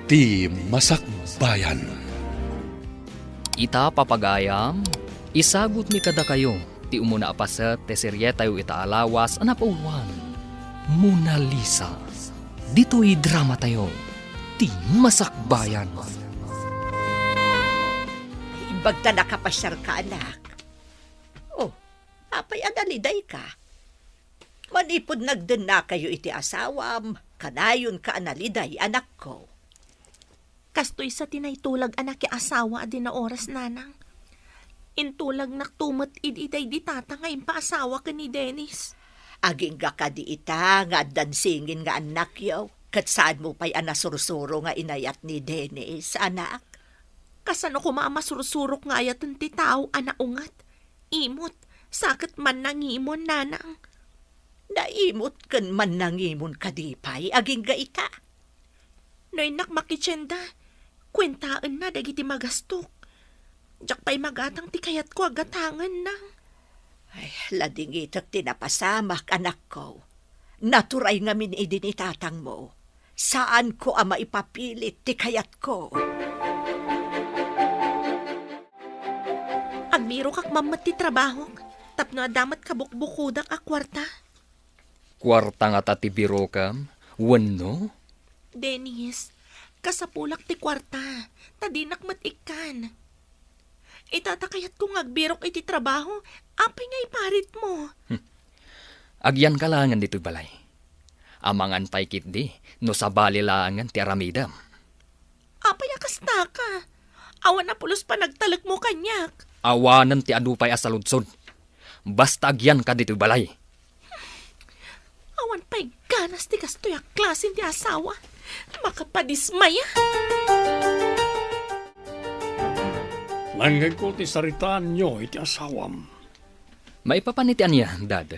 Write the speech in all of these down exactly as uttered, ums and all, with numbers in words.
Ti Masakbayan. Ita, papagayam, isagutmi kadakayo ti umuna a paset ti serietayo ita a lawas a napauluan, Mona Lisa. Ditoy dramatayo, Ti Masakbayan. Imbag ta nakapasiarka, anak. Oh, apay a nalidayka? Manipud nagdennakayo iti asawam, kanayonka a naliday, anakko. Kastoy sa ti naitulag a nakiasawa a di naoras, nanang. Intulagnak to met idi daydi tata nga impaasawa ken ni Dennis. Agingga kadi ita nga addan singin nga annakyo, ket saanmo pay a nasursuro nga inayat ni Dennis, anak? Kasano koma a masursurok nga ayaten ti tao a naunget, imot, sa ket mannangimon, nanang? Naimot ken mannangimon kadi pay agingga ita? No innak makitienda, kuentaenna dagiti magastok. Diak pay magatang ti kayatko a gatangen, nang. Ay, ladingitek ti napasamak, anakko. Naturay ngamin idi ni tatangmo. Saanko a maipapilit ti kayatko. Agbirokak man met ti trabahok, tapno adda met kabukbukodak a kuarta. Kuarta ngata ti birokam, wenno? Dennis, kasapulak ti kuarta, ta dinak met ikkan. Ita ta kayatko nga agbirok iti trabaho, apay nga iparitmo? Hmm. Agyanka laengen ditoy balay. Amangan pay ketdi no sabali laengen ti aramidem. Apay a kastaka? Awan a pulos panagtalekmo kaniak. Awanen ti adu pay a saludsod. Basta agyanka ditoy balay. Awan pay ganas ti kastoy a klase ti asawa. Makapadismaya. Nangngegko ti saritaanyo iti asawam. Maipapan iti ania, Dad?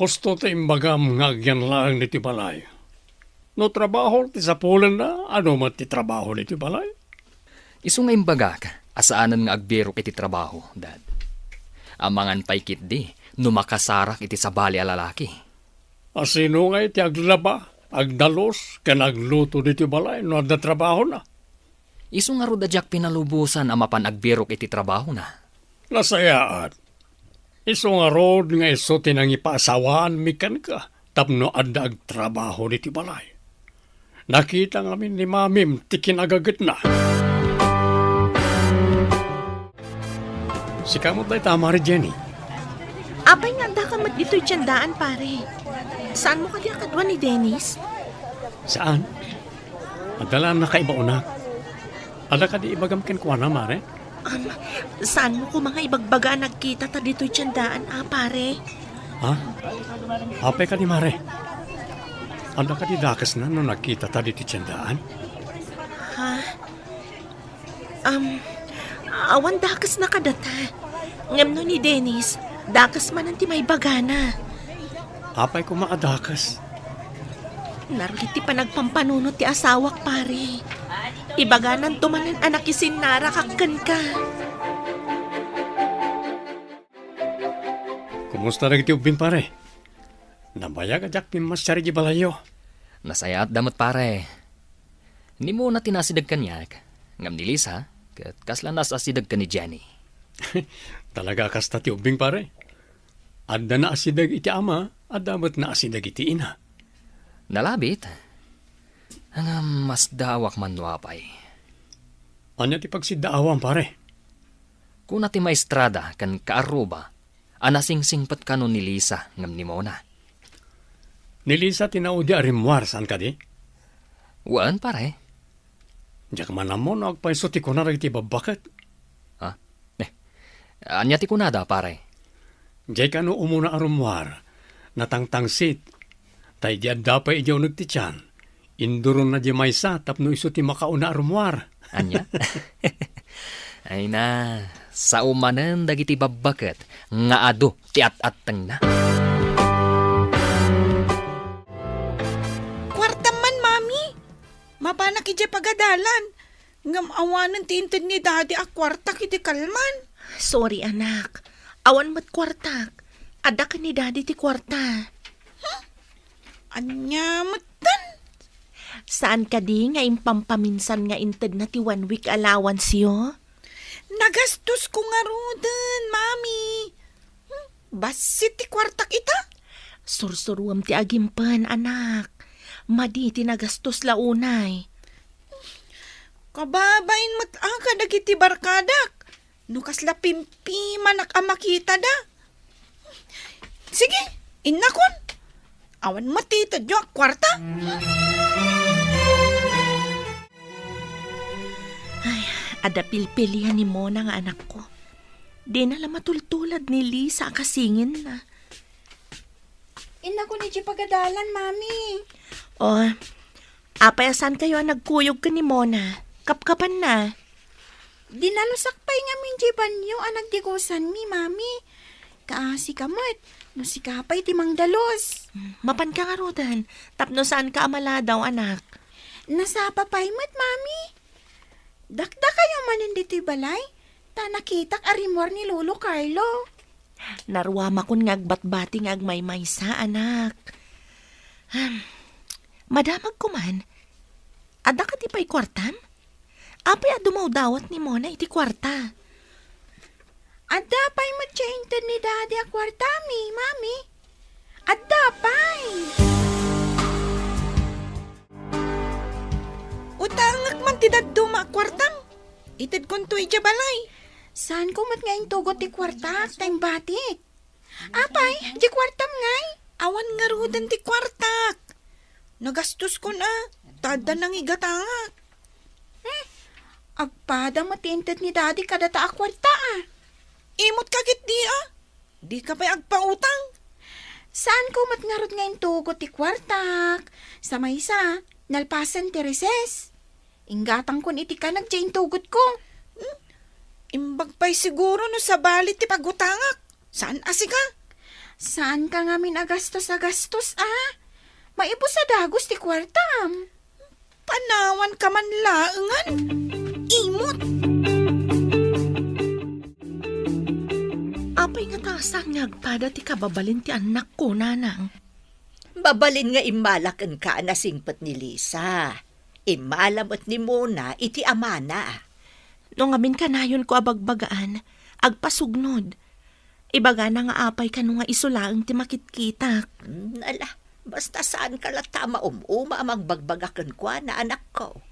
Husto ti imbagam nga agyan laeng ditoy balay. No trabaho ti sapulenna, adu met ti trabaho ditoy balay? Isu nga imbagak a saanen nga agbirok iti trabaho, Dad. Amangan pay ketdi no makasarak iti sabali a lalaki. A sino ngay ti aglaba, agdalus, ken agluto ditoy balay no adda trabahona? Isu ngarud a diak pinalubosan a mapan agbirok iti trabahona. Nasayaat. Isu ngarud nga isu ti nangipaasawaanmi kenka tapno adda agtrabaho ditoy balay. Nakita ngamin ni Mamim ti kinagagetna. Sika met dayta, Mare Jenny. Apay nga addaka met ditoy tiendaan, pare? Saanmo kadi a kadua ni Dennis? Saan. Adda la a nakaibaonak. Adda kadi ibagam kenkuana, Mare? Um, saanmo koma nga ibagbaga a nagkitata ditoy tiendaan, a, pare? Ha? Apay kadi, Mare? Adda kadi dakesna no nagkitata ditoy tiendaan? Ha? Um, awan dakesna kadata. Ngem no ni Dennis, dakes manen ti maibagana. Apay koma a dakes? Narulid ti panagpampanunot ti asawak, pare. Ibagananto manen a nakisinnarakak kenka. Kumusta dagiti ubbing, pare? Nabayag a diak pimmasiar idiay balayyo. Nasayaatda met, pare. Ni Mona ti naasideg kaniak, ngem ni Lisa, ket kasla naasideg ken ni Jenny. Talaga a kasta ti ubbing, pare. Adda naasideg iti ama, adda met naasideg iti ina. Nalabit. Ngem masdaawak man no apay. Ania ti pagsiddaawam, pare? Kuna ti maestrada ken kaarruba a nasingsingpet kano ni Lisa ngem ni Mona. Ni Lisa ti naudi a rimmuar, saan kadi? Wen, pare. Diak man ammo no agpayso ti kuna dagiti babbaket. Ha? Eh, ania ti kunada, pare? Diay kano umuna a rummuar, natangtangsit, ta idi adda pay idiay uneg ti tian, induronna diay maysa tapno isu ti makauna a rummuar. Ania? Ay na, sao manen dagiti babbaket nga adu ti at-attengna. Kuartam man, Mami. Mapanak idiay pagadalan. Ngem awanen ti inted ni Daddy a kuartak iti kalman. Sorry, anak. Awan met kuartak. Adda ken ni Daddy ti kuarta. Hmm? Ania metten? Saan kadi nga impampaminsan nga intedna ti one week allowance-yo? Nagastosko ngaruden, Mami. Hmm, bassit ti kuartak ita. Sursuruem ti agimpen, anak. Madi ti nagastos la unay. Kababain met a kadagiti barkadak. No kasla pimpimanak a makitada. Sige, innakon. Awan met ti itedyo a kuarta. Ay, adda pilpilian ni Mona nga anakko. Dina la matultulad ni Lisa a kasinginna. Innakon idiay pagadalan, Mami. O, apay a saankayo a nagkuyog ken ni Mona? Kapkapanna. Dinalusak pay ngamin diay banio a nagdigusanmi, Mami. Kaasika met, no sika pay ti mangdalus. Mm, mapanka ngaruden, tapno saanka a maladaw, anak. Nasapa pay met, Mami. Dakdakayo manen ditoy balay, ta nakitak a rimmuar ni Lolo Carlo. Naruamakon nga agbatbati nga agmaymaysa, anak. Hmm. Madamagko man. Adda kadi pay kuartam? Apay a dumawdawat ni Mona iti kuarta? Adda pay met ti inted ni Daddy a kuartami, Mami. Adda pay. Utangek man ti dadduma a kuartam. Itedkonto idiay balay. Saanko met nga intugot ti kuartak ta imbatik. Apay, diay kuartam ngay? Awan ngaruden ti kuartak. Nagastoskon a, ta adda nangigatangak. Hmm, agpada met ti inted ni Daddy kadata a kuarta a. Imot ka ketdi a. Dika pay agpautang. Saanko met ngarud nga intugot ti kuartak. Sa maysa, nalpasen ti recess. Inggatangkon iti kanag diay intugotko. Hmm? Imbag pay siguro no sabali ti pagutangak. Saan a sika? Saanka ngamin a gastos a gastos, a? Maibus a dagus ti kuartam. Panawanka man laengen. Imot. Apay ngata a saan nga agpada ti kababalin ti annakko, nanang? Mabalin nga immala kenka a nasingpet ni Lisa. Immala met ni Mona iti amana. No ngamin kanayonko a bagbagaan, agpasugnod. Ibagana nga apay kano nga isu laeng ti makitkitak. Hmm, ala, basta saanka latta a maum-uma a magbagbaga kenkuana, anakko.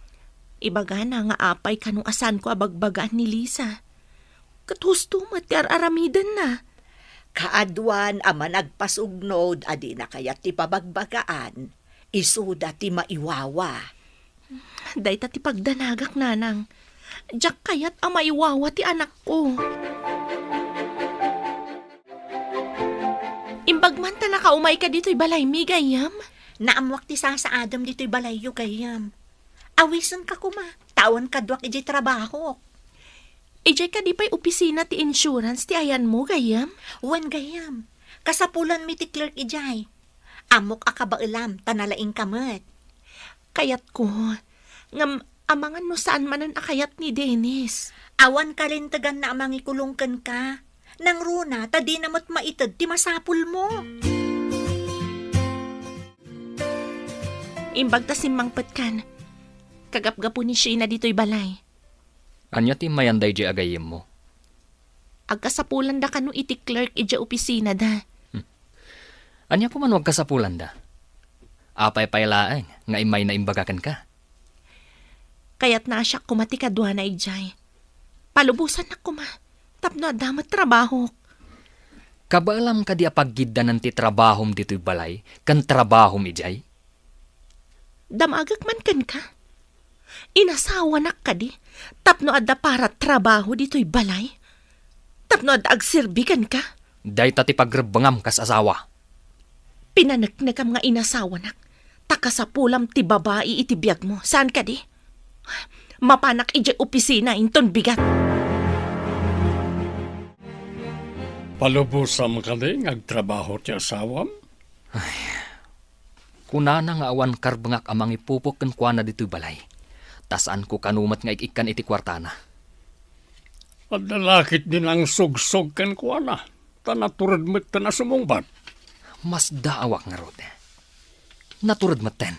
Ibagana nga apay kano a saanko a bagbagaan ni Lisa. Ket husto met ti ar-aramidenna. Kaaduan a managpasugnod a dina kayat ti pabagbagaan, isuda ti maiwawa. Dayta ti pagdanagak, nanang. Diak kayat a maiwawa ti anakko. Imbag man ta nakaumayka ditoy balaymi, gayyem? Naammoak ti sasaadem ditoy balayyo, gayyem. Awisenka koma, ta awan kaduak idiay trabahok. Idiay kadi pay opisina ti insurance ti ayanmo, gayyem? Wen, gayyem. Kasapulanmi ti clerk idiay. Ammok a kabaelam, ta nalaingka met. Kayatko. Ngem, amangan no saan manen a kayat ni Dennis. Awan kalinteganna a mangikulong kenka. Nangruna, ta dina met maited ti masapulmo. Imbag ta simmangpetkan, kagapgapu ni Sheena ditoy balay. Ania ti immayan daydiay a gayyemmo? Agkasapulanda kano iti clerk idiay opisinada. Hmm. Ania koma no agkasapulanda? Apay pay laeng nga immayna imbaga kenka? Kayatna a siak koma ti kaduana idiay. Palubosannak koma, tapno adda met trabahok. Kabaelam kadi a paggiddanan ti trabahom ditoy balay ken trabahom idiay? Damagek man kenka. Inasawanak kadi tapno adda para trabaho ditoy balay? Tapno adda agserbi kenka? Dayta ti pagrebbengam kas asawa. Pinaneknekam nga inasawanak, ta kasapulam ti babai iti biagmo, saan kadi? Mapanak idiay opisina inton bigat. Palubosam kadi nga agtrabaho ti asawam? Ay, kunana nga awan karbengak a mangipupok kenkuana ditoy balay, ta saanko kano met nga ik-ikkan iti kuartana. Adda la ketdi nangsugsog kenkuana, ta natured metten a sumungbat. Masdaawak ngarud. Natured metten.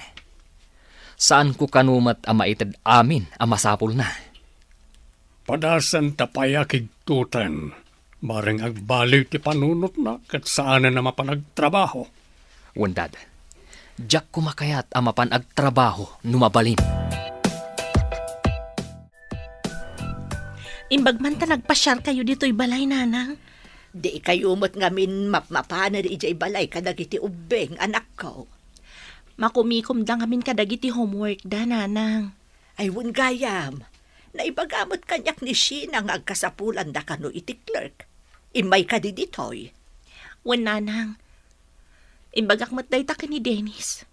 Saanko kano met a maited amin a masapulna. Padasenta pay a kigtoten. Bareng agbaliw ti panunotna ket saanen a mapan agtrabaho. Wen, Dad, diak koma kayat a mapan agtrabaho no mabalin. Imbag man ta nagpasiarkayo ditoy balay, Nanang. Dikayo met ngamin mapmapanen idiay balay kadagiti ubbing, anakko. Makumikomda ngamin kadagiti homeworkda, Nanang. Ay, wen gayam. Naibaga met kaniak ni Sheena nga agkasapulanda kano iti clerk. Immay kadi ditoy? Wen, Nanang. Imbagak met dayta ken ni Dennis.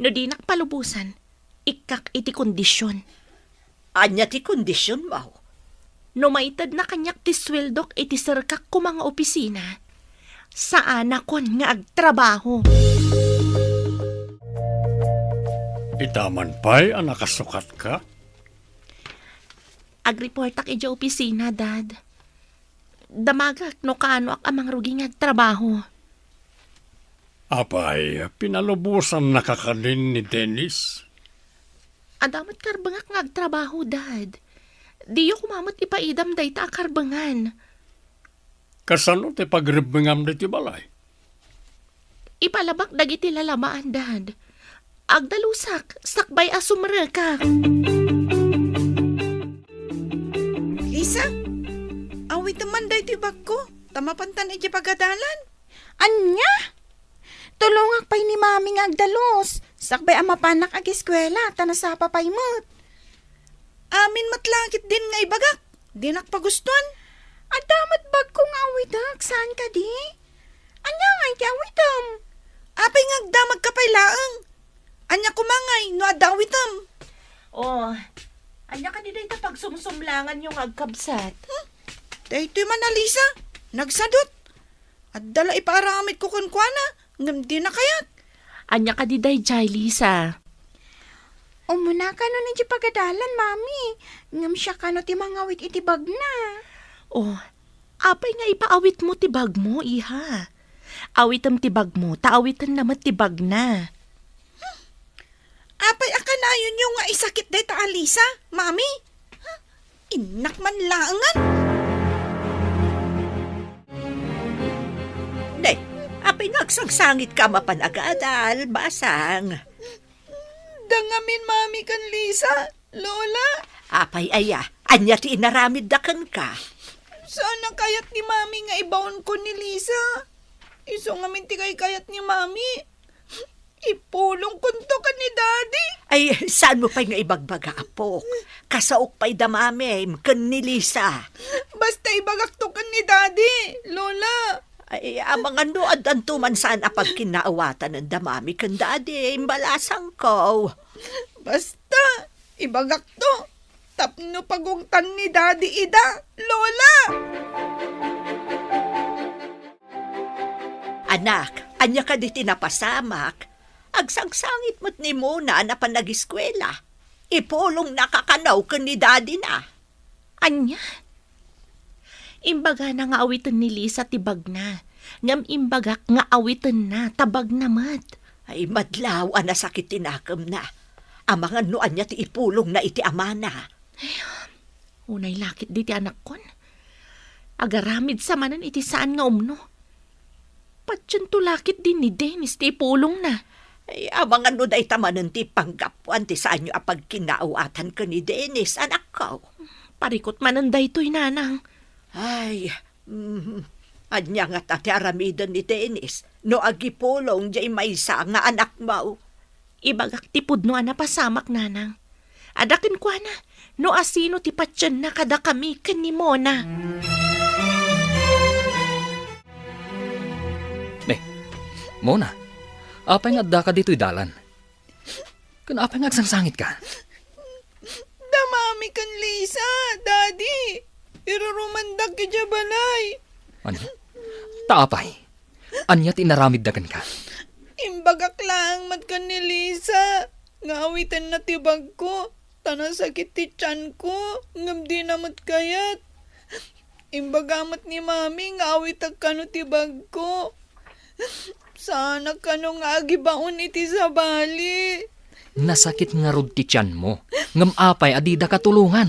No dinak palubosan, ikkak iti kondision. Ania ti kondisionmo? No maitedna kaniak ti sueldok iti serkak koma nga opisina, saanakon nga agtrabaho. Ita man pay a nakasukatka? Agreportak idiay opisina, Dad. Damagak no kaanoak a mangrugi nga agtrabaho. Apay, pinalubosannaka kadin ni Dennis? Adda met karbengak nga agtrabaho, Dad. Diyo koma met ipaidam dayta a karbengan. Kasano ti pagrebbengam ditoy balay? Ipalabak dagiti lalamaan, Dad. Agdalusak, sakbay a sumrekak. Lisa, awitem man daytoy bagko, ta mapantan idiay pagadalan. Ania? Tulongak pay ni Mami nga agdalus, sakbay a mapanak ageskuela, ta nasapa pay met. Amin met la ketdin nga ibagak, dinak pagustuan. Adda met bagko nga awitek, saan kadi? Ania ngay ti awitem? Apay nga agdamagka pay laeng? Ania koma ngay no adda awitem? Oh, ania kadi dayta pagsumsumlanganyo nga agkabsat? Hmm? Daytoy man a Lisa, nagsadut. Adda la ipaaramidko kenkuana, ngem dina kayat. Ania kadi daydiay, Lisa? Umuna kano idiay pagadalan, Mami. Ngem siak kano ti mangawit iti bagna. Oh, apay nga ipaawitmo ti bagmo, iha? Awitem ti bagmo, ta awitenna met ti bagna. Apay a kanayonyo nga isakit dayta a Lisa, Mami? Ha? Innak man laengen. Ne, apay nga agsangsangitka a mapan agadal, basang? Da ngamin, Mami, ken Lisa, Lola. Apay aya, ania ti inaramidda kenka? Saan a kayat ni Mami nga ibaonko ni Lisa. Isu ngamin ti kaykayat ni Mami. Ipulongkonto ken ni Daddy. Ay, saanmo pay nga ibagbaga, apok? Kasaok pay da Mamim ken ni Lisa. Basta ibagakto ken ni Daddy, Lola. Ay, amangan no addanto man saan a pagkinnaawatan da Mami ken Daddy, imbalasangko. Basta, ibagakto. Tapno pagungtan ni Daddy ida, Lola. Anak, ania kadi ti napasamak? Agsangsangit met ni Mona a napan ageskuela. Ipulongnaka kano ken ni daddy na. Ania? Imbagana nga awiten ni Lisa ti bagna, ngem imbagak nga awitenna ta bagna met. Ay, madlaw a nasakit ti nakemna. Amangan no ania ti ipulongna iti amana. Ay, unay lakit diti anakkon. Agaramid sa manen iti saan nga umno. Patiento lakit din ni Dennis ti ipulongna. Ay, amangan no dayta manen ti panggapuan ti saanyo a pagkinnaawatan ken ni Dennis, anakko. Parikot manen daytoy, Nanang. Ay, mm, ania ngata ti aramiden ni Dennis no agipulong diay maysa nga anakmo? Ibagak ti pudno a napasamak, Nanang. Adda kenkuana no asino ti patienna kadakami ken ni Mona. Ne, Mona, apay nga addaka ditoy dalan? Ken apay nga agsangsangitka? Da Mami ken Lisa, Daddy. Irurumandak idiay balay. Ano? Ta apay? Ania ti inaramidda kenka? Imbagak laeng met ken ni Lisa nga awitenna ti bagko, ta nasakit ti tianko, ngem dina met kayat. Imbaga met ni Mami nga awitek kano ti bagko. Saanak kano nga agibaon iti sabali. Nasakit ngarud ti tianmo, ngem apay a didaka tulongan?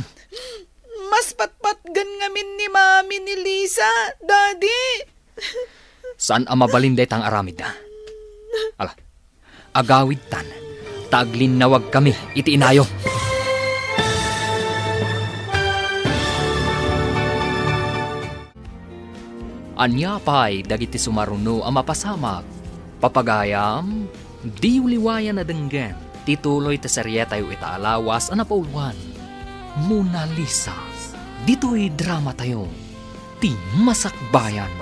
Mas patpatgen ngamin ni Mami ni Lisa, Daddy. Saan a mabalin dayta nga aramidda. Ala, agawidtan, ta aglinnawagkami iti inayo. Ania pay dagiti sumaruno a mapasamak? Papagayam, diyo liwayan a denggen ti tuloy ti serietayo ita a lawas a napauloan, Mona Lisa. Ditoy dramatayo, ti Masakbayan.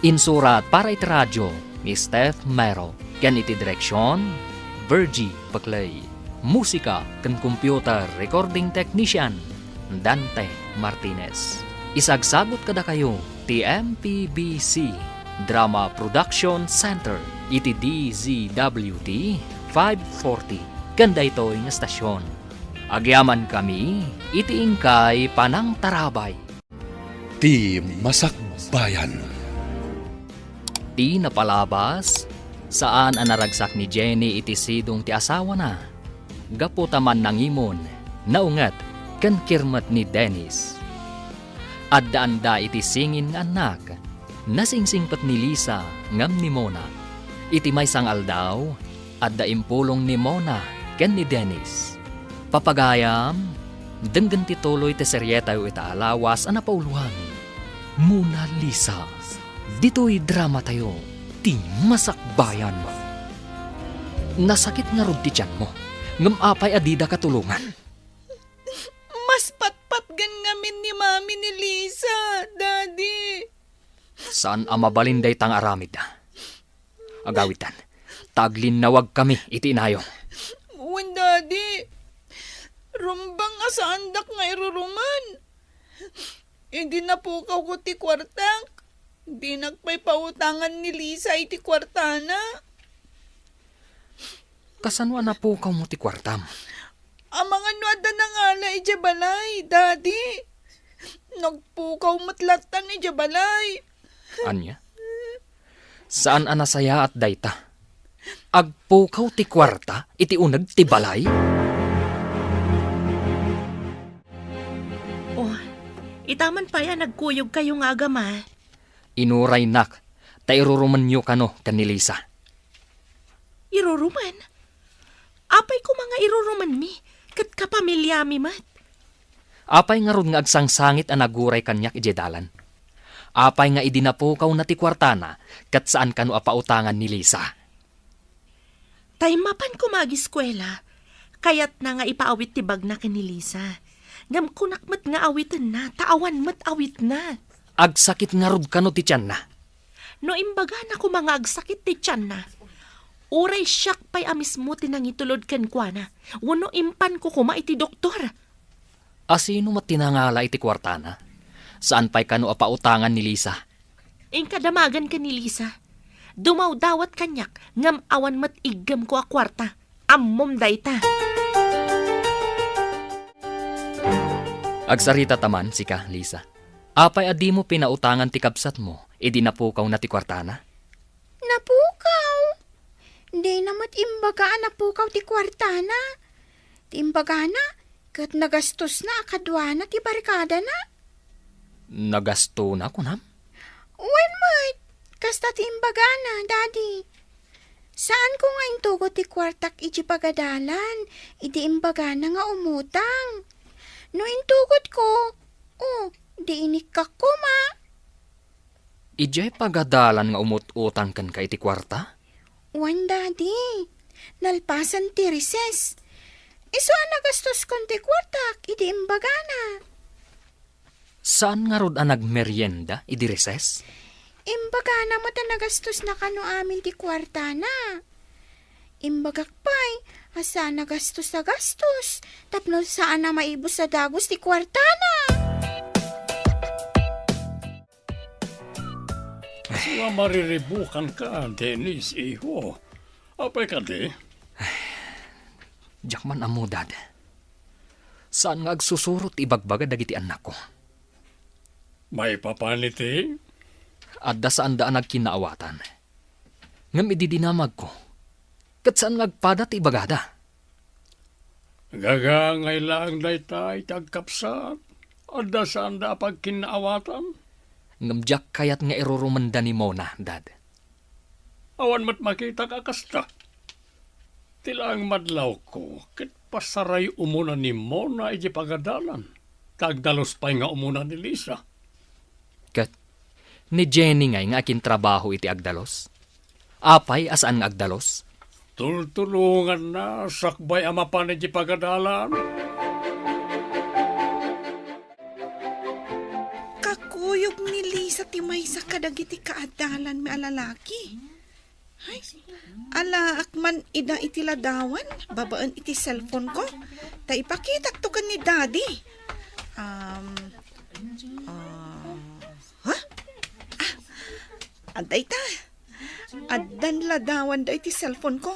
Insurat para iti radio ni Steph Mero, ken iti direksion, Virgie Paclay. Musika ken computer recording technician, Dante Martinez. Isagsagut kadakayo ti M P B C Drama Production Center iti D Z W T five forty ken daytoy nga estasion. Agyamankami iti inkay panangtarabay. Ti Masakbayan. Ti napalabas, saan a naragsak ni Jenny iti sidong ti asawana. Gapu ta mannangimon, naunget, ken kirmet ni Dennis. Addaanda iti singin nga annak. Nasingsingpet ni Lisa ngem ni Mona. Iti maysa nga aldaw, adda impulong ni Mona ken ni Dennis. Papagayam, denggen ti tuloy ti serietayo ita a lawas a napauloan, Mona Lisa. Ditoy dramatayo, ti Masakbayan. Nasakit ngarud ti tianmo, ngem apay a didaka tulongan? Mas patpatgen ngamin ni Mami ni Lisa, Daddy. Saan a mabalin dayta nga aramid. Agawidtan, ta aglinnawagkami iti inayo. Wen, Daddy. Rumbeng a saandak nga irurumen. Idi napukawko ti kuartak, dinak pay pautangan ni Lisa iti kuartana. Kasano a napukawmo ti kuartam? Amangan no adda nangala idiay balay, Daddy. Nagpukaw met lattan idiay balay. Ania? Saan a nasayaat dayta. Agpukaw ti kuarta iti uneg ti balay? Oh, ita man pay a nagkuyogkayo nga agama. Inuraynak, ta irurumenyo kano ken ni Lisa. Irurumen? Apay koma nga irurumenmi, ket kapamiliami met. Apay ngarud nga agsangsangit a naguray kaniak idiay dalan? Apay nga idi napukawna ti kuartana, ket saan kano a pautangan ni Lisa? Tay mapan koma agiskuela, kayatna nga ipaawit ti bagna ken ni Lisa. Ngem kunak met nga awitenna, ta awan met awitna. Agsakit ngarud kano ti tianna? No imbagana koma nga agsakit ti tianna, uray siak pay a mismo ti nangitulod kenkuana, wenno impanko koma iti doktor. Asino met ti nangala iti kuartana? Saan pay kano a pautangan ni Lisa? Inka damagen ken ni Lisa. Dumawdawat kaniak, ngem awan met iggemko a kuarta. Ammom dayta. Agsarita ta man, sika, Lisa. Apay a dimo pinautangan ti kabsatmo idi napukawna ti kuartana? Napukaw? Dina met imbaga a napukaw ti kuartana. Ti imbagana, ket nagastosna a kaduana ti barkadana. Nagastona, kunam? Wen met, kasta ti imbagana, Daddy. Saanko nga intugot ti kuartak idiay pagadalan, idi imbagana nga umutang. No intugotko, oh, di inikkak koma. Idiay pagadalan nga umut-utang kenka iti kuarta? Wen, Daddy. Nalpasen ti recess. Isu a nagastoskon ti kuartak idi imbagana. Saan ngarud a nagmerienda idi recess? Imbagana met a nagastosna kano amin ti kuartana. Imbagak pay a saan a gastos a gastos tapno saan a maibus a dagus ti kuartana. Sua mariribukanka, Dennis, iho. Apay kadi? Diak man ammo, Dad. Saan nga agsusuro ti ibagbaga dagiti annakko. Maipapan iti? Adda saanda a nagkinnaawatan. Ngem idi dinamagko, ket saan nga agpada ti ibagada. Gagangay laeng dayta iti agkapsat. Adda saanda a pagkinnaawatan. Ngem diak kayat nga irurumenda ni Mona, Dad. Awan met makitak a kasta. Ti laeng madlawko, ket pasaray umuna ni Mona iti pagadalan, ta agdalus pay nga umuna ni Lisa. Ket ni Jenny ngay nga akintrabaho iti agdalus? Apay a saan nga agdalus? Tultulonganna sakbay a mapan iti pagadalan. Kakuyog ni Lisa ti maysa kadagiti kaadalanmi a lalaki. Ay, alaak man ida iti ladawan, babaen iti cellphone ko. Ta ipakitakto ken ni Daddy. Um, ah, ha? Ah, adda ita. Addan ladawan da iti cellphone ko.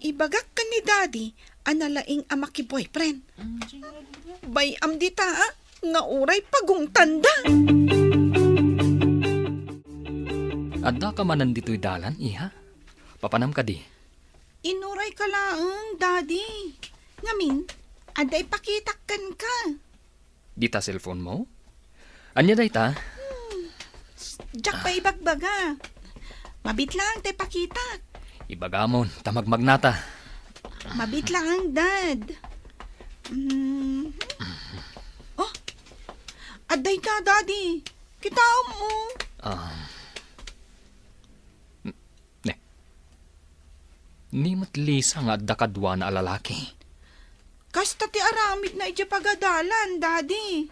Ibagak ken ni Daddy a nalaing a maki-boyfriend. Bay-am dita, ah, nga uray pagungtanda. Addaka manen ditoy dalan, iha? Papanam kadi? Inuray ka laeng, Daddy. Ngamin, adda ipakitak kenka. Dita cellphone mo? Ania dayta? Hmm. Diak pa ibagbaga. Mabit laeng ta ipakitak. Ibagamon, ta magmagnata. Mabit laeng, Dad. Mhm. Oh, adda ita, Daddy. Kitaem, oh. Ah. Ne. Ni met Lisa nga adda kaduana a lalaki. Kasta ti aramidna idiay pagadalan, Daddy.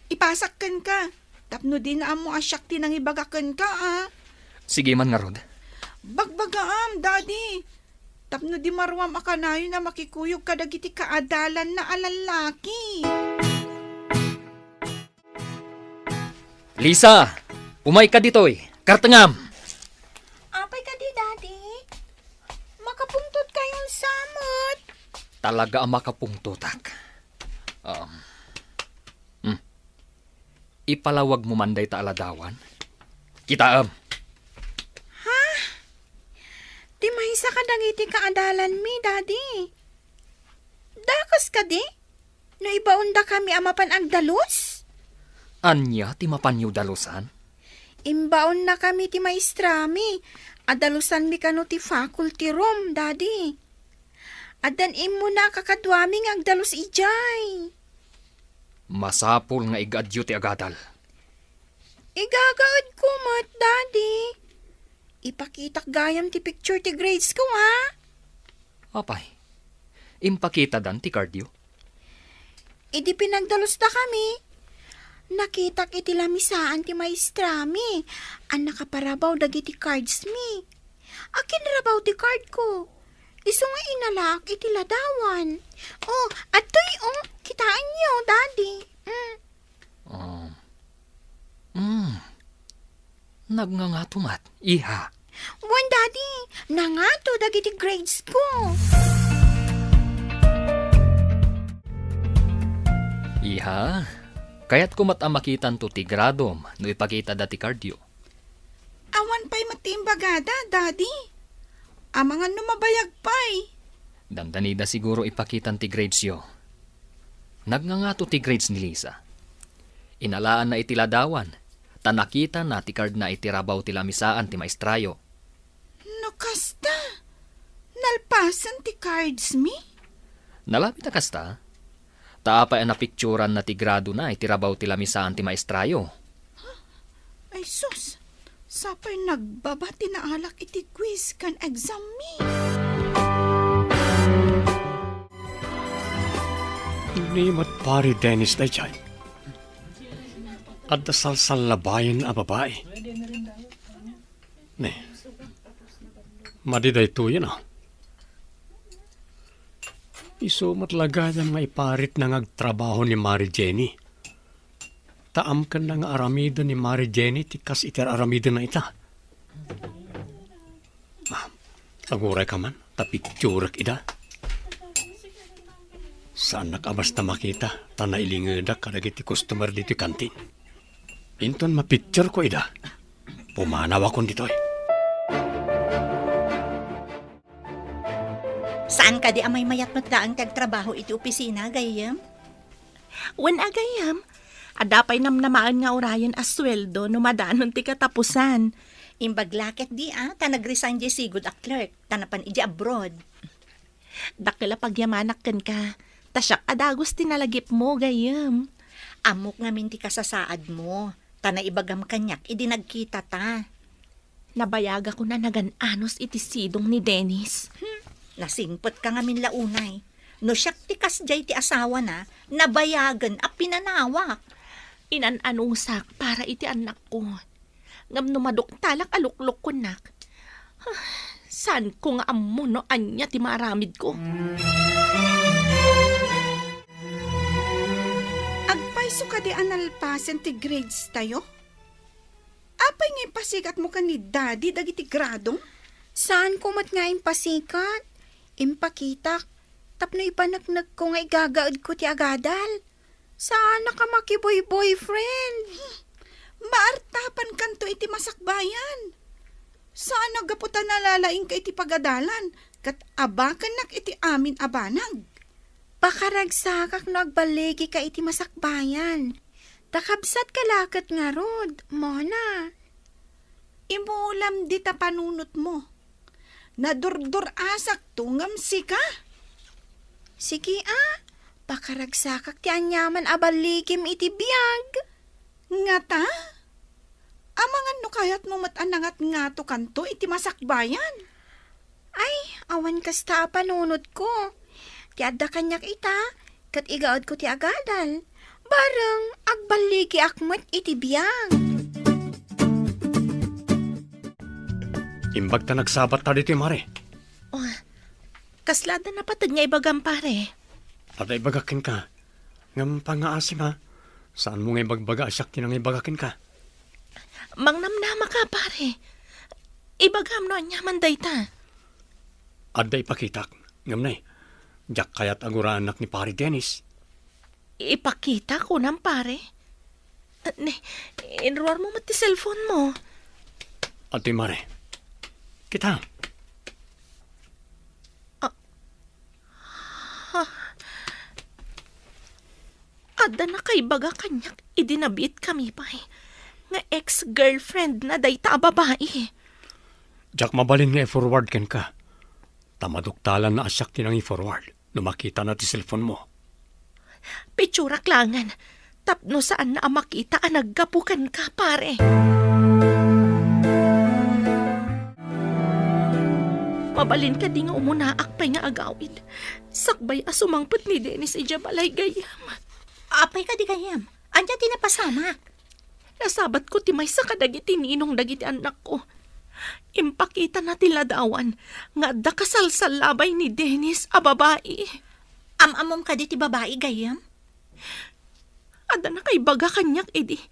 Ipasak kenka, tapno dina ammo a siak ti nangibaga kenka, a. Sige man ngarud. Bagbagaam, Daddy. Tapno di maruam a kanayon a makikuyog kadagiti kaadalanna a lalaki. Lisa, umayka ditoy. Kartengam. Apay kadi, Daddy? Makapungtotkayon sa met. Talaga a makapungtotak. Um, hmm. Ipalawag mo man dayta a ladawan. Kitaem. Ha? Ti maysa kadagiti kaadalanmi, Daddy. Dakas kadi? No ibaondakami a mapan agdalus? Ania ti mapanyo dalusan? Imbaonnakami ti maestrami a dalusanmi kano ti faculty room, Daddy. Addan immuna a kakaduami nga agdalus idiay. Masapul nga igaadyo ti agadal. Igagaedko met, Daddy. Ipakitak gayam ti picture ti grades ko, ha? Apay, impakitadan ti cardyo? Idi pinagdalusdakami, nakitak iti lamisaan ti maestrami a nakaparabaw dagiti cardsmi. Akinrabaw ti cardko. Isu nga inalaak iti ladawan. Oh, adtoy, oh, kitaenyo, Daddy. Mm. Oh. Mm. Nagngangato met, iha. Wen, Daddy, nangato dagiti grades ko. Iha, kayatko met a makitanto ti gradom no ipakitada ti cardyo. Awan pay met ti imbagada, Daddy. Amangan no mabayag pay. Dandanida siguro ipakitan ti gradesyo. Nagngangato ti grades ni Lisa. Inalaanna iti ladawan, ta nakitana ti cardna iti rabaw ti lamisaan ti maestrayo. No kasta, nalpasen ti cardsmi? Nalabit a kasta. Ta apay a napicturanna ti gradona iti rabaw ti lamisaan ti maestrayo? Ay sus, sapay nagbaba ti naalak iti quiz ken exammi. Ni met Pari Dennis daydiay. Adda salsallabayen a babai. Ne. Madi daytoyen, a. Isu met la gayam nga iparitna nga agtrabaho ni Mari Jenny. Ta amkenna nga aramiden ni Mari Jenny ti kas iti ar-aramidenna ita. A, agurayka man, ta picturek ida. Saannak a basta makita, ta nailingedak kadagiti customer ditoy kantin. Inton mapictureko ida, pumanawakon ditoy. Sa An kadi a maymayat met laeng ti agtrabaho iti opisina, gayyem? Wen a gayyem, adda pay namnamaen nga urayen a sueldo no madanon ti katapusan. Imbag la ketdi a, ta nag-resign diay sigud a clerk, ta napan idiay abroad. Dakkel a pagyamanak kenka, ta siak a dagus ti nalagipmo, gayyem. Ammok ngamin ti kasasaadmo, ta naibagam kaniak idi nagkitata. Nabayagakon a nagan-anos iti sidong ni Dennis. Hmm, nasingpetka ngamin la unay. No siak ti kasdiay ti asawana, nabayagen a pinanawak. Inan-anusak para iti annakko. Ngem no maduktalak a luklukkonnak, saanko nga ammo no ania ti maaramidko. Agpayso kadi a nalpasen ti grades tayo? Apay nga impasigatmo ken ni Daddy dagiti gradom? Saanko met nga impasigat. Impakitak tapno ipaneknekko nga igagaedko ti agadal. Saanak a makiboy-boyfriend. Maartapankanto iti masakbayan. Saan a gapu ta nalalaingka iti pagadalan ket abakennak iti amin a banag. Pakaragsakak no agballigika iti masakbayan. Ta kabsatka la ket ngarud, Mona. Imulam dita panunotmo. Nadurdur-asakto ngem sika? Sige a, pakaragsakak ti aniaman a balligim iti biag. Ngata? Amangan no kayatmo met a nangatngatokanto iti masakbayan? Ay, awan kasta a panunotko. Ti adda kaniak ita, ket igaedko ti agadal. Bareng, agballigiak met iti biag. Imbag ta nagsabatta ditoy, Mare. Oh, kasla adda napateg nga ibagam, pare? Adda ibagak kenka. Ngem pangngaasim, ha? Saanmo nga ibagbaga a siak ti nangibaga kenka. Mangnamnamaka, pare. Ibagam no aniaman dayta. Adda ipakitak. Ngem ne, diak kayat a guraennak ni Pare Dennis. Ipakita, kunam, pare? Ne, inruarmo met ti cellphone mo. Adtoy, Mare. Kita. Ah. Ha? Adda nakaibaga kaniak idi nabiitkami pay nga ex-girlfriendna dayta a babai. Diak mabalin nga i-forward kenka. Ta maduktalanna a siak ti nangi-forward no makitana ti cellphone mo. Pitsurak laengen tapno saanna a makita a naggapu kenka, pare. Mabalin kadi nga umunaak pay nga agawid sakbay a sumangpet ni Dennis idiay balay, gayyem? Apay kadi, gayyem? Ania ti napasamak? Nasabatko ti maysa kadagiti ninong dagiti annakko. Impakitana ti ladawan nga adda kasalsallabay ni Dennis a babai. Am-ammom kadi ti babai, gayyem? Adda nakaibaga kaniak idi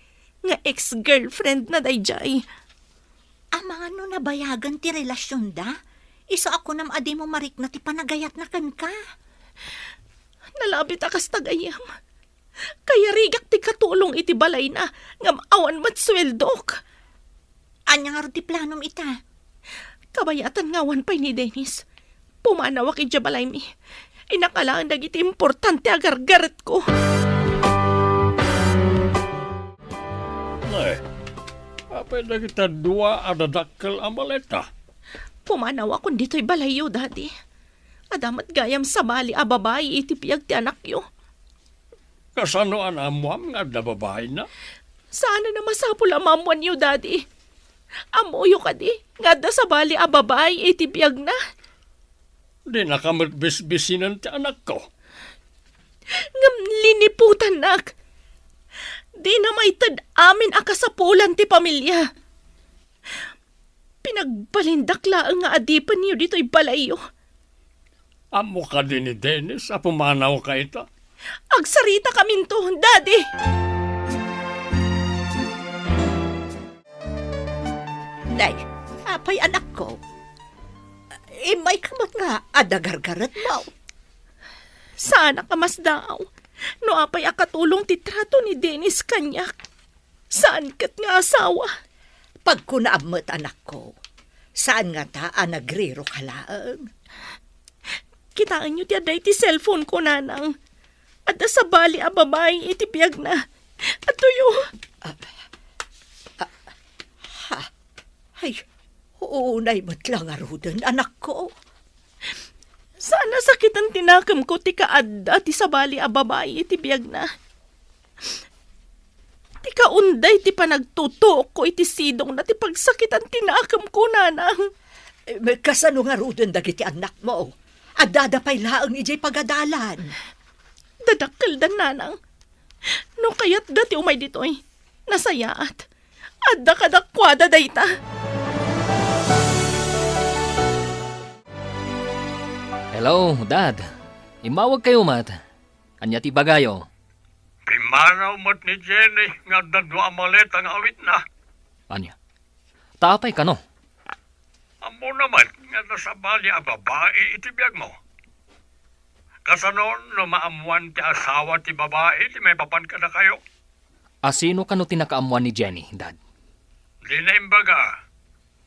nga ex-girlfriendna daydiay. Amangan no nabayagen ti relasionda, isu a kunam a dimo marikna ti panagayatna kenka. Nalabit a kasta, gayyem. Kayarigak ti katulong iti balayna, ngem awan met sueldok. Ania ngarud ti planom ita? Kabayatan nga awan pay ni Dennis, pumanawak idiay balaymi. Inakalaen dagiti importante a gargaretko. Nay, apay dagita dua a dadakkel a maleta? Pumanawakon ditoy balayyo, Daddy. Adda met gayam sabali a babai iti biag ti anakyo. Kasano a naammoam nga adda babaina? Saanen a masapul a maammoanyo, Daddy. Ammoyo kadi nga adda sabali a babai iti biagna? Dinaka met bisbisinen ti anakko. Ngem liniputannak. Dina maited amin a kasapulan ti pamilya. Pinagbalindak laeng nga adipenyo ditoy balayyo. Ammo kadi ni Dennis a pumanawka ita? Agsaritakaminto, Daddy! Nay, apay, anakko? Immayka met nga adda gargaretmo. Saanak a masdaaw no apay a katulong ti trato ni Dennis kaniak. Saan ket nga asawa. Pagkunaam met, anakko. Saan ngata a nagriroka laeng. Kitaenyo ti adda iti cellphone ko, Nanang. Adda sabali a babai iti biagna. Adtoyo. Ah, ah, ha? Ay, unay met la ngaruden, anakko. Saan a sakiten ti nakemko ti kaadda ti sabali a babai iti biagna. Ti kaunday ti panagtutuokko iti sidongna ti pagsakitan ti nakemko, Nanang. Eh, kasano ngaruden dagiti annakmo? Addada pay laeng idiay pagadalan. Dadakkelda, Nanang. No kayatda ti umay ditoy, nasayaat. Adda kadakuada dayta. Hello, Dad. Immawagkayo met. Ania ti ibagayo? Pimmanaw met ni Jenny nga adda dua a maleta nga awitna. Ania? Ta apay kano? Ammona met nga adda sabali a babai iti biagmo. Kasano no maammoan ti asawa ti babai ti maipapan kadakayo? A sino kano ti nakaammoan ni Jenny, Dad? Dina imbaga,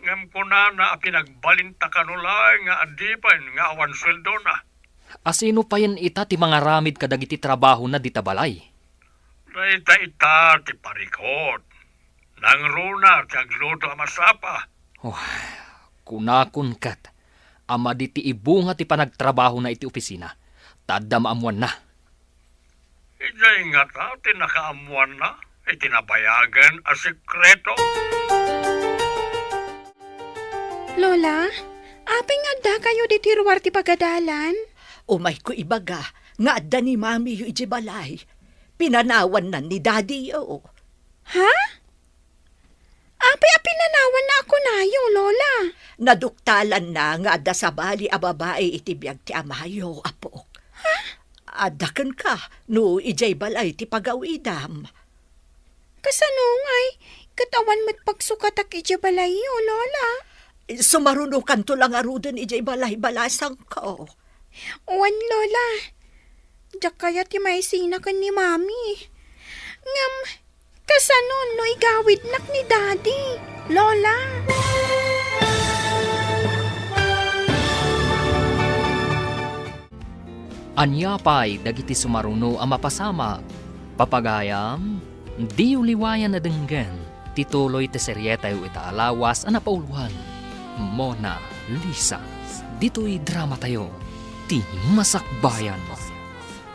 ngem kunana a pinagbalinta kano laeng nga adipen nga awan sueldona. A sino payen ita ti mangaramid kadagiti trabahona dita balay? Dayta ita ti parikot. Nangruna ti agluto a masapa. Oh, kunakon ket a madi ti ibunga ti panagtrabahona iti opisina, ta adda maammoanna. Idiay ngata ti nakaammoanna iti nabayagen a sekreto? Lola, apay nga addakayo ditoy ruar ti pagadalan? Umayko ibaga nga adda ni Mamiyo idiay balay. Pinanawanna ni Dadiyo. Ha? Apay a pinanawanna a kunayo, Lola? Naduktalanna nga adda sabali a babai iti biag ti amayo, apok. Ha? Adda kenka no idiay balay ti pagawidam. Kasano ngay? Ket awan met pagsukatak idiay balayyo, Lola. Sumarunokanto la ngaruden idiay balay, balasangko. Wen, Lola. Diak kayat ti maisina ken ni Mami. Ngem, kasano no igawidnak ni Daddy, Lola? Ania pay dagiti sumaruno a mapasamak? Papagayam, diyo liwayan a denggen ti tuloy ti serietayo ita a lawas a napauluan, Mona Lisa. Ditoy dramatayo, ti Masakbayan.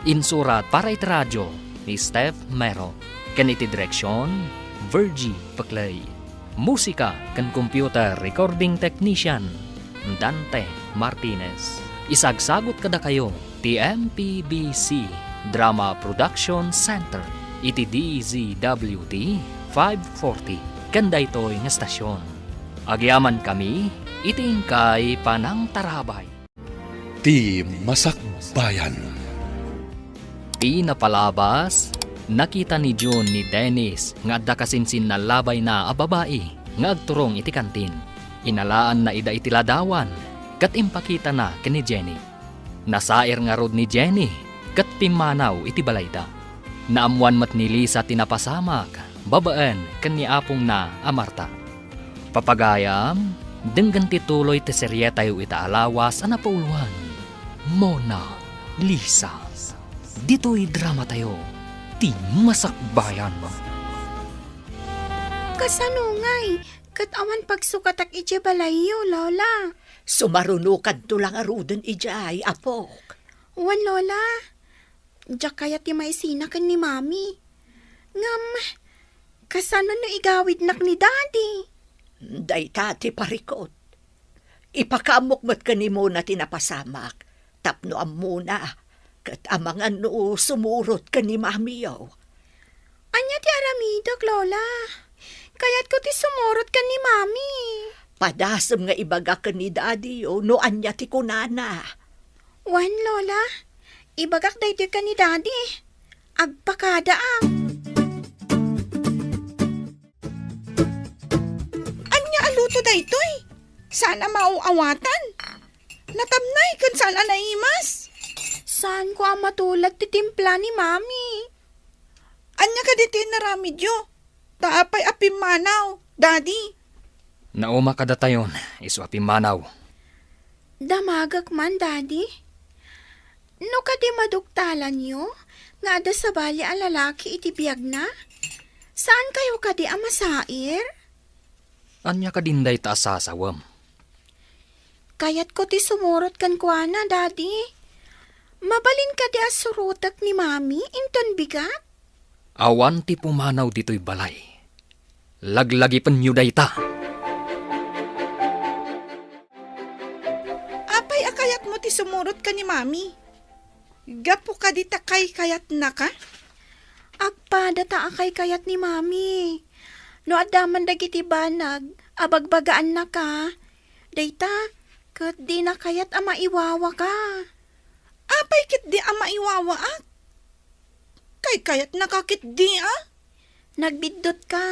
Insurat para iti radio ni Steph Mero, ken iti direksion, Virgie Peclay. Musika ken computer recording technician, Dante Martinez. Isagsagut kadakayo ti M P B C Drama Production Center iti D Z W T five forty ken daytoy nga estasion. Agyamankami iti inkay panangtarabay. Ti Masakbayan. Ti napalabas, nakita ni June ni Dennis nga adda kasinsinnallabayna a babai nga agturong iti kantin. Inalaanna ida iti ladawan ket impakitana ken ni Jenny. Nasair ngarud ni Jenny ket pimmanaw iti balayda. Naammoan met ni Lisa ti napasamak babaen ken ni apongna a Marta. Papagayam, denggen ti tuloy ti serietayo ita a lawas a napauluan, Mona Lisa. Ditoy dramatayo, ti Masakbayan. Kasano ngay? Ket awan pagsukatak idiay balayyo, Lola. Sumarunokanto la ngaruden idiay, apok. Wen, Lola. Diak kayat ti maisina ken ni Mami. Ngem, kasano no igawidnak ni Daddy? Dayta ti parikot. Ipakaammok met ken ni Mona ti napasamak, tapno ammona, ket amangan no sumurot ken ni Mamiyo. Ania ti aramidek, Lola? Kayatko ti sumurot ken ni Mami. Padasem nga ibagak ken ni Daddy, o, no ania ti kunana. Wen, Lola. Ibagak daytoy ken ni Daddy. Agpakadaak. Ania a luto daytoy? Saan a maaw-awatan? Natamnay ken saan a naimas? Saanko a matulad ti timpla ni Mami. Ania kadi ti inaramidyo? Ta apay a pimmanaw, Daddy? Nauma kadatayon, isu a pimmanaw. Damagek man, Daddy. No kadi maduktalanyo nga adda sabali a lalaki iti biagna, saankayo kadi a masair? Ania kadin dayta a sasawem? Kayatko ti sumurot kenkuana, Daddy. Mabalin kadi a surotek ni Mami inton bigat? Awan ti pumanaw ditoy balay. Laglagipenyo dayta. Apay a kayatmo ti sumurot ken ni Mami? Gapu kadi ta kaykayatnaka? Agpada ta a kaykayat ni Mami. No adda man dagiti banag a bagbagaannaka, dayta ket dina kayat a maiwawaka. Apay ketdi a maiwawaak? Kaykayatnaka ketdi a? Nagbiddutka.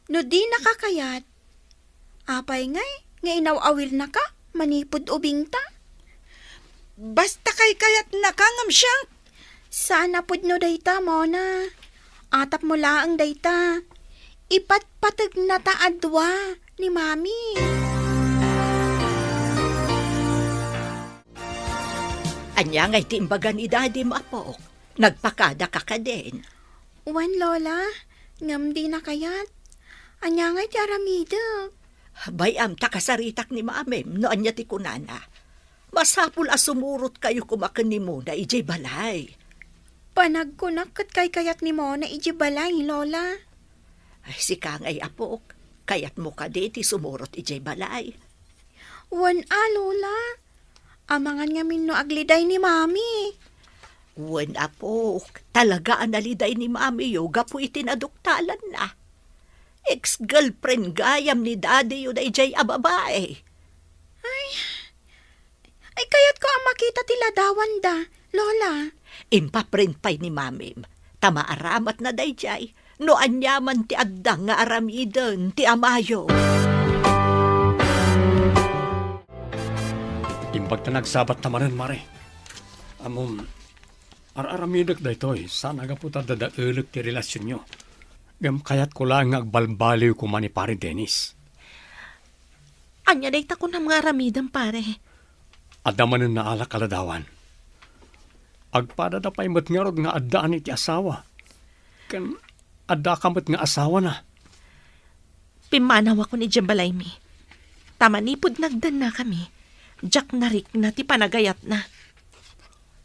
No dinaka kayat, apay ngay nga inaw-awilnaka manipud ubingta? Basta kaykayatnaka ngem siak. Saan a pudno dayta, Mona. Atapmo laeng dayta. Ipatpategnata a dua ni Mami. Ania ngay ti imbaga ni Dadim, apok? Nagpakadaka kadin? Wen, Lola, ngem dina kayat. Ania ngay ti aramidek? Bay-am ta kasaritak ni Mamim no ania ti kunana. Masapul a sumurotkayo koma ken ni Mona idiay balay. Panagkunak ket kaykayat ni Mona idiay balay, Lola. Ay, sika ngay, apok, kayatmo kadi ti sumurot idiay balay? Wen a, Lola. Amangan ngamin no agliday ni Mami. Wen, apok, talaga a naliday ni Mamiyo gapu iti naduktalanna. Ex-girlfriend gayam ni Dadiyo daydiay a babae. Ay, ay, kayatko a makita ti ladawanda, Lola. Impaprint pay ni Mamim, ta maaramatna daydiay no aniaman ti adda nga aramiden ti amayo. Imbag ta nagsabatta manen, Mare. Ammom, ar-aramidek daytoy, saan a gapu ta dadaelek ti relasionyo. Ngem kayatko laeng nga agbalbaliw koma ni Pare Dennis. Ania dayta kunam nga aramidem, pare? Adda manen naalak a ladawan. Agpadada pay met ngarud nga addaan iti asawa. Ken addaka met nga asawana. Pimmanawakon idiay balaymi. Ta manipud nagdennakami, diak narikna ti panagayatna.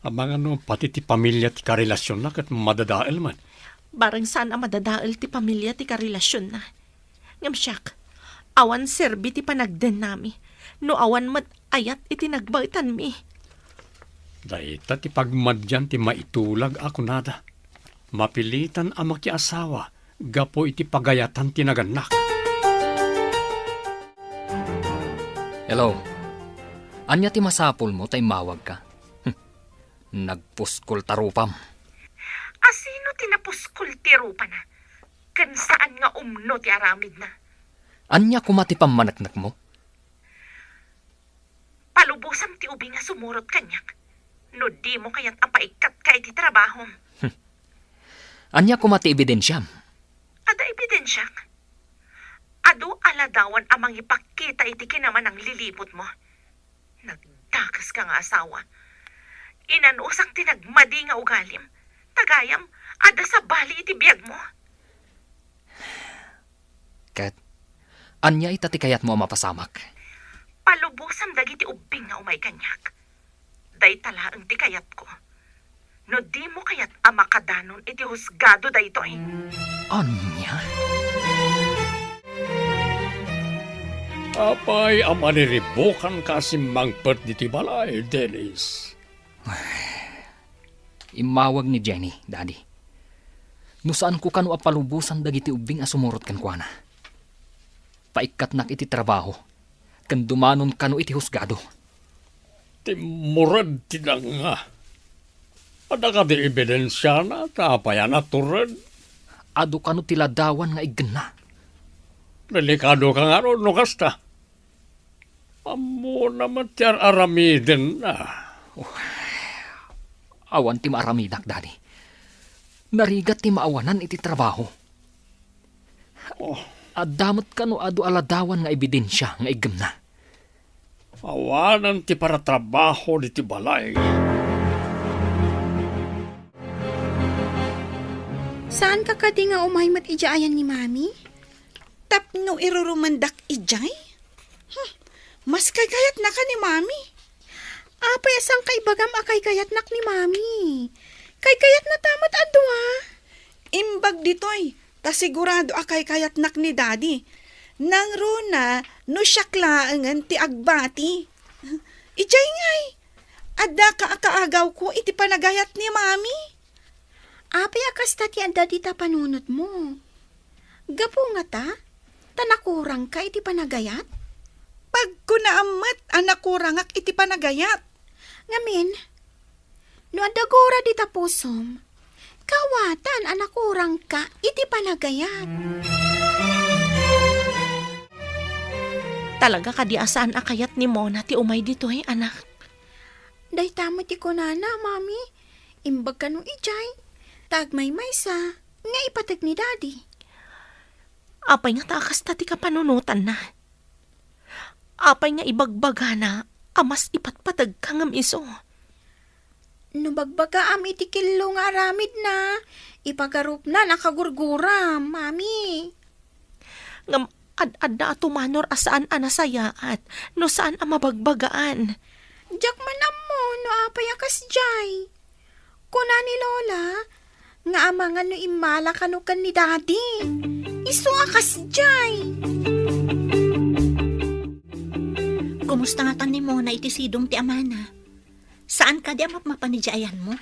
Amangan no pati ti pamilia ti karelasionna ket madadael met. Bareng saan a madadael ti pamilia ti karelasionna. Ngem siak, awan serbi ti panagdennami no awan met ayat iti nagbaetanmi. Dayta ti pagmadian ti maitulag a kunada. Mapilitan a makiasawa gapu iti pagayatan ti nagannak. Hello. Ania ti masapulmo ta immawagka? Hm. Nagpuskol ta rupam. Asino ti napuskol ti rupana? Ken saan nga umno ti aramidna? Ania koma ti pammaneknekmo? Palubosam ti ubing a sumurot kaniak, no dimo kayat a paikkatka iti trabahom. Ania koma ti ebidensiam? Adda ebidensiak. Adu a ladawan a mangipakita iti kinamananglilibutmo. Nagdakeska nga asawa. Inanusak ti nagmadi nga ugalim. Ta gayam, adda sabali iti biagmo. Ket, ania ita ti kayatmo a mapasamak? Palubosam dagiti ubbing nga umay kaniak. Dayta laeng ti kayatko. No dimo kayat a makadanon iti husgado daytoy. Ania? Apay a maniribukanka a simmangpet ditoy balay, Dennis? Immawag ni Jenny, Daddy. No saanko kano a palubosan dagiti ubbing a sumurot kenkuana, paikkatnak iti trabaho, ken dumanon kano iti husgado. Timmured ti danga. Adda kadi ebidensiana ta apay a natured? Adu kano ti ladawan nga iggenna. Delikadoka ngarud no kasta. Ammona met ti ar-aramidenna. Oh, awan ti maaramidak, Daddy. Narigat ti maawanan iti trabaho. Oh. Adda met kano adu a ladawan nga ebidensia nga iggemna? Awanan ti paratrabaho diti balay. Saanka kadi nga umay met idiay ayan ni Mami? Tapno irurumendak idiay? Hmm, mas kaykayatnaka ni Mami. Apay a saanka ibagam a kaykayatnak ni Mami? Kaykayatnata met a dua. Imbag ditoy, ta sigurado a kaykayatnak ni Daddy. Nangruna no siak laengen ti agbati. Idiay ngay, addaka a kaagawko iti panagayat ni Mami. Apay a kasta ti adda dita panunotmo? Gapu ngata, ta nakurangka iti panagayat? Pagkunaam met a nakurangak iti panagayat. Ngamin, no adda gura dita pusom, kawatan a nakurangka iti panagayat. Talaga kadi a saan a kayat ni Mona ti umay ditoy, anak? Dayta met ti kunana, Mami. Imbag kano idiay, ta agmaymaysa nga ipateg ni Daddy. Apay ngata a kasta ti kapanunotanna? Apay nga ibagbagana a mas ipatpategka ngem isu? No bagbagaam iti kello nga aramidna, ipagarupna a kagurguram, Mami. Ngem ad-adda a tumanor a saan a nasayaat no saan a mabagbagaan. Diak man ammo no apay a kasdiay. Kuna ni Lola nga amangan no immala kano ken ni Daddy. Isu a kasdiay. Kumusta ngatan ni Mona iti sidong ti amana? Saan kadi a mapmapan idiay ayanmo?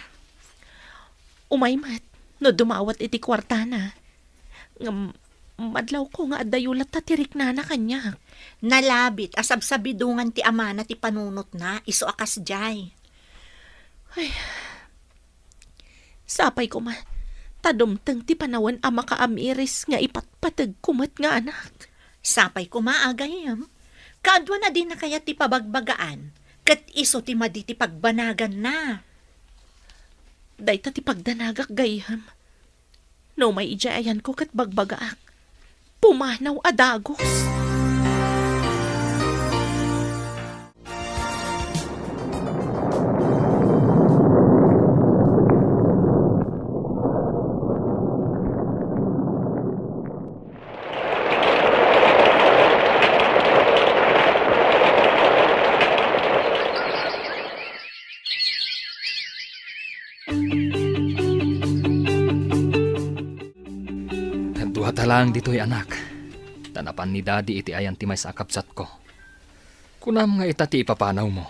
Umay met no dumawat iti kuartana. Ngem, madlawko nga addayo latta ti riknana kaniak. Nalabit a sabsabidongan ti amana ti panunotna, isu a kasdiay. Ay, sapay koma, ta dumteng ti panawen a makaamiris nga ipatpategko met nga anak. Sapay koma, a gayyem. Kaduana dina kayat ti pabagbagaan, ket isu ti madi ti pagbanaganna. Dayta ti pagdanagak, gayyem. No umay idiay ayanko ket bagbagaak, pumanaw a dagus. Dua ta laeng ditoy, anak. Ta napan ni Daddy iti ayan ti maysa a kabsatko. Kunam nga ita ti ipapanawmo.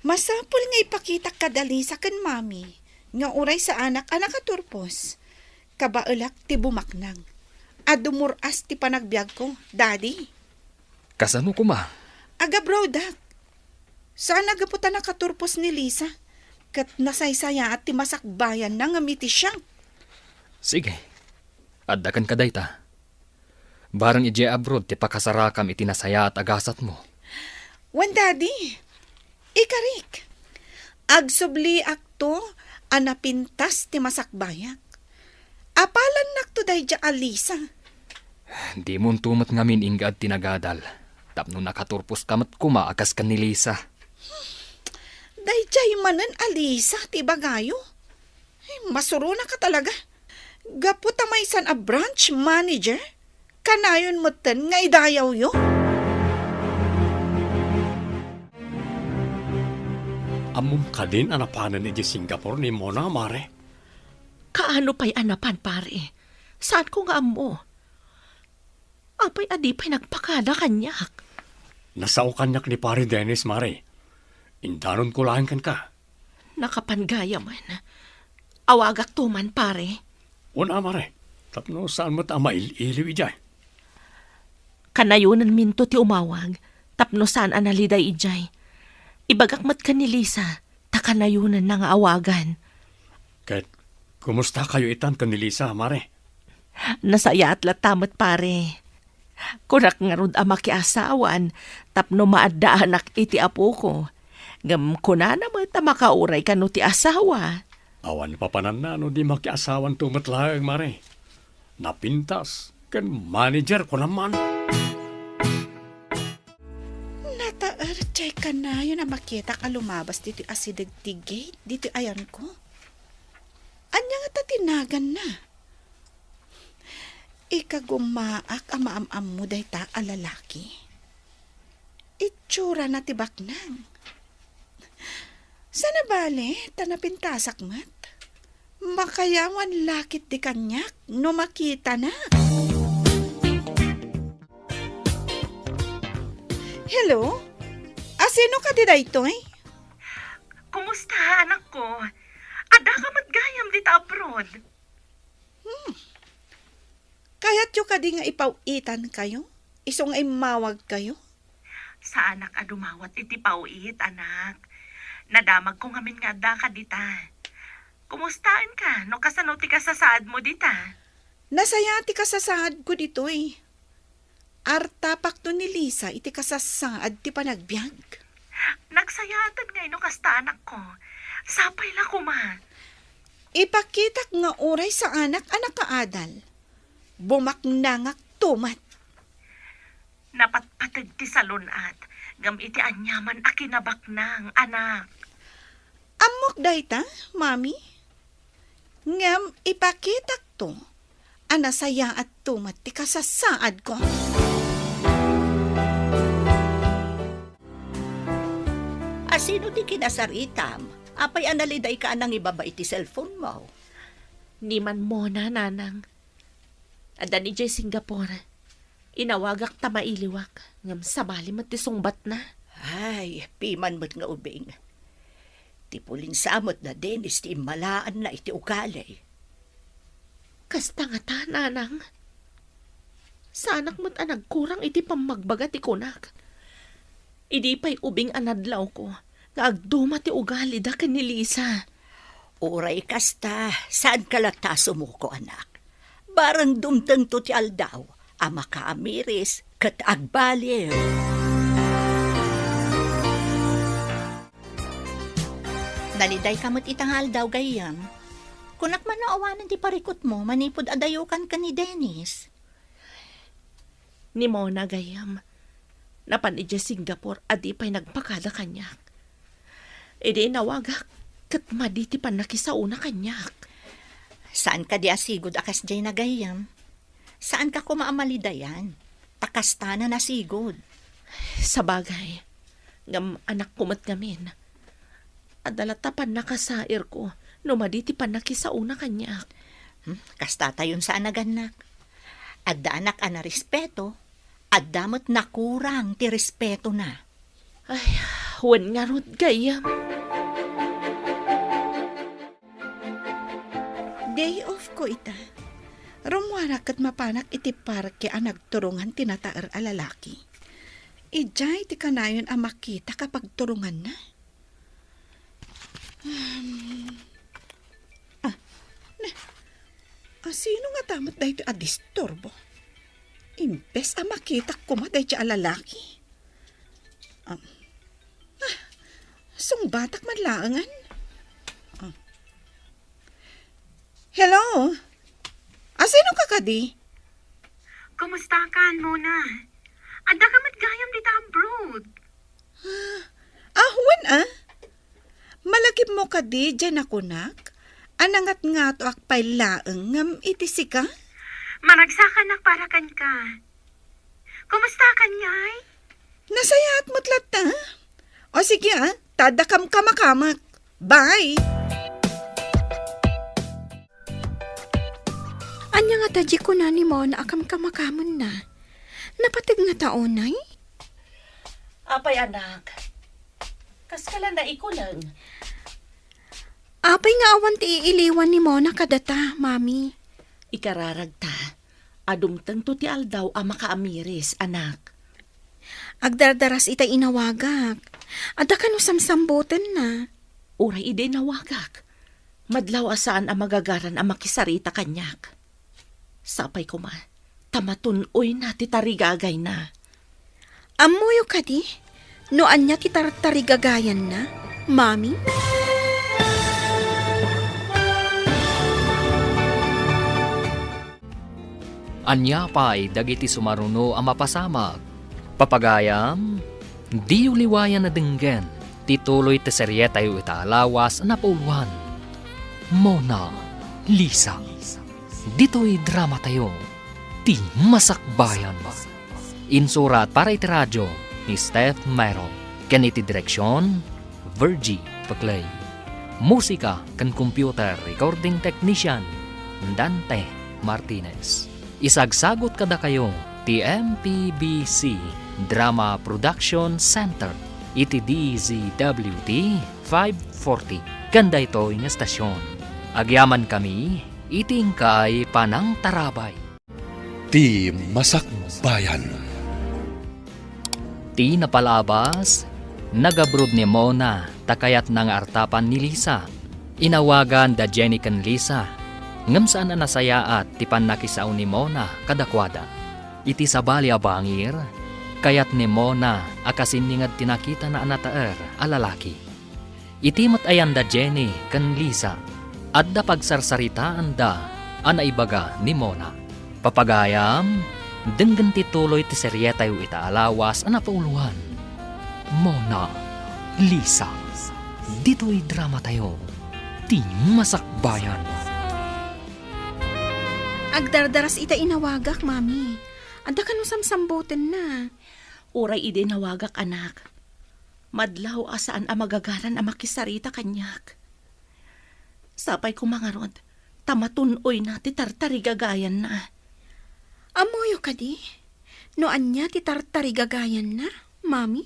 Masapul nga ipakitak kada Lisa ken Mami nga uray saanak a nakaturpos. Kabaelak ti bumaknang a dumur-as ti panagbiagko, Daddy. Kasano koma? Agabroadak. Saan a gapu ta nakaturpos ni Lisa, ket nasaysayaat ti masakbayanna ngem iti siak. Sige, adda kenka dayta. Bareng idiay abroad ti pakasarakam iti nasayaat a gasatmo. Wen, Daddy, ikarik. Agsubliakto a napintas ti masakbayak. Apalannakto daydiay a Lisa. Dimonto met ngamin inggad ti nagadal, tapno nakaturposka met koma a kas ken ni Lisa. Daydiay manen a Lisa ti ibagayo? Ay, masuronaka talaga. Gapu ta maysan a branch manager, kanayon metten nga idayawyo? Ammom kadin a napanen idiay Singapore ni Mona, Mare? Kaano pay a napan, pare? Saanko nga ammo. Apay a di pay nagpakada kaniak? Nasao kaniak ni Pare Dennis, Mare. Indanonko laeng kenka. Nakapan gayamen. Awagakto man, pare. Wen a, Mare. Tapno saan met a mail-iliw idiay. Kanayonenminto ti umawag, tapno saan a naliday idiay. Ibagak met ken ni Lisa, ta kanayonenna nga awagan. Ket, kumustakayo itan ken ni Lisa, Mare? Nasayaat latta met, pare. Kunak ngarud a makiasawan tapno maaddaanak iti apoko. Ngem kunana met a makauray kano ti asawa. Awan papananna no di makiasawanto met laeng, Mare. Napintas ken manager ko naman. Nataer diay kanayon a makitak a lumabas ditoy asideg ti gate ditoy ayanko. Ania ngata ti naganna? Ikagumaak a maam-ammo dayta a lalaki. Itsurana ti baknang. Saan a bale ta napintasak met? Makayawan la ketdi kaniak no makitanak. Hello? Asino kadi daytoy? Kumusta, anakko? Addaka met gayam dita abroad? Hmm. Kayatyo kadi nga ipaw-itankayo? Isu nga immawagkayo? Saanak a dumawat iti paw-it, anak. Nadamagko ngamin nga addaka dita. Kumustaenka no kasano ti kasasaadmo dita? Nasayaat ti kasasaadko ditoy. Artapakto ni Lisa iti kasasaad ti panagbiag. Nagsayaatan ngay no kasta, anakko. Sapay la koma. Ipakitak nga uray saanak a nakaadal. Bumaknangak tumet. Napatpateg ti salun-at, ngem iti aniaman a kinabaknang, anak. Ammok dayta, Mami. Ngem ipakitakto a nasayaatto met ti kasasaadko. Asino ti kinasaritam? Apay a nalidayka a nangibaba iti cellphone mo? Ni Manmona, nanang. Adda ni jay Singapore. Inawagak ta mailiwak, ngem sabali met ti sungbatna. Ay, piman met nga ubing. Ti pulinsa met da Dennis ti immalaanna iti ugali. Kasta ngata, nanang. Saanak met a nagkurang iti pammagbaga ti kunak. Idi pay ubing a nadlawko nga agduma ti ugalida ken ni Lisa. Uray kasta, saanka latta a sumuko, anak. Barang dumtengto ti aldaw a makaamiris ket agbaliw. Nalidayka met ita nga aldaw, gayyem. Kunak man no awanen ti parikutmo manipud adayokan ken ni Dennis. Ni Mona, gayyem. Napan idiay Singapore a di pay nagpakada kaniak. Idi inawagak, ket madi ti pannakisaona kaniak. Saan kadi a sigud a kasdiay na, gayyem? Saanka koma a malidayan, ta kasta na nasigud. Sabagay, ngem anakko met ngamin. Adda latta pannakasairko no madi ti pannakisaona kaniak. Hmm, kasta tayon sa anagannak. Adda anak a narespeto, adda met nakurang ti respetona. Ay, wen ngarud, gayyem. Day off ko ita. Rummuarak ket mapanak iti parke a nagturungan ti nataer a lalaki. Idiay ti kanayon a makitak a pagturunganna. Hmm. Ah, ne. Asino ngata met daytoy a disturbo? Imbes a makitak koma daytoy a lalaki. Ah, ah, sungbatak man laengen. Ah. Hello? Asino ka kadi? Kumusta ka, Mona? Adda ka met gayam dita abroad. Ah, wen, ah? Malagipmo kadi diay nakunak? A nangatngatoak pay laeng ngem iti sika? Maragsakanak para kenka. Kumusta ka ngay? Nasayaat met latta. O sige, ah, ta adda kamkamakamek. Bye! Ania ngata diay kuna ni Mona a kamkamakamenna? Napateg ngata unay? Apay, anak, kaska la naikuleng? Apay nga awan ti iiliwan ni Mona kadata, Mami? Ikararagta a dumtengto ti aldaw a makaamiris, anak. Agdardaras ita inawagak. Adda kano samsambutenna? Uray idi inawagak, madlaw a saan a magagaran a makisarita kaniak. Sapay koma ta matun-oyna ti tarigagayna. Ammoyo kadi no ania ti tartarigagayanna, Mami? Ania pay dagiti sumaruno a mapasamak? Papagayam, diyo liwayan a denggen ti tuloy ti serietayo ita a lawas a napauluan, Mona Lisa. Ditoy dramatayo, Ti Masakbayan. Insurat para iti radio ni Steph Mero, ken iti direksion, Virgie Peclay. Musika ken computer recording technician, Dante Martinez. Isagsagut kadakayo ti M P B C Drama Production Center iti D Z W T five forty ken daytoy nga estasion. Agyamankami iti inkay panangtarabay. Ti Masakbayan. Ti napalabas, nagabroad ni Mona ta kayatna nga artapan ni Lisa. Inawagan da Jenny ken Lisa, ngem saan a nasayaat ti pannakisao ni Mona kadakuada. Iti sabali a bangir, kayat ni Mona a kasinginged ti nakitana a nataer a lalaki. Iti met ayan da Jenny ken Lisa, adda pagsarsaritaanda a naibaga ni Mona. Papagayam, denggen ti tuloy ti serietayo ita a lawas a napauloan. Mona, Lisa, ditoy dramatayo, Ti Masakbayan. Agdardaras ita inawagak, Mami. Adda kano samsambutenna? Uray idi inawagak, anak. Madlaw a saan a magagaran a makisarita kaniak. Sapay koma ngarud, ta matun-oyna ti tartarigagayanna. Ammoyo kadi no ania ti tartarigagayanna, Mami?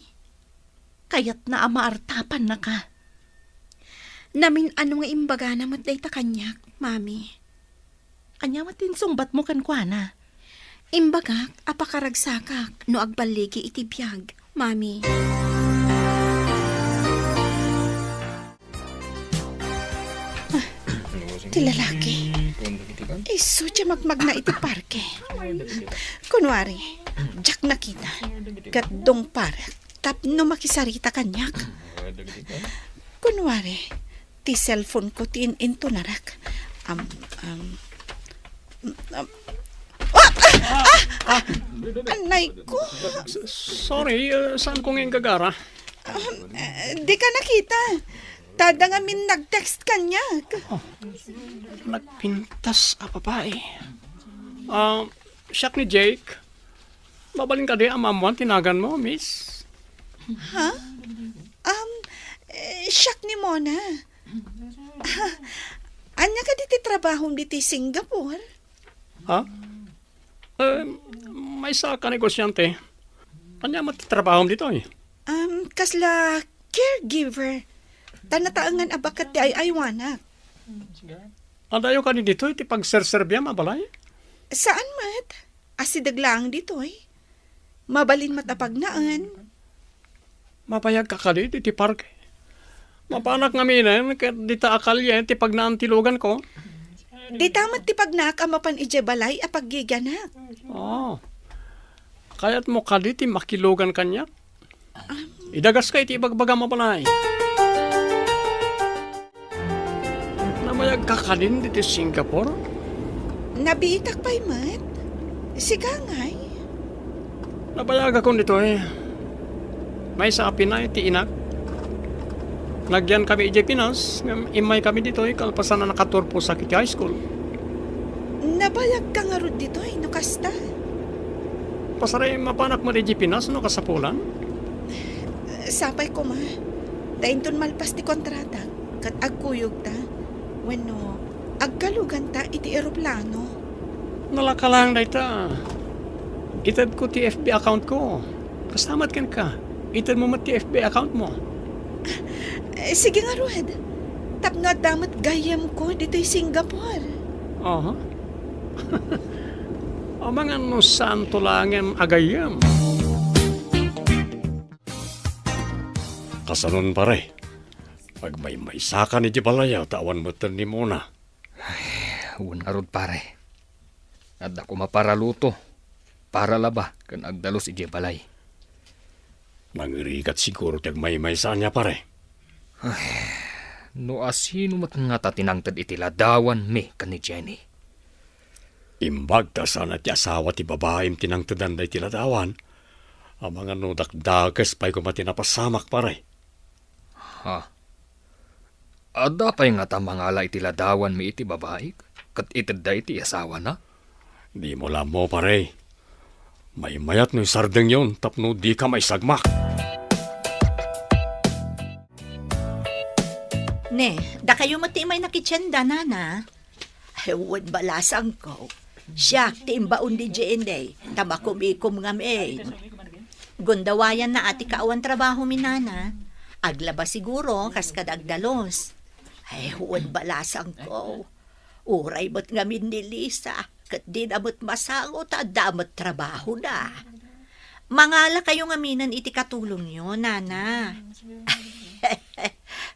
Kayatna a maartapannaka. Namin-ano nga imbagana met dayta kaniak, Mami? Ania met ti insungbatmo kenkuana? Imbagak a pakaragsakak no agballigi iti biag, Mami. Ah, ti lalaki. Isu ti magmagna iti parke. Kunwari, diak nakita. Ket dungparek tapno makisarita kaniak. Kunwari, ti cellphone-ko ti in-intunarak. Am, am, am, ah! Ah! Ah! Anay ko! S-, sorry, uh, saan ko nga inggagara? Um, eh, di ka nakita. Tada ngamin nag-text kaniak. Oh, nagpintas a babae. Ah, siak ni Jake. Mabalin kadi a maammoan ti naganmo, miss? Ha? Um, eh, siak ni Mona. Ah, ania kadi ti trabahom ditoy Singapore? Ha? Eh, maysa ka negosyante. Ania met ti trabahom ditoy? Um, kasla caregiver. Ta nataengan a baket ti ay-aywanak. Adayo kadi ditoy ti pagserserbiam a balay? Saan met. Asideg laeng ditoy. Mabalin met a pagnaen. Mabayagka kadi ditoy ti parke? Mapanak ngaminen ket dita a kalien ti pagnaen ti luganko? Dita met ti pagnaek a mapan idiay balay a paggigianak. Oh. Kayatmo kadi ti makilugan kaniak? Idagaska iti ibagbagam a balay. Nabayagka kadin ditoy Singapore? Nabiitak pay met. Sika ngay? Nabayagakon ditoy. Maysa a pinay ti inak. Nagyan kami idiay Pinas, ngem immay kami ditoy kalpasan a nakaturposak iti high school. Nabayagka ngarud ditoy, no kasta? Pasari, mapanak met idiay Pinas no kasapulan? Sapay koma, ta inton malpas ti kontrata, ket agkuyogta, wenno agkaluganta iti eroplano. Nalaka laeng dayta. Itedko ti F B account ko. Kasta met kenka, itedmo met ti F B account mo. Eh, sige ngarud. Tapno adda met gayyemko ditoy Singapore. Aha. Amangan no saanto laengen a gayyem. Kasanon, pare? Agmaymaysakan idiay balay ta awan metten ni Mona. Ay, wen ngarud, pare. Adda koma para luto, para laba, ken agdalus idiay balay. Nangirigat siguro ti agmaymaysa ania, pare. Ay, no asino met ngata ti nangted iti ladawanmi ken ni Jenny? Imbag ta saan a ti asawa ti babaim ti nangtedan daydi ladawan, amangan no dakdakes pay koma ti napasamak, pare. Ha? Adda pay ngata mangala iti ladawanmi iti babai ket itedda iti asawana? Dimo la ammo, pare. Maymayat no isardengyon tapno dika maisagmak. Ne, dakayo met ti imaynak iti tienda, nana? Ay, wen, balasangko. Siak ti imbaon ni Jenny, ta makumikom ngamin. Gundawayanna a ti kaawan trabaho mi, nana. Aglaba siguro, kas kada agdalus. Ay, wen, balasangko. Uray met ngamin ni Lisa, ket dina met masango ta adda met trabahona. Mangalakayo ngaminen iti katulongyo, nana.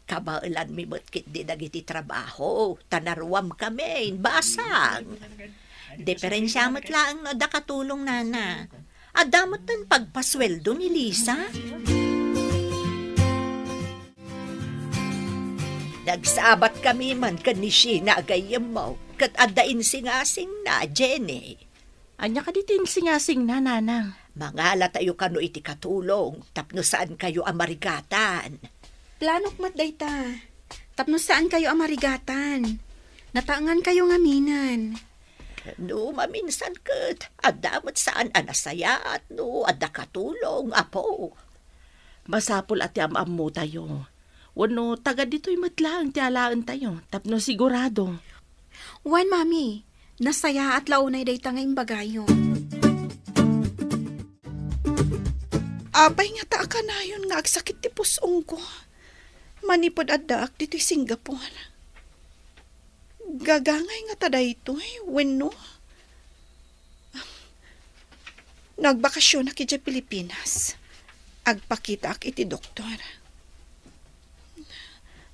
Kabaelanmi met ketdi dagiti trabaho, ta naruamkami, basang. Diferensia met laeng no adda katulong, nana. Adda met pagpasueldo ni Lisa. Nagsabatkami man ken ni Sheena a gayyemmo, ket adda insingasingna, Jenny. Ania kadi ti insingasingna, nanang? Mangalatayo kano iti katulong tapno saankayo a marigatan. Planok met dayta, tapno saankayo a marigatan. Nataengankayo ngaminen. No maminsan ket, adda met saan a nasayaat no adda katulong, apo. Masapul a ti am-ammotayo. Wenno, taga ditoy met laeng ti alaentayo, tapno sigurado. Wen, Mami, nasayaat la unay dayta nga imbagayo. Apay ngata a kanayon nga agsakit ti pus-ongko manipud addaak ditoy Singapore? Gagangay ngata daytoy, wenno? Nagbakasionak idiay Pilipinas. Agpakitaak iti doktor.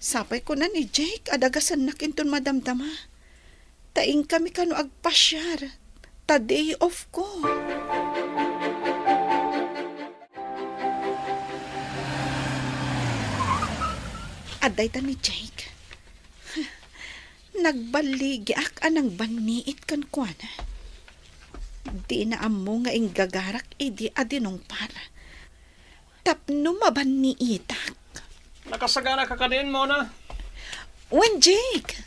Sapay kuna ni Jake a dagasennak inton madamdama. Ta inkami kano agpasiar. Ta day off ko. Adda ita ni Jake. Nagballigiak a nangbanniit kenkuana. Dina ammo nga inggagarak idi a dinungpar. Tapno mabanniitak. Nakasagana ka kadin, Mona? Wen, Jake.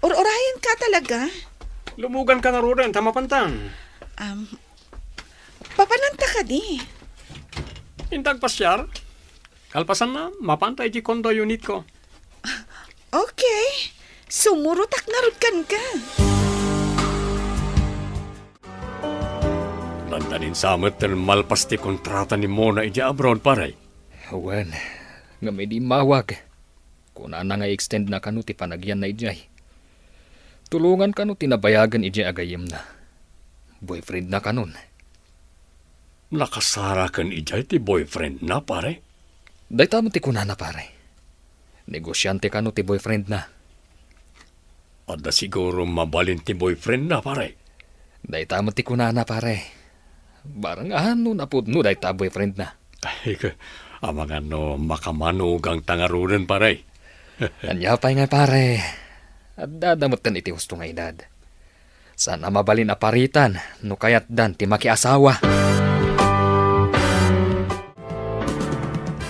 Ur-urayan ka talaga. Lumugan ka ngaruden, ta mapantan. Um, papananta kadi? Inta agpasiar? Kalpasanna, mapanta iti condo unit ko. Okay. Sumurotak ngarud kenka. Dandanin sa met ten malpas ti kontrata ni Mona idiay abroad, pare. Wen, ngem idi immawag, kunana nga i-extend na kano ti panagyanna idiay. Tulongan kano ti nabayagen idiay a gayyemna. Boyfriend na kanon. Nakasara ken idiay ti boyfriend na, pare? Dayta met ti kunana, pare. Negosiante kano ti boyfriend na. Adda siguro mabalin ti boyfriend na, pare. Dayta met ti kunana, pare. Barang a no napudno dayta boyfriend na. Ay, amangan no makamanugang ta ngaruden, pare. Ania pay nga, pare. Adda da metten iti husto nga edad. Saan a mabalin a paritan no kayatdan ti makiasawa.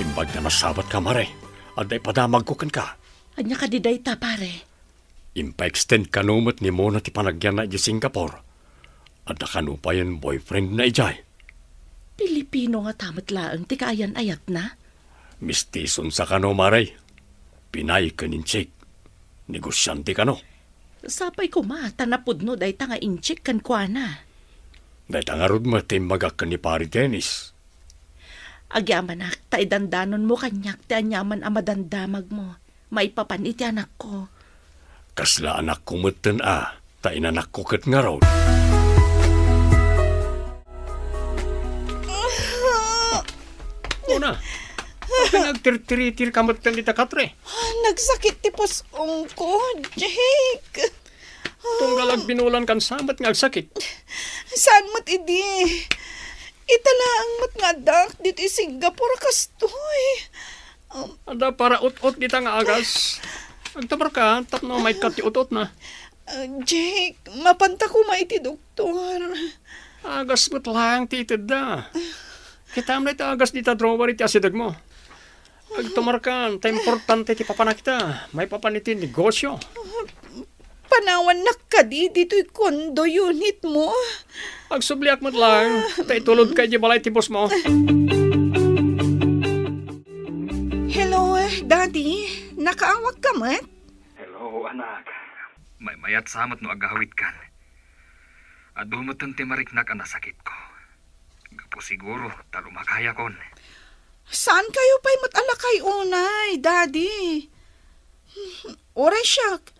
Imbag nga nasabat ka, mare, adda ipadamagko kenka. Ania kadi dayta, pare? Impa-extend kano met ni Mona ti panagyanna idiay Singapore. Adda kano payen boyfriend na idiay. Pilipino ngata met laeng ti kaayan-ayatna? Mistison sa kano, mare. Pinay ken Intsik. Negosiante kano. Sapay koma ta napudno dayta nga Intsik kenkuana. Dayta ngarud met ti imbagak ken ni Pari Dennis. Agyamanak ta idandanonmo kaniak ti aniaman a madamdamagmo maipapan iti anakko. Kasla anakko metten a, ta inanakko ket ngarud. Mona, apay nga agtirtiritir ka metten dita katre? Nagsakit ti pus-ongko, Jake. Tunggal agbinulan kan sa met nga agsakit. Saan met idi? Ita laeng met nga addaak ditoy Singapore kastoy. Um, Adda para ut-ot dita nga agas. Agtamar ka tapno maikkat ti ut-ot na. Ah, Jake, mapanta koma iti doktor. Agas met laeng ti itedda. Kitam dayta agas dita drawer iti asidegmo. Agtumarkan, ta importante ti papanak ita. Maipapan iti negosyo. panawannak kadi ditoy condo unit mo. Agsubliak met laeng, ta itulodka idiay balay ti boss mo. Hello, Daddy. Nakaawagka met? Hello, anak. Maymayat sa met no agawidkan. Adu metten ti mariknak a nasakitko. Gapu siguro ta lumakayakon. Saankayo pay met a lakay unay, Daddy? Uray siak,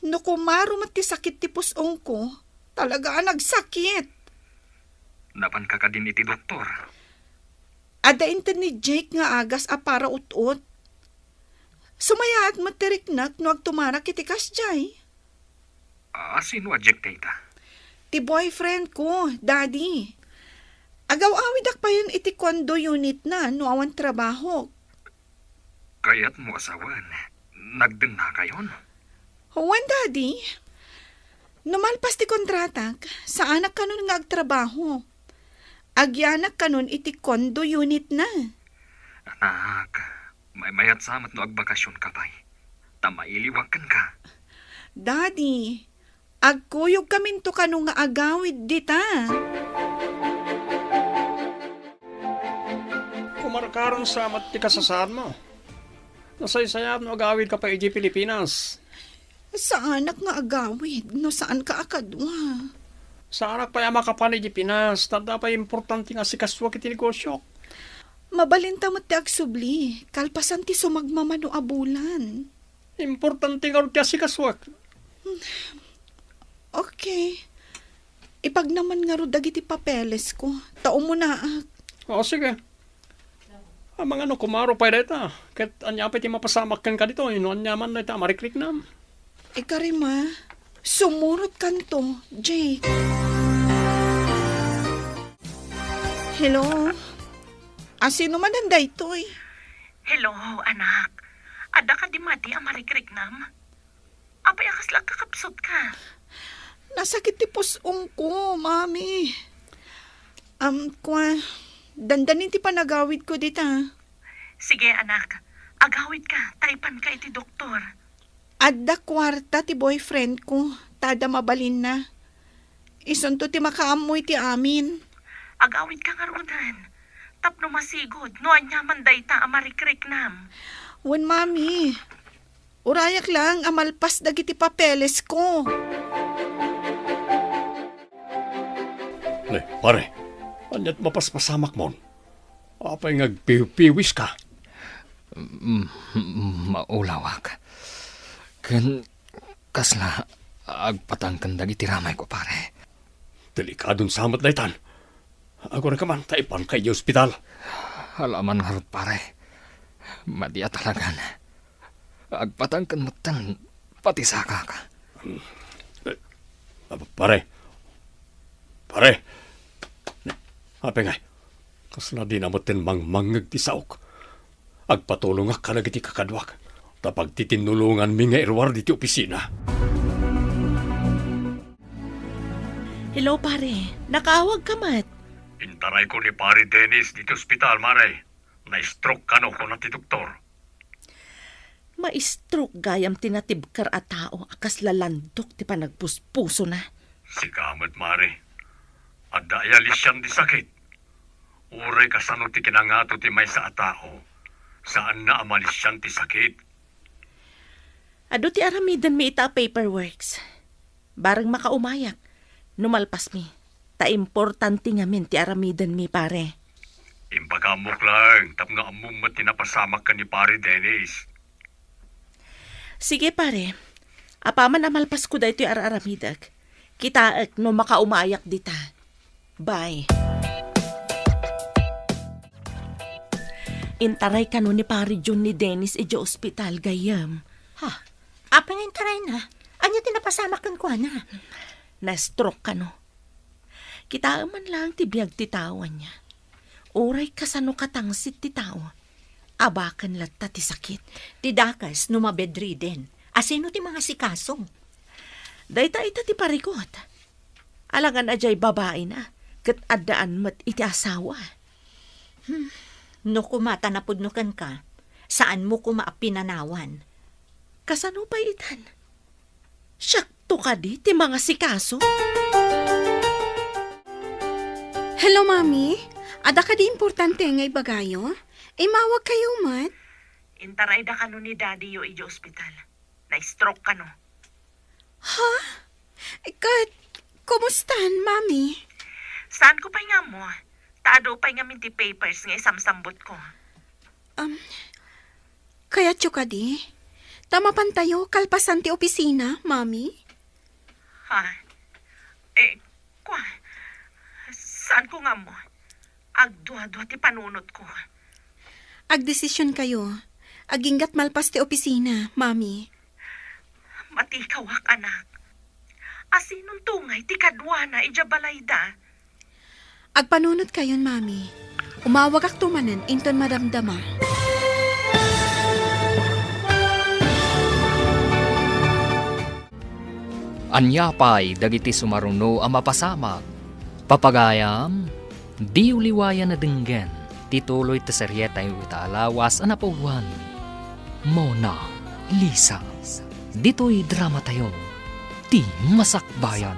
no kumaro met ti sakit ti pus-ongko, talaga a nagsakit. Napanka kadin iti doktor? Adda inted ni Jake nga agas a para ut-ot. Sumayaat met ti riknak no agtumarak iti kasdiay. A, sino a Jake dayta? Ti boyfriend ko, Daddy. Agaw-awidak payen iti condo unit na no awan trabahok. Kayatmo a sawen, nagdennakayon? Wen, Daddy. No malpas ti kontratak, saanak kanon nga agtrabaho. Agyanak kanon iti condo unit na. Anak, maymayat sa met no agbakasionka pay. Ta mailiwak kenka. Daddy, agkuyogkaminto kano nga agawid dita. Kumarkaron sa met ti kasasaadmo. Nasaysayaat no agawidka pay idiay Pilipinas. Saanak nga agawid no saanka a kadua. Saanak pay a makapan idiay Pinas, ta adda pay importante nga asikasuak iti negosiok. Mabalinta met ti agsubli, kalpasan ti sumagmamano a bulan. Importante ngarud ti asikasuak. Okay. Ipagnaman ngarud dagiti papelesko, ta umunaak. O, sige. Amangan no kumaro pay dayta, ket ania pay ti mapasamak kenka ditoy no aniaman dayta a marikriknam? Ikarima, sumurotkanto, Jake. Hello? Asino manen daytoy? Hello, anak. Adda kadi madi a marikriknam? Apay a kasla kakapsutka? Nasakit ti pus-ongko, Mami. Am, kua, dandanin ti panagawidko dita. Sige, anak. Agawidka, ta ipanka iti doktor. Adda kuarta ti boyfriendko, ta adda mabalinna. Isunto ti makaammo iti amin. Agawidka ngaruden, tapno masigud no aniaman dayta a marikriknam. Wen, Mami. Urayak lang a malpas dagiti papelesko. Ne, pare, aniat mapaspasamakmon? Apay nga agpiwpiwiska? Mm, mm, maulawak. Ken kasla agpatangken dagiti ramayko, pare. Delikadon sa met daytan. Agurayka man ta ipanka idiay ospital. Alaman ngarud, pare. Madi a talagan. Agpatangken metten pati sakak. Eh, ah, pare. Pare. Apay ngay? Kasla dina metten mangmangngeg ti saok. Agpatulongak kadagiti kakaduak, ta pagtitinnulonganmi nga iruar diti opisina. Hello, pare. Nakaawagka met? Intarayko ni Pare Dennis diti ospital, mare. Na-stroke kano, kuna ti doktor. Ma-stroke gayam ti natibker a tao a kasla landok ti panagpuspusona. Sika met, mare. Adda aya lisian ti sakit? Uray kasano ti kinangato ti maysa a tao, saanna a malisian ti sakit. Adu ti aramidenmi ita a paperworks. Bareng makaumayak no malpasmi, ta importante ngamin ti aramidenmi, pare. Impakaamok laeng tapno ammom met ti napasamak ken ni Pare Dennis. Sige, pare. Apaman a malpasko daytoy ar-aramidek, kitaek no makaumayak dita. Bye. Intaray kano ni Pare John ni Dennis idiay ospital, gayyem. Ha? Apay nga intarayna? Ania ti napasamak kenkuana? Na-stroke kano. Kitaem man laeng ti biag ti tao, ania. Uray kasano katangsit ti tao, abaken latta ti sakit. Ti dakes no mabedriden, asino ti mangasikaso? Dayta ita ti parikot. Alangan a diay babaina, ket addaan met iti asawa. Hmm, no koma ta napudno kenka, saanmo koma a pinanawan. Kasano pay itan? Siak kadi ti mangasikaso? Hello, Mami. Adda kadi importante nga ibagayo? Immawag kayo met? Intarayda kano ni Daddy-yo idiay ospital. Na-stroke kano. Ha? Ket, kumustan, Mami? Saanko pay nga ammo. Ta adu pay ngamin ti papers nga isamsambutko. Um, kayatyo kadi? Ta mapantayo kalpasan ti opisina, Mami? Ha? Eh, kua, saanko nga ammo. Agdua-dua ti panunotko. Agdesision kayo. Aginggat malpas ti opisina, Mami. Matikawak, anak. Asinon tungay ti kaduana idiay balayda? Agpanunot kayon, Mami. Umawagakto manen inton madamdama. Ania pay dagiti sumaruno a mapasamak? Papagayam, diyo liwayan a denggen ti tuloy ti serietayo ita a lawas a napauluan, Mona Lisa. Ditoy dramatayo, ti masakbayan.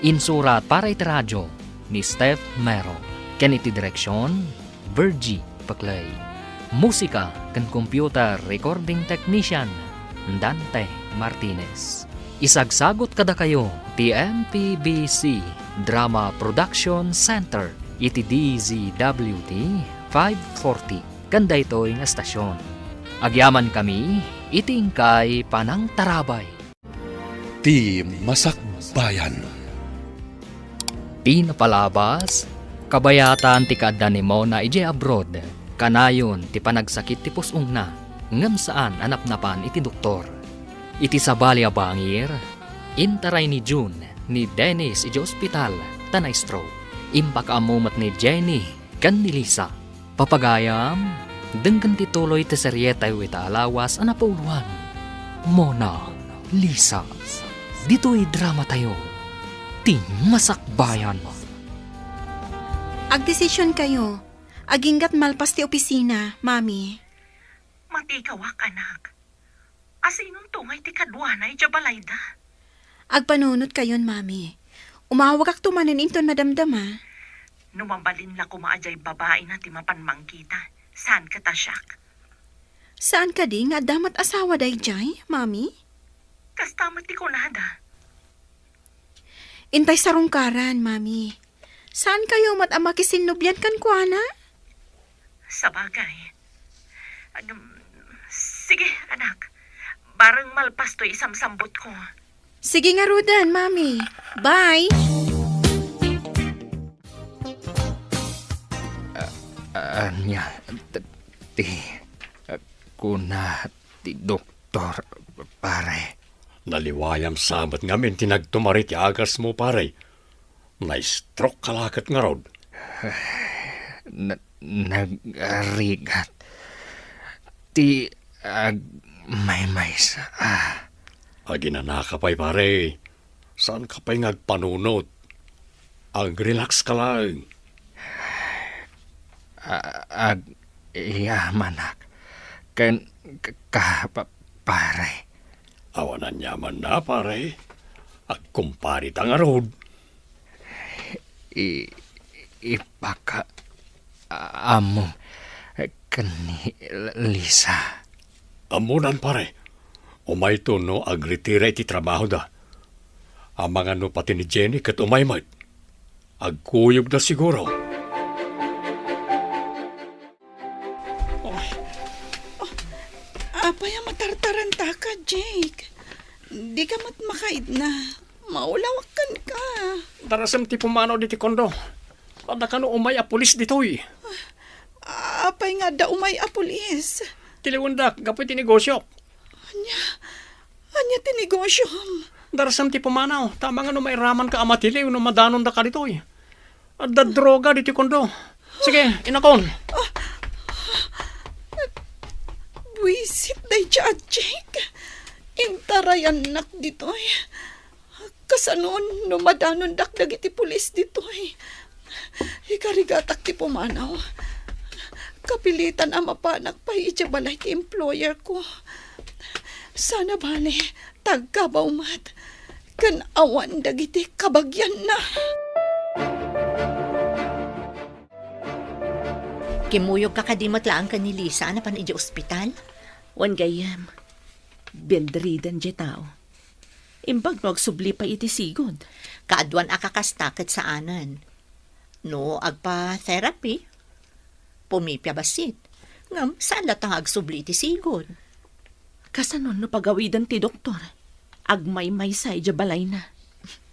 Insurat para iti radio ni Steph Mero, ken iti direksion, Virgie Paclay. Musika ken computer recording technician, Dante Martinez. Isagsagut kadakayo ti M P B C Drama Production Center iti D Z W T five forty ken daytoy nga estasion. Agyamankami iti inkay panangtarabay. Ti masakbayan. Ti napalabas, kabayatan ti kaadda ni Mona idiay abroad, kanayon ti panagsakit ti pus-ongna, ngem saan a napnapan iti doktor. Iti sabali a bangir, intaray ni June ni Dennis idiay ospital ta na-stroke. Impakaammo met ni Jenny ken ni Lisa. Papagayam, denggen ti tuloy ti serietayo ita a lawas a napauluan, Mona Lisa. Ditoy dramatayo, ti masakbayan. Agdesision kayo. Aginggat malpas ti opisina, Mami. Matikawak, anak. Asinon tungay ti kaduana idiay balayda? Agpanunot kayon, Mami. Umawagakto manen inton madamdama. No mabalin la koma a diay babaina ti mapan mangkita, saan ket a siak? Saan kadi nga adda met asawa daydiay, Mami? Kasta met ti kunada. Intay sarungkaran, Mami. Saan kayo met a makisinnubian kenkuana? Sabagay. Agam, sige, anak. Bareng malpas toy isamsambutko. Sige ngaruden, Mami. Bye! Ah, ania, t-, ti, ah, kuna ti doktor, pare. Naliwayam sa met ngamin ti nagtumari ti agasmo, pare. Na-stroke ka la ket ngarud. Na-, nagrigat ti agmaymaysa. Aginanaka pay, pare. Saanka pay nga agpanunot. Ag-relax ka laeng. A-, agyamanak ken ka, pa-, pare. Awan aniamanna, pare. Agkumpare ta ngarud. I-, ipaka-, a-, ammo ken ni Lisa. Ammonan, pare. Umayto no agretira iti trabahoda. Amangan no pati ni Jenny ket umay met. Agkuyogda siguro. Oh. Oh. Apay a matartarantaka, Jake? Dika met makaidna. Maulawak kenka. Darasem ti pumanaw ditoy kondo. Adda kano umay a pulis ditoy. Apay nga adda umay a pulis? Tiliwendak gapu iti negosiok. Ania? Ania ti negosiom? Darasem ti pumanaw, ta amangan no mairamanka a matiliw no madanondaka ditoy. Adda droga ditoy kondo. Sige, inakon. Buisit daydiay a Jake. Intarayannak ditoy. Kasano no madanondak dagiti pulis ditoy? Ikarigatak ti pumanaw. Kapilitan a mapanak pay idiay balay ti employer ko. Sana bale, tagkabaw met. ken awan dagiti kabagianna. Kimmuyogka kadi met laeng ken ni Lisa a napan idiay ospital? Wen gayyem, bedridden diay tao. Imbag no agsubli pay iti sigud. Kaaduan a kakasta ket saanen. No agpa-therapy, pumipia bassit. Ngem saan latta nga agsubli iti sigud. Kasano no pagawiden ti doktor? Agmaymaysa idiay balayna.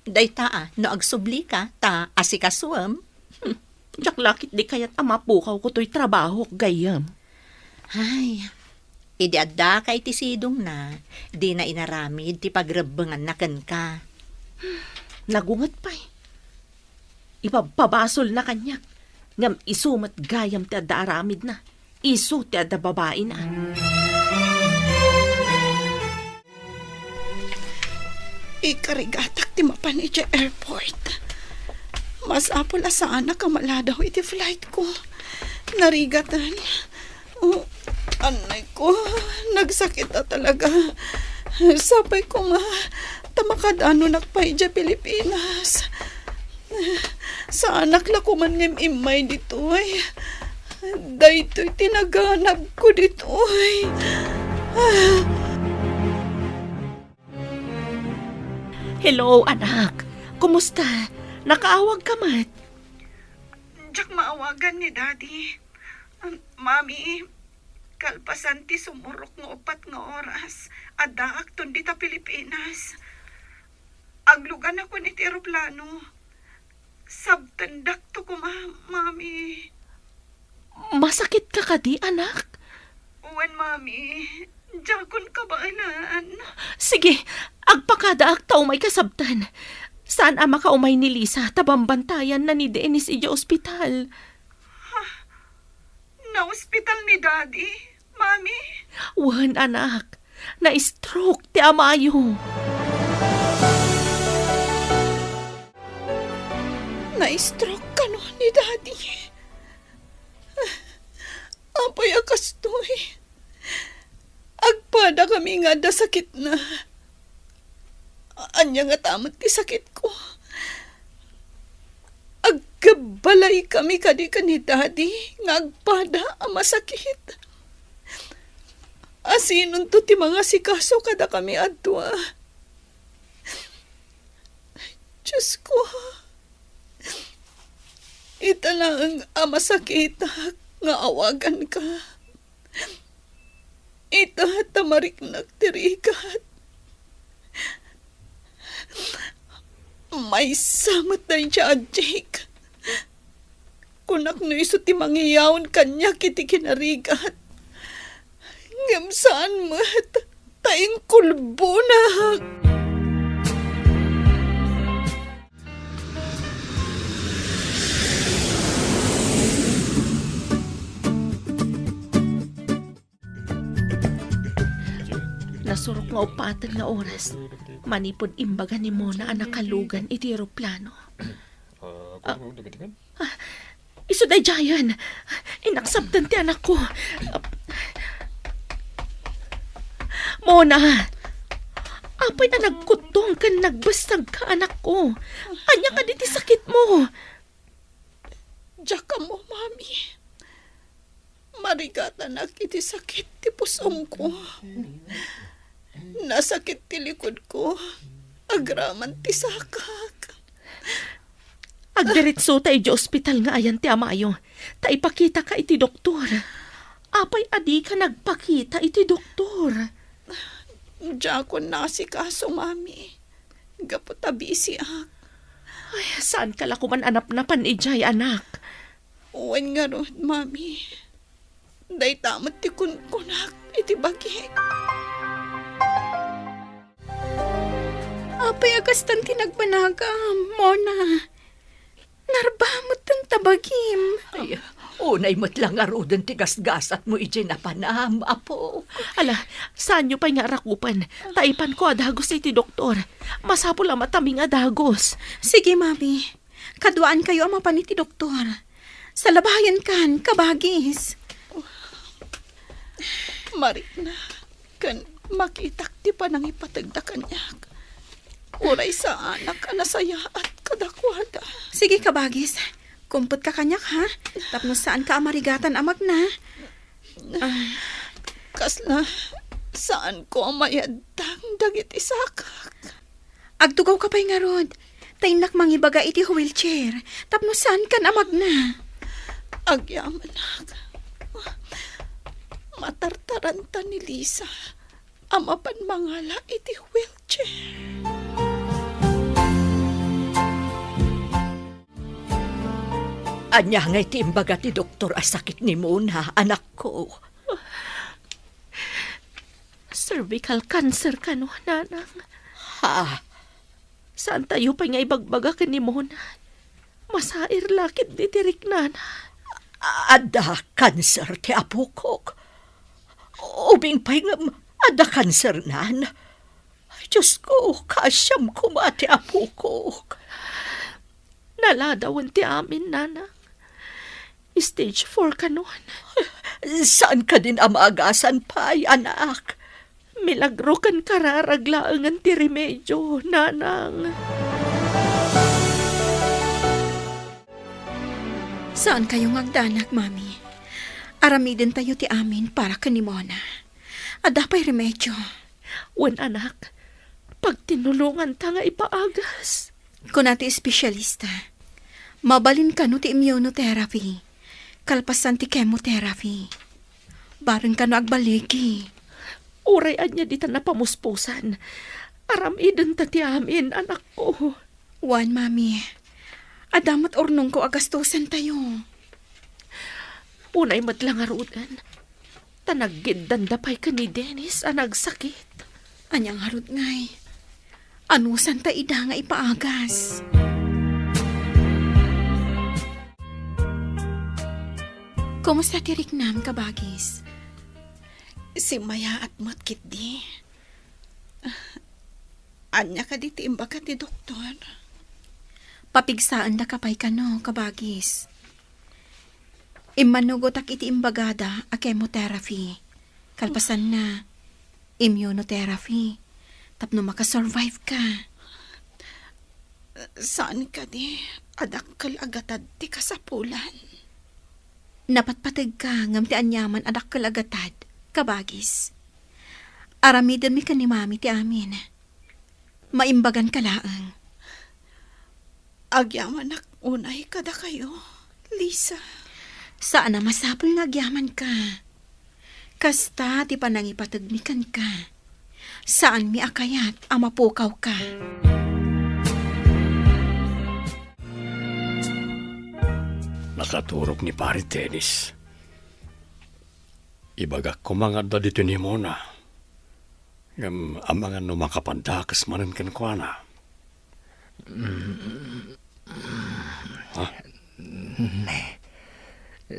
Dayta a, no agsublika, ta asikasuem. Hmm, diak la ketdi kayat a mapukawko toy trabahok, gayyem. Ay, idi addaka iti sidongna, dina inaramid ti pagrebbenganna kenka. Nagunget pay. Ipabpabasolna kaniak, ngem isu met gayam ti adda aramidna. Isu ti adda babaina. Ikarigatak ti mapan idiay airport. Masapul a saanak a maladaw iti flight ko. Narigaten. Oh, anay ko, nagsakit a talaga. Sapay koma, ta makadanunak pay idiay Pilipinas. Saanak la koman nga im-immay ditoy. Daytoy ti naganabko ditoy. Hello, anak. Kumusta? Nakaawagka met? Diak maawagan ni Daddy. Um, Mami, kalpasan ti sumurok nga uppat nga oras, addaak ton dita Pilipinas. Agluganakon iti eroplano. Sabtendakto koma, Mami. Masakitka kadi, anak? Wen, Mami. Diakon kabaelan. Sige, agpakadaak ta umayka sabten. Saan a makaumay ni Lisa ta bambantayanna ni Dennis idiay ospital. Ha? Naospital ni Daddy, Mami? Wen, anak. Na-stroke ti amayo. Na-stroke kano ni Daddy? Apay a kastoy? Agpadakami nga adda sakitna. Ania ngata met ti sakitko? Agkabbalaykami kadi ken ni Daddy nga agpada a masakit? Asinonto ti mangasikaso kadakami a dua? Diosko, ita laeng a masakitak nga awaganka. Ita ta mariknak ti rigat. Maysa met daydiay a Jake. Kunak no isu ti mangiyaon kaniak iti kinarigat. Ngem saan met, ta inkulbonak. Nasurok nga uppaten nga oras, manipud imbaga ni Mona a nakalugan iti eroplano. Ah, ah, isu daydiayen. Inaksabtan ti anakko. Mona, apay a nagkuttong ken nagbessagka, anakko? Ania kadi ti sakitmo? Diak ammo, Mami. Marigatanak iti sakit ti pusongko. Nasakit ti likudko agraman ti sakak. Agdiretsota idiay ospital nga ayan ti amayo, ta ipakitaka iti doktor. Apay a dika nagpakita iti doktor? Diakon naasikaso, Mami. Gapu ta bisiak. Ay, saanka la koman a napnapan idiay, anak. Wen ngarud, Mami. Dayta met ti kunkunak iti bagik. Apay a kastan ti nagbanagam, Mona? Narbametten ta bagim. Ay, unay met la ngaruden ti gasgasatmo idiay napanam, Apo. Ala, saanyo pay nga arakupen. Taipanko a dagus iti doktor. Masapul a matami nga dagus. Sige, Mami. Kaduaankayo a mapan iti doktor. Salabayankan, kabagis. Marikna, ken makitak ti panangipategda kaniak. Uray saanak a nasayaat kadakuada. Sige, kabagis. Kumpetka kaniak, ha? Tapno saanka a marigatan a magna. Ah, kasla saanko a mayaddang dagiti sakak. Agtugawka pay ngarud. Ta innak mangibaga iti wheelchair. Tapno saankan a magna. Agyamanak. Matartaranta ni Lisa a mapan mangala iti wheelchair. Ania ngay ti imbaga ti doktor a sakit ni Mona, anakko? Cervical cancer kano, nanang. Ha? Saantayo pay nga ibagbaga ken ni Mona. Masair la ketdi ti riknana. Adda kanser ti apokok. Ubing pay ngem adda kansernan. Diosko, kaasiam koma ti apokok. Naladawen ti amin, nanang. Stage four kanon. Saan kadin a maagasan pay, anak? Milagro ken kararag laengen ti remedio, nanang. Saankayo nga agdanag, Mami. Aramidentayo ti amin para ken ni Mona. Adda pay remedio. Wen, anak, pagtinulonganta nga ipaagas. Kuna ti espesyalista, mabalin kano ti immunotherapy, kalpasan ti chemotherapy. Bareng kano agballigi. Uray ania dita napamuspusan, aramidenta ti amin, anakko. Wen, Mami. Adda met urnongko a gastosentayo. Unay met la ngaruden, ta naggiddanda pay ken ni Dennis a nagsakit. Ania ngarud ngay? Anusanta ida nga ipaagas? Kumusta ti riknam, kabagis? Simmayaat met ketdi. Ania kadi ti imbaga ti doktor? Papigsaendaka pay kano, kabagis. Immanugotak iti imbagada a chemotherapy. Kalpasanna, immunotherapy. Tapno makasurvive ka. Saan kadi a dakkel a gatad ti kasapulan? Napatpategka ngem ti aniaman a dakkel a gatad, kabagis. Aramidenmi ken ni Mami ti amin. Maimbaganka laeng. Agyamanak unay kadakayo, Lisa. Saan a masapul nga agyamanka. Kasta ti panangipategmi kenka. Saanmi a kayat a mapukawka. Nakaturog ni Pare Dennis. Ibagak koma nga adda ditoy ni Mona. Ngem amangan no makapadakes manen kenkuana. Ha? Ne,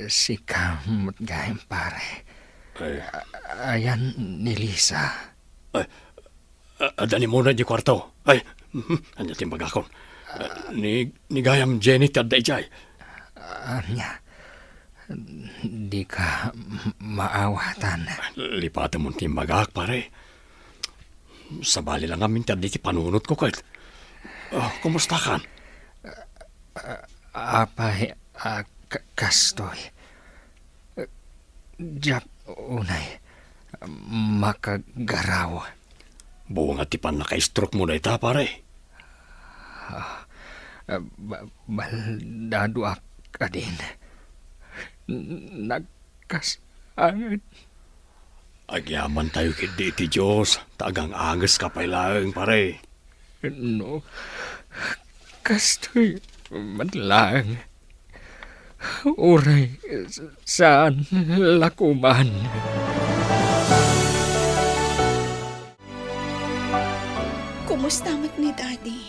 sika met gayam, pare. Ay. A-, ayan ni Lisa. Ay, a-, adda ni Mona idiay kuarto. Ay, mhm, ania ti imbagakon? A, ni, ni gayam Jenny ti adda idiay. Ania? Dika maawatan. Lipatem ti imbagak, pare. Sabali la ngamin ti adda iti panunotko ket. Oh, kumustakan? Apay a ka-, kastoy? Diak unay makagaraw. Bunga ti pannaka-stroke mo dayta, pare. Ah, ba-, baldaduak kadin. Nagkasangit. Agyamantayo ketdi iti Dios, ta agang-angeska pay laeng, pare. No, kastoy met laeng. Uray saan la koman. Kumusta met ni Daddy?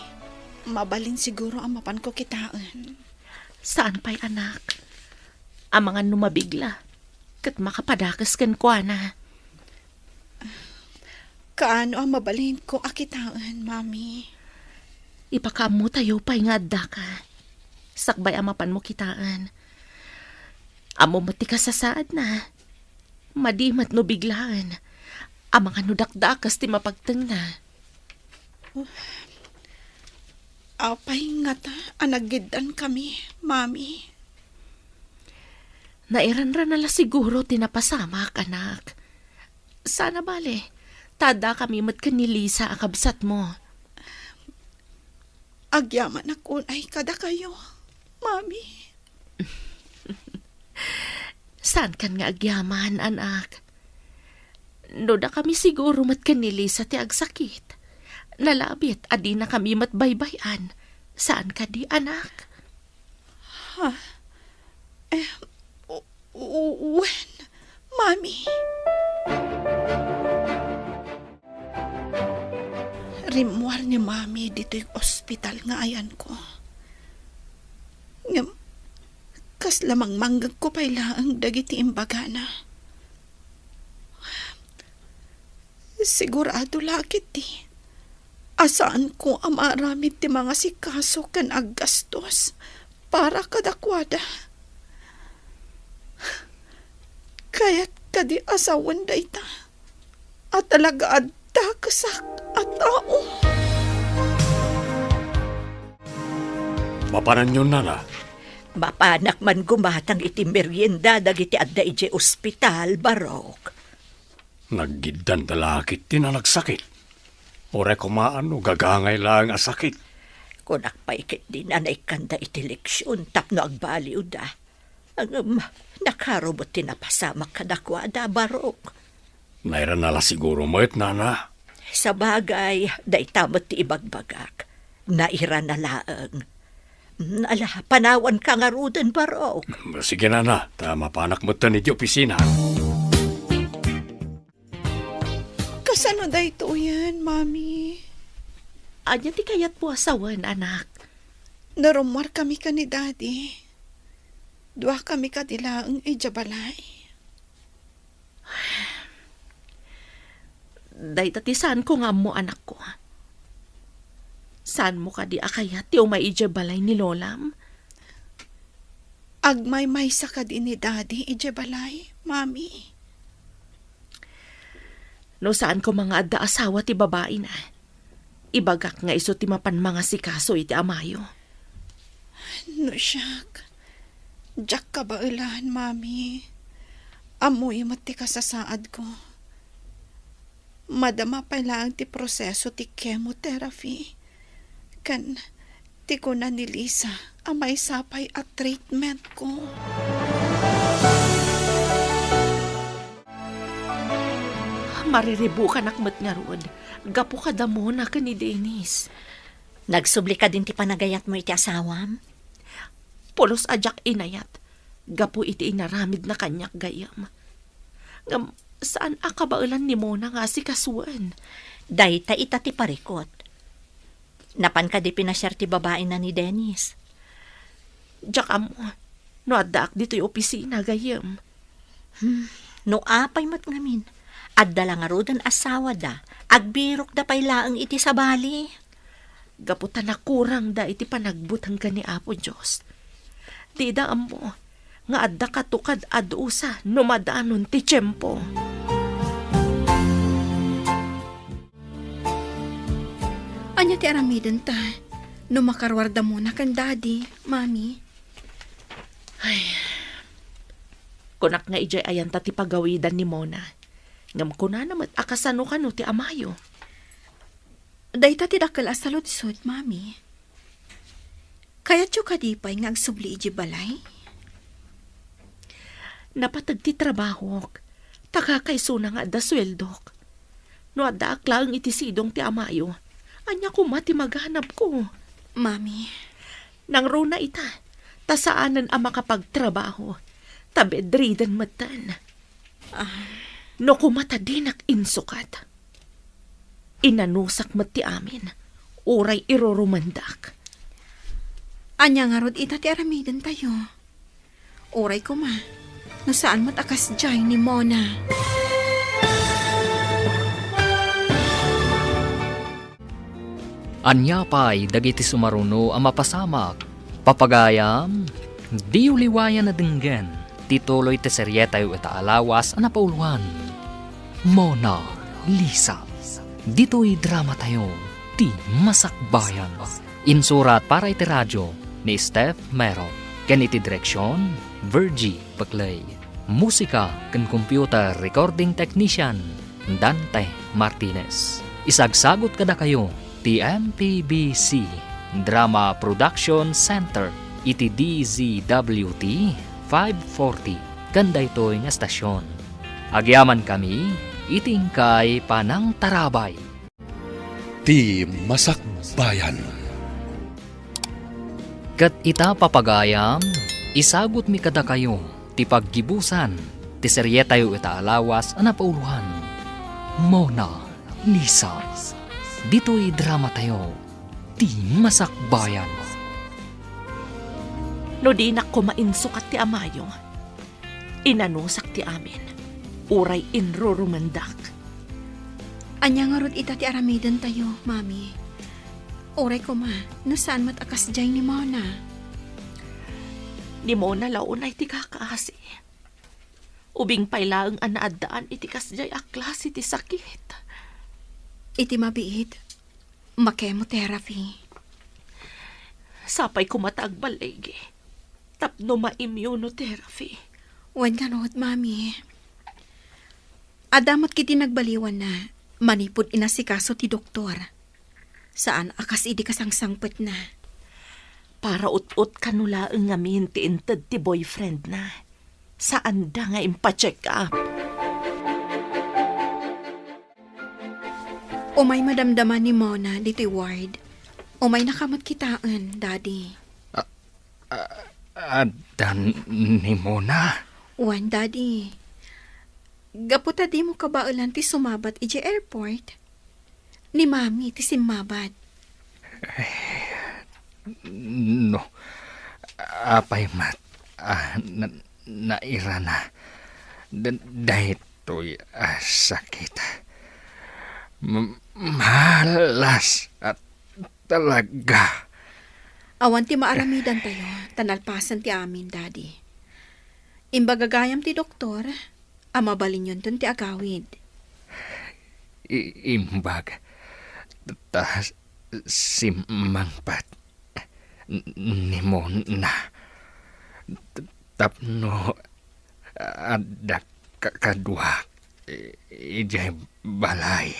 Mabalin siguro a mapanko kitaen. Saan pay, anak? Amangan no mabigla, ket makapadakes kenkuana. Kaano a mabalinko a kitaen, Mami? Ipakaammotayo pay nga addaka. Sakbay a mapanmo kitaen. Ammom met ti kasasaadna. Madi met no biglaen. Amangan no dakdakes ti mapagtengna. Apay ngata a naggiddankami, Mami? Nairanran na la siguro ti napasamak, anak. Sana bale, ta addakami met ken ni Lisa a kabsatmo. Agyamanak unay kadakayo, Mami. Saankan nga agyaman, anak. No dakami siguro met ken ni Lisa ti agsakit, nalabit a dinakami met baybay-an. Saan kadi, anak? Ha? Eh, u-, u-, wen, Mami. Rimmuar ni Mami ditoy ospital nga ayanko. Ngem, kasla mangmanggegko pay laeng dagiti imbagana. Sigurado la ketdi a saanko a maaramid ti mangasikaso ken aggastos para kadakuada. Kayat kadi a sawen dayta a talaga adda kesak a tao? Mapananyon, nana? Mapanak man gumatang iti merienda dagiti adda idiay ospital, Barok. Naggiddanda la ketdi a nagsakit. Uray koma no gagangay laeng a sakit. Kunak pay ketdi a naikkanda iti leksion tapno agbaliwda. Ngem, nakaro met ti napasamak kadakuada, Barok. Nairana la siguro met, nana. Sabagay, dayta met ti ibagbagak. Nairana laeng. Mm, ala, panawanka ngaruden, Barok. Sige, nana, ta mapanak metten iti opisina. Kasano daytoyen, Mami? Ania ti kayatmo a sawen, anak? Narummuarkami ken ni Daddy. Duakami kadi laeng idiay balay. Dayta ti saanko nga ammo, anakko. Saanmo kadi a kayat ti umay idiay balay ni Lolam? Agmaymaysa kadi ni Daddy idiay balay, Mami? No saan koma nga adda asawa ti babaina, ibagak nga isu ti mapan mangasikaso iti amayo. No siak, diak kabaelan, Mami. Ammoyo met ti kasasaadko. Madama pay laeng ti proseso ti chemotherapy. Ken ti kuna ni Lisa a maysa pay a treatmentko. Mariribukanak met ngarud, gapu kada Mona ken ni Dennis. Nagsubli kadin ti panagayatmo iti asawam? Pulos a diak inayat, gapu iti inaramidna kaniak gayyem. Ngem saan a kabaelan ni Mona nga asikasuen. Dayta ita ti parikut. Napan kadi pinasiar ti babaina ni Dennis? Diak ammo no addaak ditoy opisina gayyem. Hmm, no apay met ngamin, adda la ngaruden asawada, agbirokda pay laeng iti sabali. Gapu ta nakurangda iti panagbuteng ken ni Apo Dios. Dida ammo nga adda katukad a dusa no madanon ti tiempo. Ania ti aramidenta no makaruarda Mona ken Daddy, Mami? Ay, kunak nga idiay ayanta ti pagawidan ni Mona. Ngem kunana met a kasano kano ti amayo. Dayta ti dakkel a saludsod, Mami. Kayatyo kadi pay nga agsubli idiay balay? Napateg ti trabahok, ta kakaisuna nga adda sueldok. No addaak laeng iti sidong ti amayo, ania koma ti maganabko? Mami. Nangruna ita, ta saanen a makapagtrabaho, ta bedridden metten. Ah. No koma ta dinak insukat, inanusak met ti amin, uray irurumandak. Ania ngarud ita ti aramidentayo? Uray koma, no saan met a kasdiay ni Mona. Ania pay dagiti sumaruno a mapasamak? Papagayam, diyo liwayan a denggen ti tuloy ti serietayo ita a lawas a napauloan, Mona Lisa. Ditoy dramatayo ti Masakbayan. Insurat para iti radio ni Steph Mero, ken iti direksion, Virgie Peclay. Musika ken computer recording technician, Dante Martinez. Isagsagut kadakayo ti M P B C Drama Production Center iti D Z W T five forty ken daytoy nga estasion. Agyamankami iti inkay panangtarabay. Ti Masakbayan. Ket ita, papagayam, isagutmi kadakayo ti paggibusan ti serietayo ita a lawas a napauloan, Mona Lisa. Ditoy dramatayo, Ti Masakbayan. No dinak koma insukat ti amayo, inanusak ti amin, uray inrurumendak. Ania ngarud ita ti aramidentayo, Mami? Uray koma, no saan met a kasdiay ni Mona. Ni Mona la unay ti kakaasi. Ubing pay laeng a naaddaan iti kasdiay a klase ti sakit. Iti mabiit, ma-chemotherapy. Sapay koma ta agballigi tapno ma-immunotherapy. Wen ngarud, Mami. Adda met ketdi nagbaliwanna manipud inasikaso ti doktor. Saan a kas idi kasangsangpetna. Para ut-ot kano laeng ngamin ti inted ti boyfriendna. Saanda nga impacheck up. Umay madamdama ni Mona ditoy ward. Umaynaka met kitaen, Daddy. A-, a-, adda ni Mona? Wen, Daddy. Gapu ta dimo kabaelan ti sumabat idiay airport, ni Mami ti simmabat. No, apay met a na-, nairana da-, daytoy a sakit. M-, malas a talaga. Awan ti maaramidantayo, ta nalpasen ti amin, Daddy. Imbag gayam ti doktor a mabalinyonton ti agawid. I-, imbag ta simmangpet ni Mona tapno adda ka-, kaduak i-, idiay balay.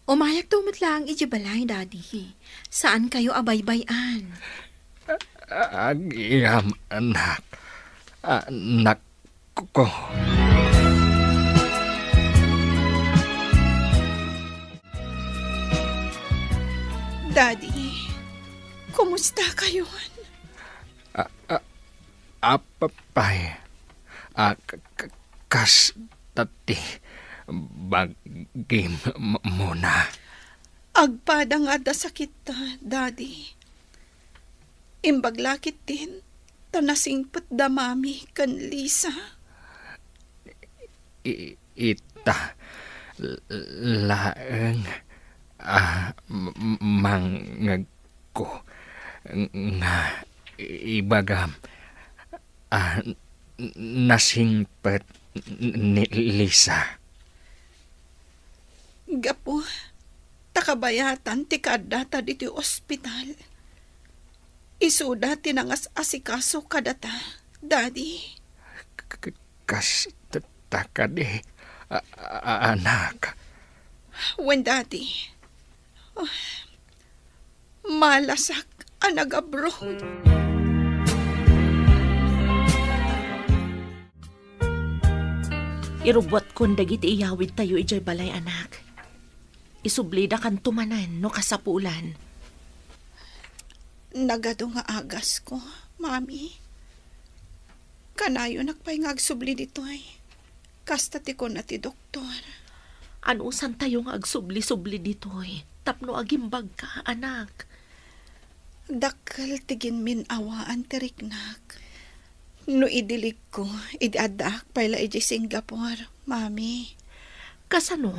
Umayakto met laeng idiay balay, Daddy. Saankayo a baybay-an. Agyamanak, anak ko. Daddy, kumusta kayon? A-, a-, apay a k-, k-, kasta ti bagim, M-, Mona? Agpada nga adda sakitta, Daddy. Imbag la ketdin ta nasingpet da Mami ken Lisa. I-, ita l-, laeng a m-, m-, mangngegko nga ibagam a n-, nasingpet ni Lisa. Gapu ta kabayatan ti kaaddata ditoy ospital, isuda ti nangas-asikaso kadata, Daddy. K-, k-, kasta kadi, a-, a-, anak? Wen, Daddy. Ah, malasak a nag-abroad. Irubbuatkon dagiti iyawidtayo idiay balay, anak. Isublidakanto manen no kasapulan. Nagadu nga agasko, Mami. Kanayonak pay nga agsubli ditoy. Kasta ti kuna ti doktor. Anusantayo nga agsubli-subli ditoy tapno agimbagka, anak. Dakkel ti ginmin-awaan ti riknak. No idiligko, idi addaak pay la idiay Singapore, Mami. Kasano?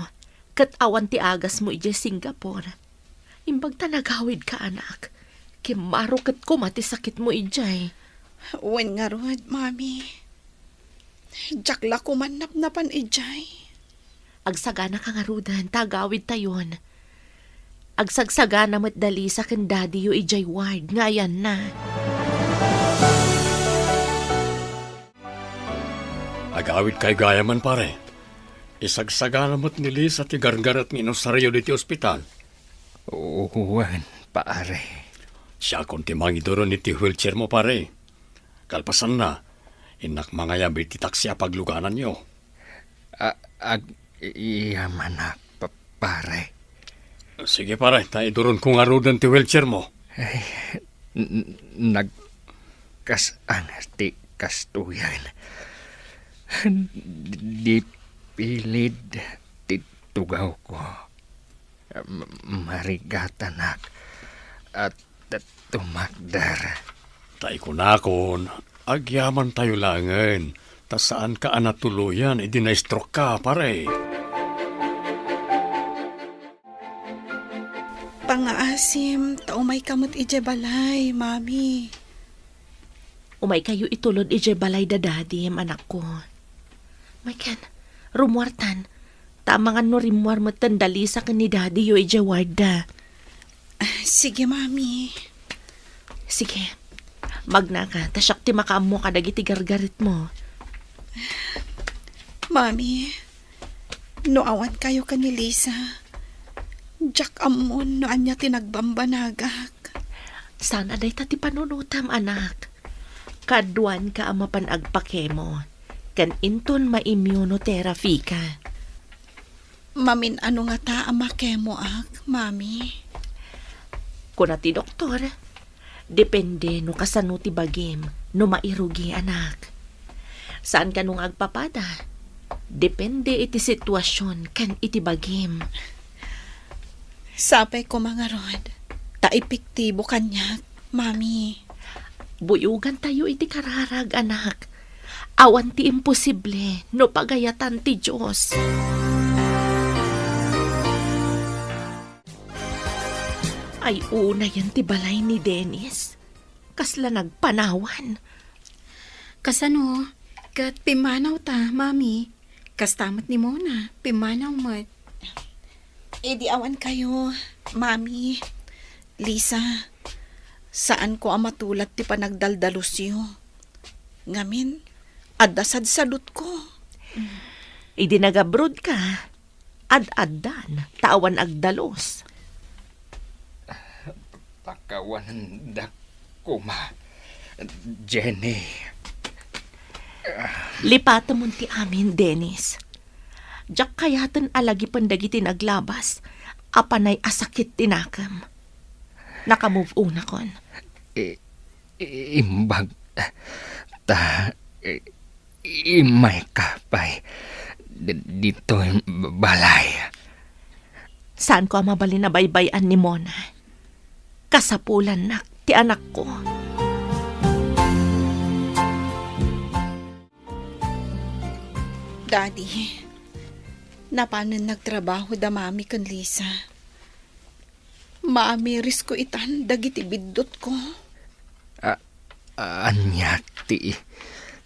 Ket awan ti agasmo idiay Singapore? Imbag ta nagawidka, anak. Kimmaro ket koma ti sakitmo idiay. Wen ngarud, Mami. Diak la koman napnapan idiay. Agsaganaka ngaruden ta agawidtayon. Agsagsagana met da Lisa ken Daddy-yo idiay ward nga ayanna. Agawidkayo gayam, pare. Isagsagana met ni Lisa ti gargaret nga inusaryo ditoy ospital. Wen, pare. Siakon ti mangiduron iti wheelchairmo, pare. Kalpasanna, innak mangayab iti taksi a paglugananyo. A-, ag-, iyamanak, pa-, pare. Sige, pare, ta iduronko ngaruden ti wheelchairmo. Ay, n-, n-, nagkas-an ti kastoyen. Di pilid ti tugawko. M-, marigatanak a tumakder. Ta ikunakon, agyamantayo laengen, ta saanka a natuloyan idi na-stroke ka, pare. Pangngaasim, ta umayka met idiay balay, Mami. Umaykayo itulod idiay balay da Daddy, anakko. Maykan, rummuartan. Ta amangan no rimmuar metten da Lisa ken ni Daddy-yo idiay ward da. Ah, sige, Mami. Sige. Magnaka, ta siak ti makaammo kadagiti gargaretmo. Mami, no awankayo ken ni Lisa, diak ammon no ania ti nagbambanagak. Saan a dayta ti panunotam, anak. Kaduanka a mapan agpakemo, ken inton ma-immunotherapy ka. Mamin-ano ngata a makemoak, Mami? Kuna ti doktor, depende no kasano ti bagim no mairugi, anak. Saan kano nga agpapada? Depende iti situasion ken iti bagim. Sapay koma ngarud, ta epektibo kaniak, Mami. Buyogantayo iti kararag, anak. Awan ti imposible no pagayatan ti Dios. Ay, unayen ti balay ni Dennis. Kasla nagpanawan. Kasano? Ket pimmanaw ta, Mami. Kasta met ni Mona, pimmanaw met. Idi awan kayo, Mami, Lisa, saanko a matulad ti panagdaldalusyo. Ngamin, adda sadsadutko. Idi nagabroad ka, ad-addan, ta awan agdalus. Pakawanendak koma, Jenny. Lipatemon ti amin, Dennis. Diak kayaten a lagipen dagiti naglabas a panay a sakit ti nakem. Naka-move on akon. I-, imbag ta, i-, immayka pay d-, ditoy balay. Saanko a mabalin a baybay-an ni Mona. Kasapulannak ti anakko. Daddy, napanen nagtrabaho da Mami ken Lisa. Maamirisko itan dagiti biddutko. A-, ania ti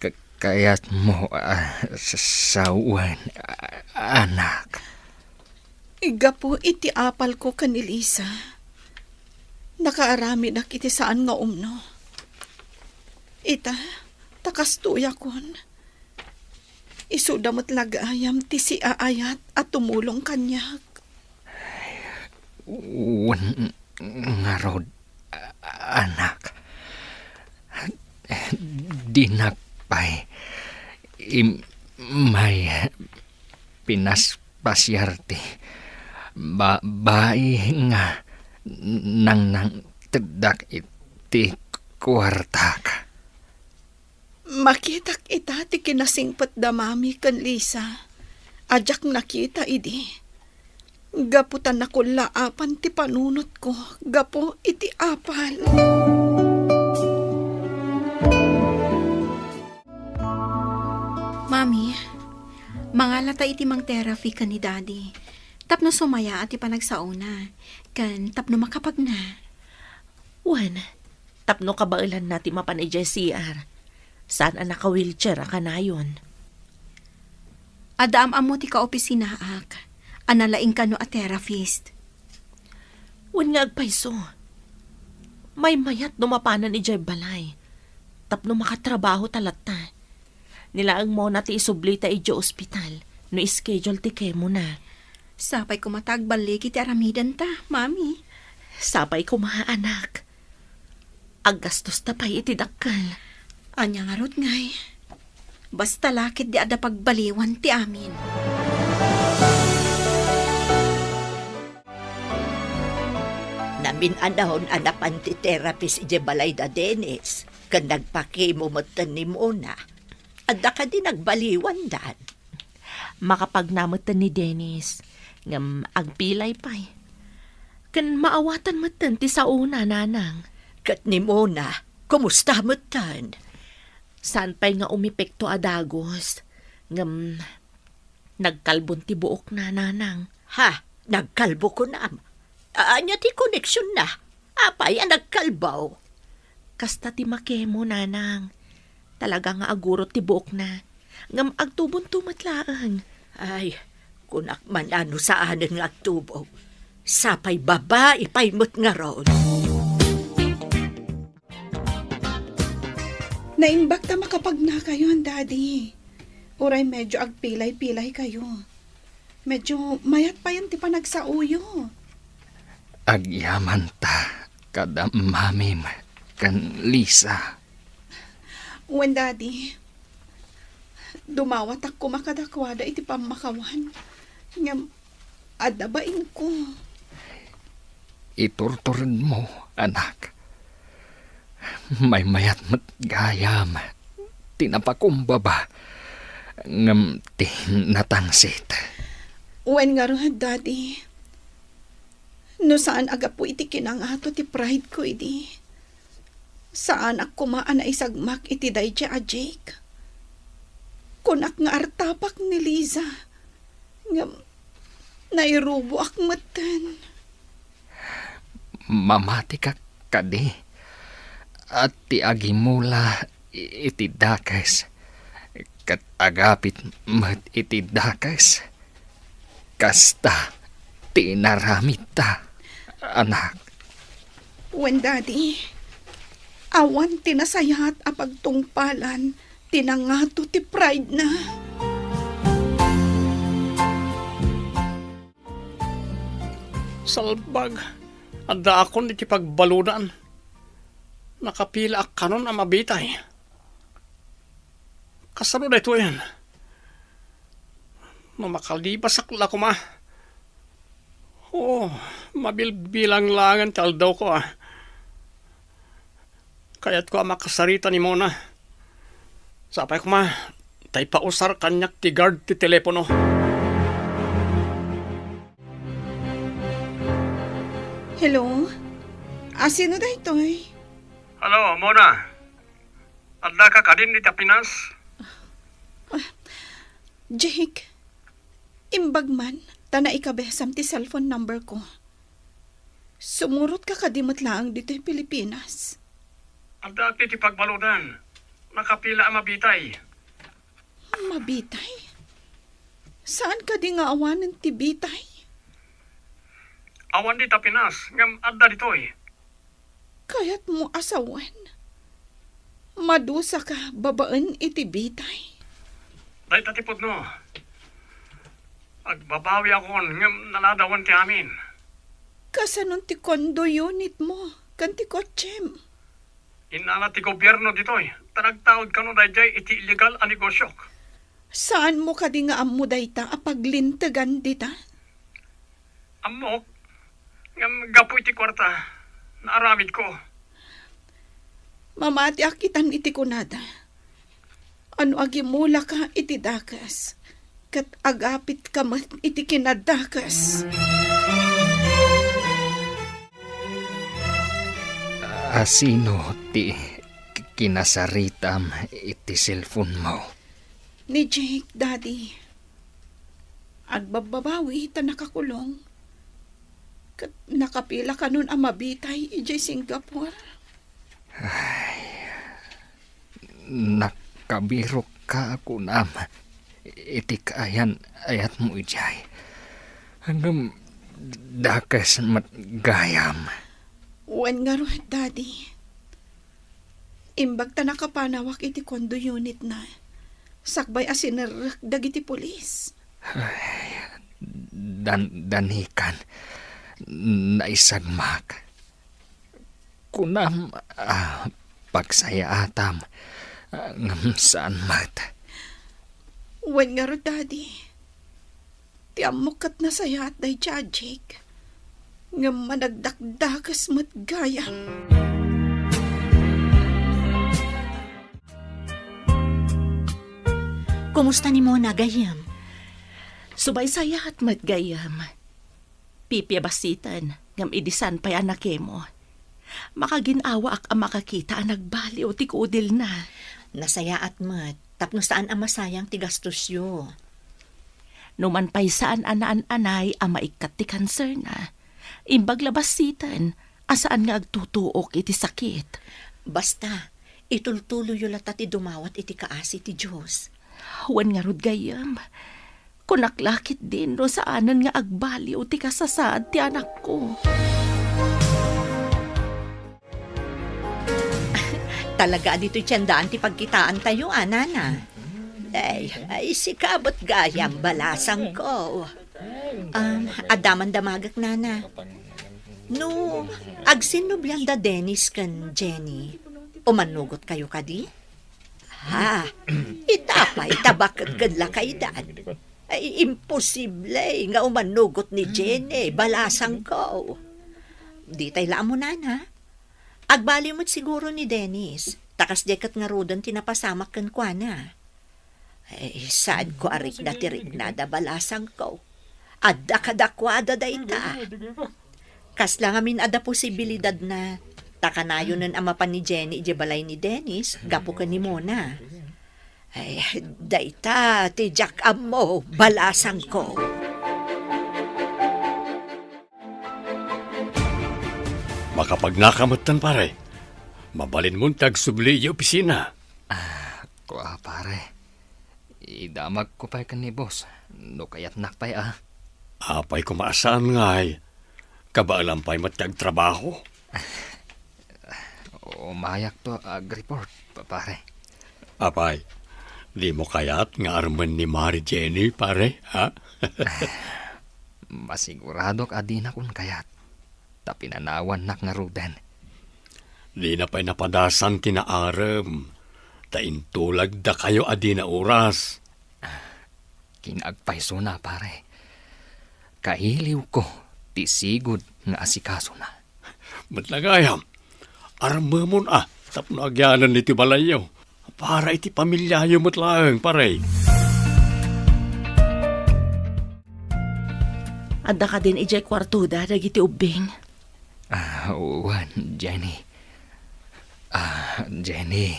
ka-, kayatmo a sa-, sawen, a-, anak? Gapu iti apalko ken ni Lisa, nakaaramidak iti saan nga umno. Ita, ta kastoyakon. Isuda met la gayam ti siaayat a tumulong kaniak. Wen ngarud, anak. Dinak pay im-, may pinaspasiar ti ba-, bai nga nangnangteddak iti kuartak. Makitak ita ti kinasingpet da Mami ken Lisa a diak nakita idi, gapu ta nakullaapan ti panunotko gapu iti apal. Mami, mangalata iti mang-therapy ken ni Daddy tapno sumayaat ti panagsaona ken tapno makapagna. Wen, tapno kabaelanna ti mapan idiay C R. Saan a naka-wheelchair a kanayon. Adda am-ammo ti kaopisinaak a nalaing kano a therapist. Wen nga agpayso. Maymayat no mapanan idiay balay. Tapno makatrabaho ta latta. Ni laeng Mona ti isublita idiay ospital no schedule ti chemo na. Sapay koma ta agballigi ti aramidenta, Mami. Sapay koma, anak. Aggastosta pay iti dakkel. Ania ngarud ngay? Basta la ketdi adda pagbaliwan ti amin. Namin-anon a napan ti therapist idiay balay da Dennis, ken nagpakimo metten ni Mona. Adda kadi nagbaliwandan? Makapagna metten ni Dennis, ngem agpilay pay. Ken maawatan metten ti saona, nanang. Ket ni Mona, kumusta metten? Saan pay nga umepekto a dagus, ngem nagkalbon ti buokna, nanang. Ha? Nagkalbo kunam? Ania ti koneksionna? Apay a nagkalbo? Kasta ti makemo, nanang. Talaga nga agurot ti buokna. Ngem agtubonto met laeng. Ay, kunak man a no saanen nga agtubo. Sapay babai pay met ngarud. Naimbag ta makapagnakayon, Daddy. Uray medyo agpilay-pilay kayo. Medyo mayat payen ti panagsaoyo. Agyamanta kada mamim ken Lisa. Wen, Daddy. Dumawatak koma kadakuada iti pammakawan. Ngem adda bainko. Iturturedmo, anak. Maymayat met gayam ti napakumbaba ngem ti natangsit. Wen ngarud, Daddy. No saan a gapu iti kinangato ti pride ko idi, saanak koma a naisagmak iti daydiay a Jake. Kunak nga artapak ni Liza, ngem nairuboak metten. Mamatika kadi a ti agimula iti dakes ket agapit met iti dakes? Kasta ti inaramidta, anak. Wen, Daddy, awan ti nasayaat a pagtungpalan ti nangato ti pride na. Salbag, addaakon iti pagbaludan. Nakapilaak kanon a mabitay. Kasano daytoyen? No makalibasak la koma. Oo, mabilbilang laengen ti aldawko, a. Kayatko a makasarita ni Mona. Sapay koma, ta ipausar kaniak ti guard ti telepono. Hello? A, sino daytoy? Hello, Mona. Addaka kadin iti Pinas? Ah, Jake, imbag man, ta naikabesam ti cellphone number ko. Sumurotka kadi met laeng ditoy Pilipinas? Adda ti pagbaludan. Nakapila a mabitay. Mabitay? Saan kadi nga awanen ti bitay? Awan dita Pinas, ngem adda ditoy. Kayatmo a sawen? Madusaka babaen iti bitay? Dayta ti pudno. Agbabawiakon ngem naladawen ti amin. Kasanon ti condo unitmo ken ti kotsem? Innala ti gobierno ditoy, ta nagtaud kano daydiay iti illegal a negosiok. Saanmo kadi nga ammo dayta a paglintegan dita? Ammok, ngem gapu iti kuarta, naaramidko. Mamatiak itan iti kunada. Ano agimulaka iti dakes, ket agapitka met iti kinadakes. A, sino ti kinasaritam iti cellphone mo? Ni Jake, Daddy. Agbabbabawi ta nakakulong. Ket nakapila kanon a mabitay idiay Singapore. Ay, nakabirokka, kunam, iti kaayan-ayatmo idiay. Ngem Dakes met gayam. Wen ngarud, Daddy. Imbag ta nakapanawak iti condo unitna, sakbay a sinerrek dagiti pulis. Ay, dan-, danikan, naisagmak. Kunam a pagsayaatam, ngem saan met. Wen ngarud, Daddy. Ti ammok ket nasayaat daydiay a Jake, ngem managdakdakes met gayam. Kumusta ni Mona, gayyem? Subay sayaat met, gayyem. Pipia bassiten, ngem idi saan pay a nakemo. Makagin-awaak a makakita a nagbaliw ti kudilna. Nasayaat met, tapno saan a masayang ti gastosyo. Numan pay saan a naan-anay a maikkat ti kanserna, imbag la bassiten a saan nga agtutuok iti sakit. Basta, itultuloyyo latta ti dumawat iti kaasi ti Dios. Wen ngarud, gayyem, kunak la ketdin no saanen nga agbaliw ti kasasaad ti anakko. Talaga a ditoy ti andaan ti pagkitaantayo, a, nana? Ay, ay, sika met gayam, balasangko. Um, adda man damagek, nana. No, agsinnublian da Dennis ken Jenny, umannugotkayo kadi? Ha, ita pay ta bakekkedla kaydan. Ay, imposible nga umannugot ni Jenny, balasangko. Ditay la ammo, nana. Agbaliw met siguro ni Dennis, ta kasdiay ket ngaruden ti napasamak kenkuana. Ay, saanko a rikna ti riknada, balasangko. Adda kadakuada dayta. Kasla ngamin adda posibilidadna, ta kanayonen a mapan ni Jenny idiay balay ni Dennis gapu ken ni Mona. Ay, dayta ti diak ammo, balasangko. Makapagnaka metten, pare. Mabalinmon ti agsubli idiay opisina. Ah, kua, pare. Idamagko pay ken ni boss, no kayatnak pay a. Apay koma a saan ngay? Kabaelam pay met ti agtrabaho? Umayakto agreport, pa-, pare. Apay, dimo kayat nga armen ni Mari Jenny, pare, ha? Masiguradok a dinakon kayat, ta pinanawannak ngaruden. Dina pay napadasan ti naarem, ta intulagdakayo a dina oras. Kinaagpaysona, pare. Kailiwko ti sigud nga asikasona. Met la gayam, armemon a tapno agyanan iti balayyo. Para iti pamiliayo met laeng, pare. Adda kadin idiay kuartoda dagiti ubbing? Ah, wen, Jenny. Ah, Jenny.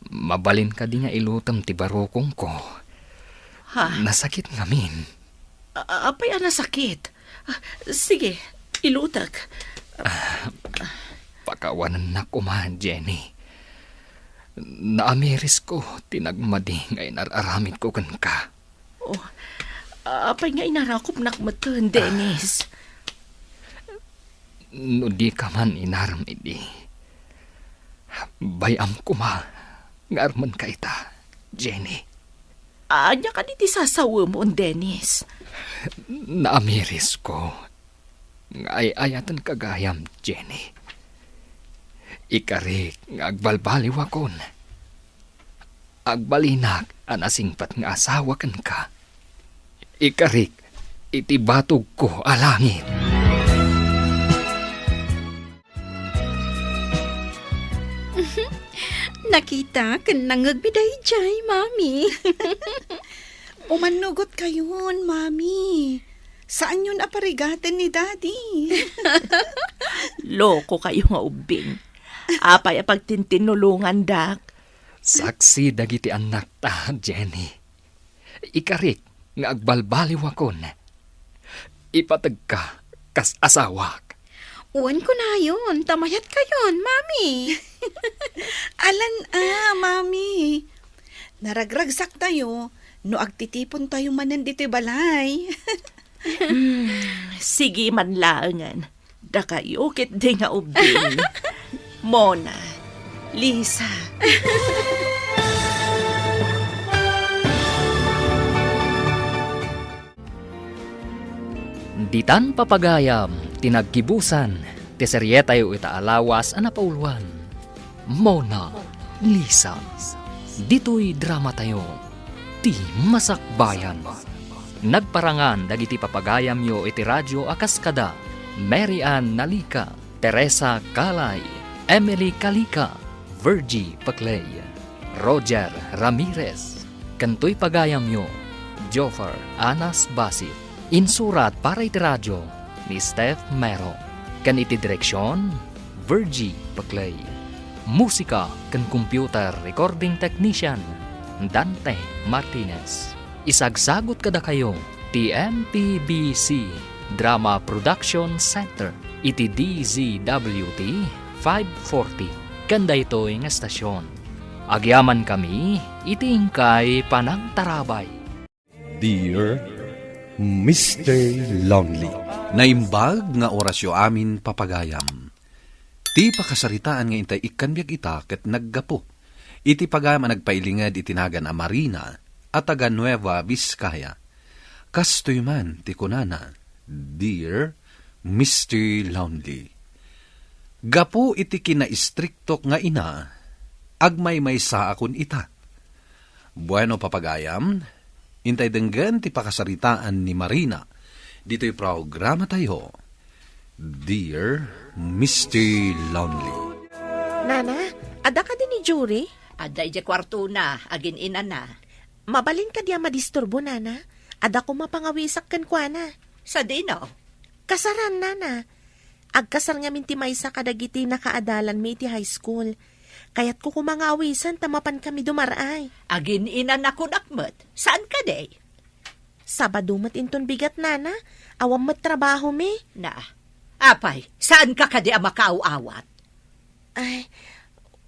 Mabalin kadi nga ilutem ti barukongko? Ha? Nasakit ngamin. A-, apay a nasakit? Ah, sige, ilutek. Ah, pakawanennak koma, Jenny. Naamirisko ti nagmadi nga inar-aramidko kenka. Oh, apay nga inarakupnak metten, Dennis? No dika man inarem idi, bay-am koma nga armenka ita, Jenny. Ania kadi ti sasawemon, Dennis? Naamirisko nga ay-ayatenka gayam, Jenny. Ikarik nga agbalbaliwakon. Agbalinak a nasingpet nga asawa kenka. Ikarik iti batogko a langit. Nakita ken nangngegmi daydiay, Mami. Umannugotkayon, Mami. Saanyon a parigaten ni Daddy. Lokokayo nga ubbing. Apay a pagtintinnulongandak? Saksi dagiti annakta, Jenny. Ikarik nga agbalbaliwakon. Ipategka kas asawak. Wen kunayon, ta mayatkayon, Mami. Alan a, Mami. Naragragsaktayo no agtitipontayo manen ditoy balay. Hmm, sige man laengen. Dakayo ketdi nga ubbing. Mona, Lisa. Ditan papagayam ti naggibusan ti serietayo ita a lawas a napauloan. Mona Lisa. Ditoy dramatayo, ti Masakbayan. Nagparangan dagiti papagayamyo iti radio a kas kada Mary Ann Nalica, Teresa Calay, Emily Calica, Virgie Paclay, Roger Ramirez, ken toy pagayamyo, Joffer Anas Basit. Insurat para iti radio ni Steph Mero, ken iti direksion, Virgie Paclay. Musika ken computer recording technician, Dante Martinez. Isagsagut kadakayo ti M P B C Drama Production Center iti D Z W T five forty ken daytoy nga estasion. Agyamankami iti inkay panangtarabay. Dear Mister Lonely. Naimbag nga orasyo amin, papagayam. Ti pakasaritaan nga intay ikkan biag ita ket naggapu iti pagayam a nagpailinged iti nagan a Marina a taga Nueva Vizcaya. Kastoy man ti kunana, Dear Mister Lonely. Gapu iti kinaistriktok nga ina, agmaymaysaakon ita. Bueno, papagayam, intay denggen ti pakasaritaan ni Marina ditoy programatayo, Dear Mister Lonely. Nana, adda kadi ni Jory? Adda idiay kuartona, agin-inana. Mabalin kadi a madisturbo, Nana? Adda koma pangawisak kenkuana. Sadino? Kasaran, Nana. Agkasar ngamin ti maysa kadagiti nakaadalanmi iti high school. Kayatko koma nga awisen ta mapankami dumar-ay. Agin-inanakonak met. Saan kadi? Sabado met inton bigat, Nana. Awan met trabahomi. Na, apay, saanka kadi a makaaw-awat? Ay,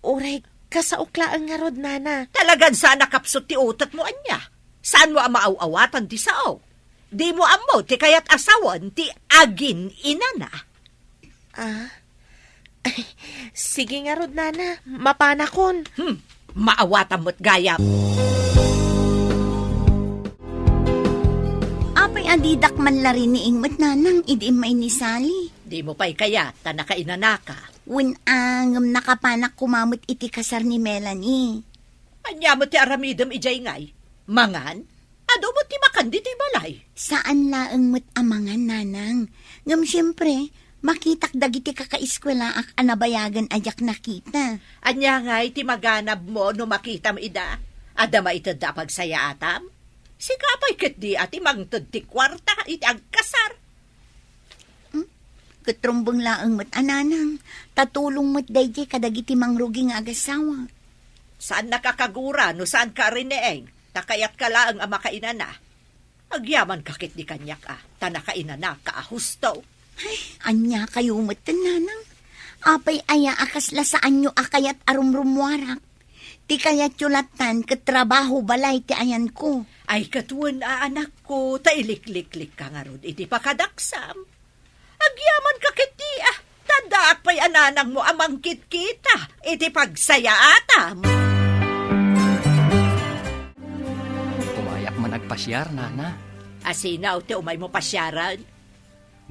uray, kasaok laeng ngarud, Nana. Talagan saan a kapsut ti utekmo, ania? Saanmo a maaw-awatan ti sao? Dimo ammo ti kayat a sawen ti agin-inana? Ah? Sige ngarud, Nana. Mapanakon. Hmm, maawatam met gayam. Apay a didak man la riniing met, Nanang, idi immay ni Sally? Dimo pay kayat ta nakainanaka? Wen a, ngem nakapanak koma met iti kasar ni Melanie. Ania met ti aramidem idiay ngay? Mangan? Adu met ti makan ditoy balay. Saan laeng met a mangan, Nanang. Ngem siempre, makitak dagiti kakaeskuelaak a nabayagen a diak nakita. Ania ngay ti maganabmo no makitam ida? Adda maitedda a pagsayaatam? Sika pay ketdi a ti mangted ti kuarta iti agkasar. Hmm? Ket rumbeng laeng met a, Nanang, ta tulong met daydiay kadagiti mangrugi nga agasawak. Saannaka kagura no saanka a riniing, ta kayatka laeng a makainana. Agyamanka ketdi kaniak a, ta nakainanaka a husto. Ay, ania kayo met, Nanang? Apay aya a kasla saanyo a kayat a rumrummuarak? Ti kayatyo lattan ket trabaho balay ti ayanko. Ay, ket wen a, anakko, ta ilikliklikka ngarud iti pakadaksam. Agyamanka ketdi a, ta addaak pay a nanangmo a mangkitkita iti pagsayaatam. Umayak man agpasiar, Nana. Asino ti umaymo pasiaren?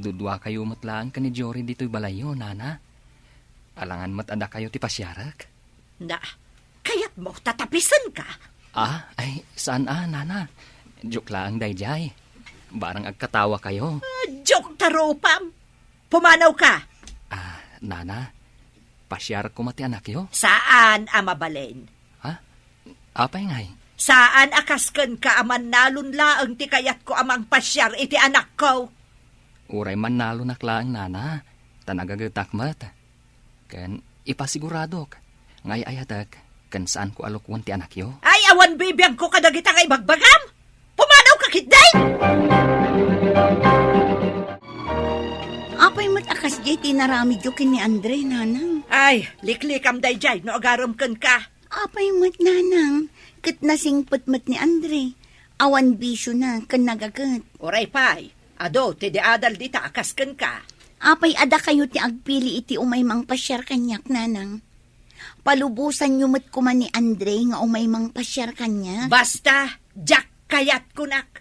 Duduakayo met laeng ken ni Jory ditoy balayyo, Nana. Alangan met a dakayo ti pasiarek. Na, kayatmo ta tapisenka? Ah, ay, saan a, Nana. Joke laeng daydiay. Barang agkatawakayo. Ah, joke ta rupam. Pumanawka. Ah, Nana, pasiarek koma ti anakyo? Saan a mabalin. Ha? Apay ngay? Saan a kas kenka a mannalon laeng ti kayatko a mangpasiar iti anakko? Uray mannalonak laeng, Nana, ta nagagetak met. Ken ipasiguradok nga ay-ayatek ken saanko a lukoen ti anakyo. Ay, awan bibiangko kadagita nga ibagbagam! Pumanawka ketdi! Apay met a kasdiay ti inaramidyo ken ni Andre, Nanang? Ay, liklikam daydiay no agarem kenka. Apay met, Nanang, ket nasingpet met ni Andre. Awan bisiona ken nagaget. Uray pay, Adu ti di adal dita a kas kenka. Apay a dakayo ti agpili iti umay mangpasiar kaniak, nanang? Palubosanyo met koma ni Andre nga umay mangpasiar kaniak. Basta, diak kayat kunak.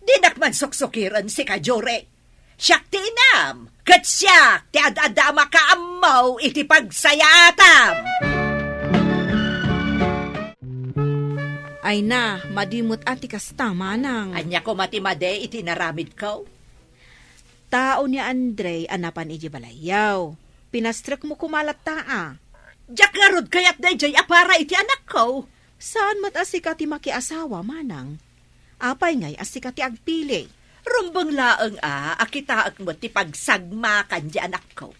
Dinak man suksukiren sika, Jure. Siak ti inam, ket siak ti ad-adda a makaammo iti pagsayaatam. Ay na, madi met a ti kasta, manang. Ania koma ti madi iti naramidko? Tao ni Andre a napan iti balayyo. Pinastrekmo koma latta a. Diak ngarud kayat daydiay a para iti anakko. Saan met a sika ti makiasawa, manang. Apay ngay a sika ti agpili? Rumbeng laeng a, a kitaek met ti pagsagmakan ti anakko.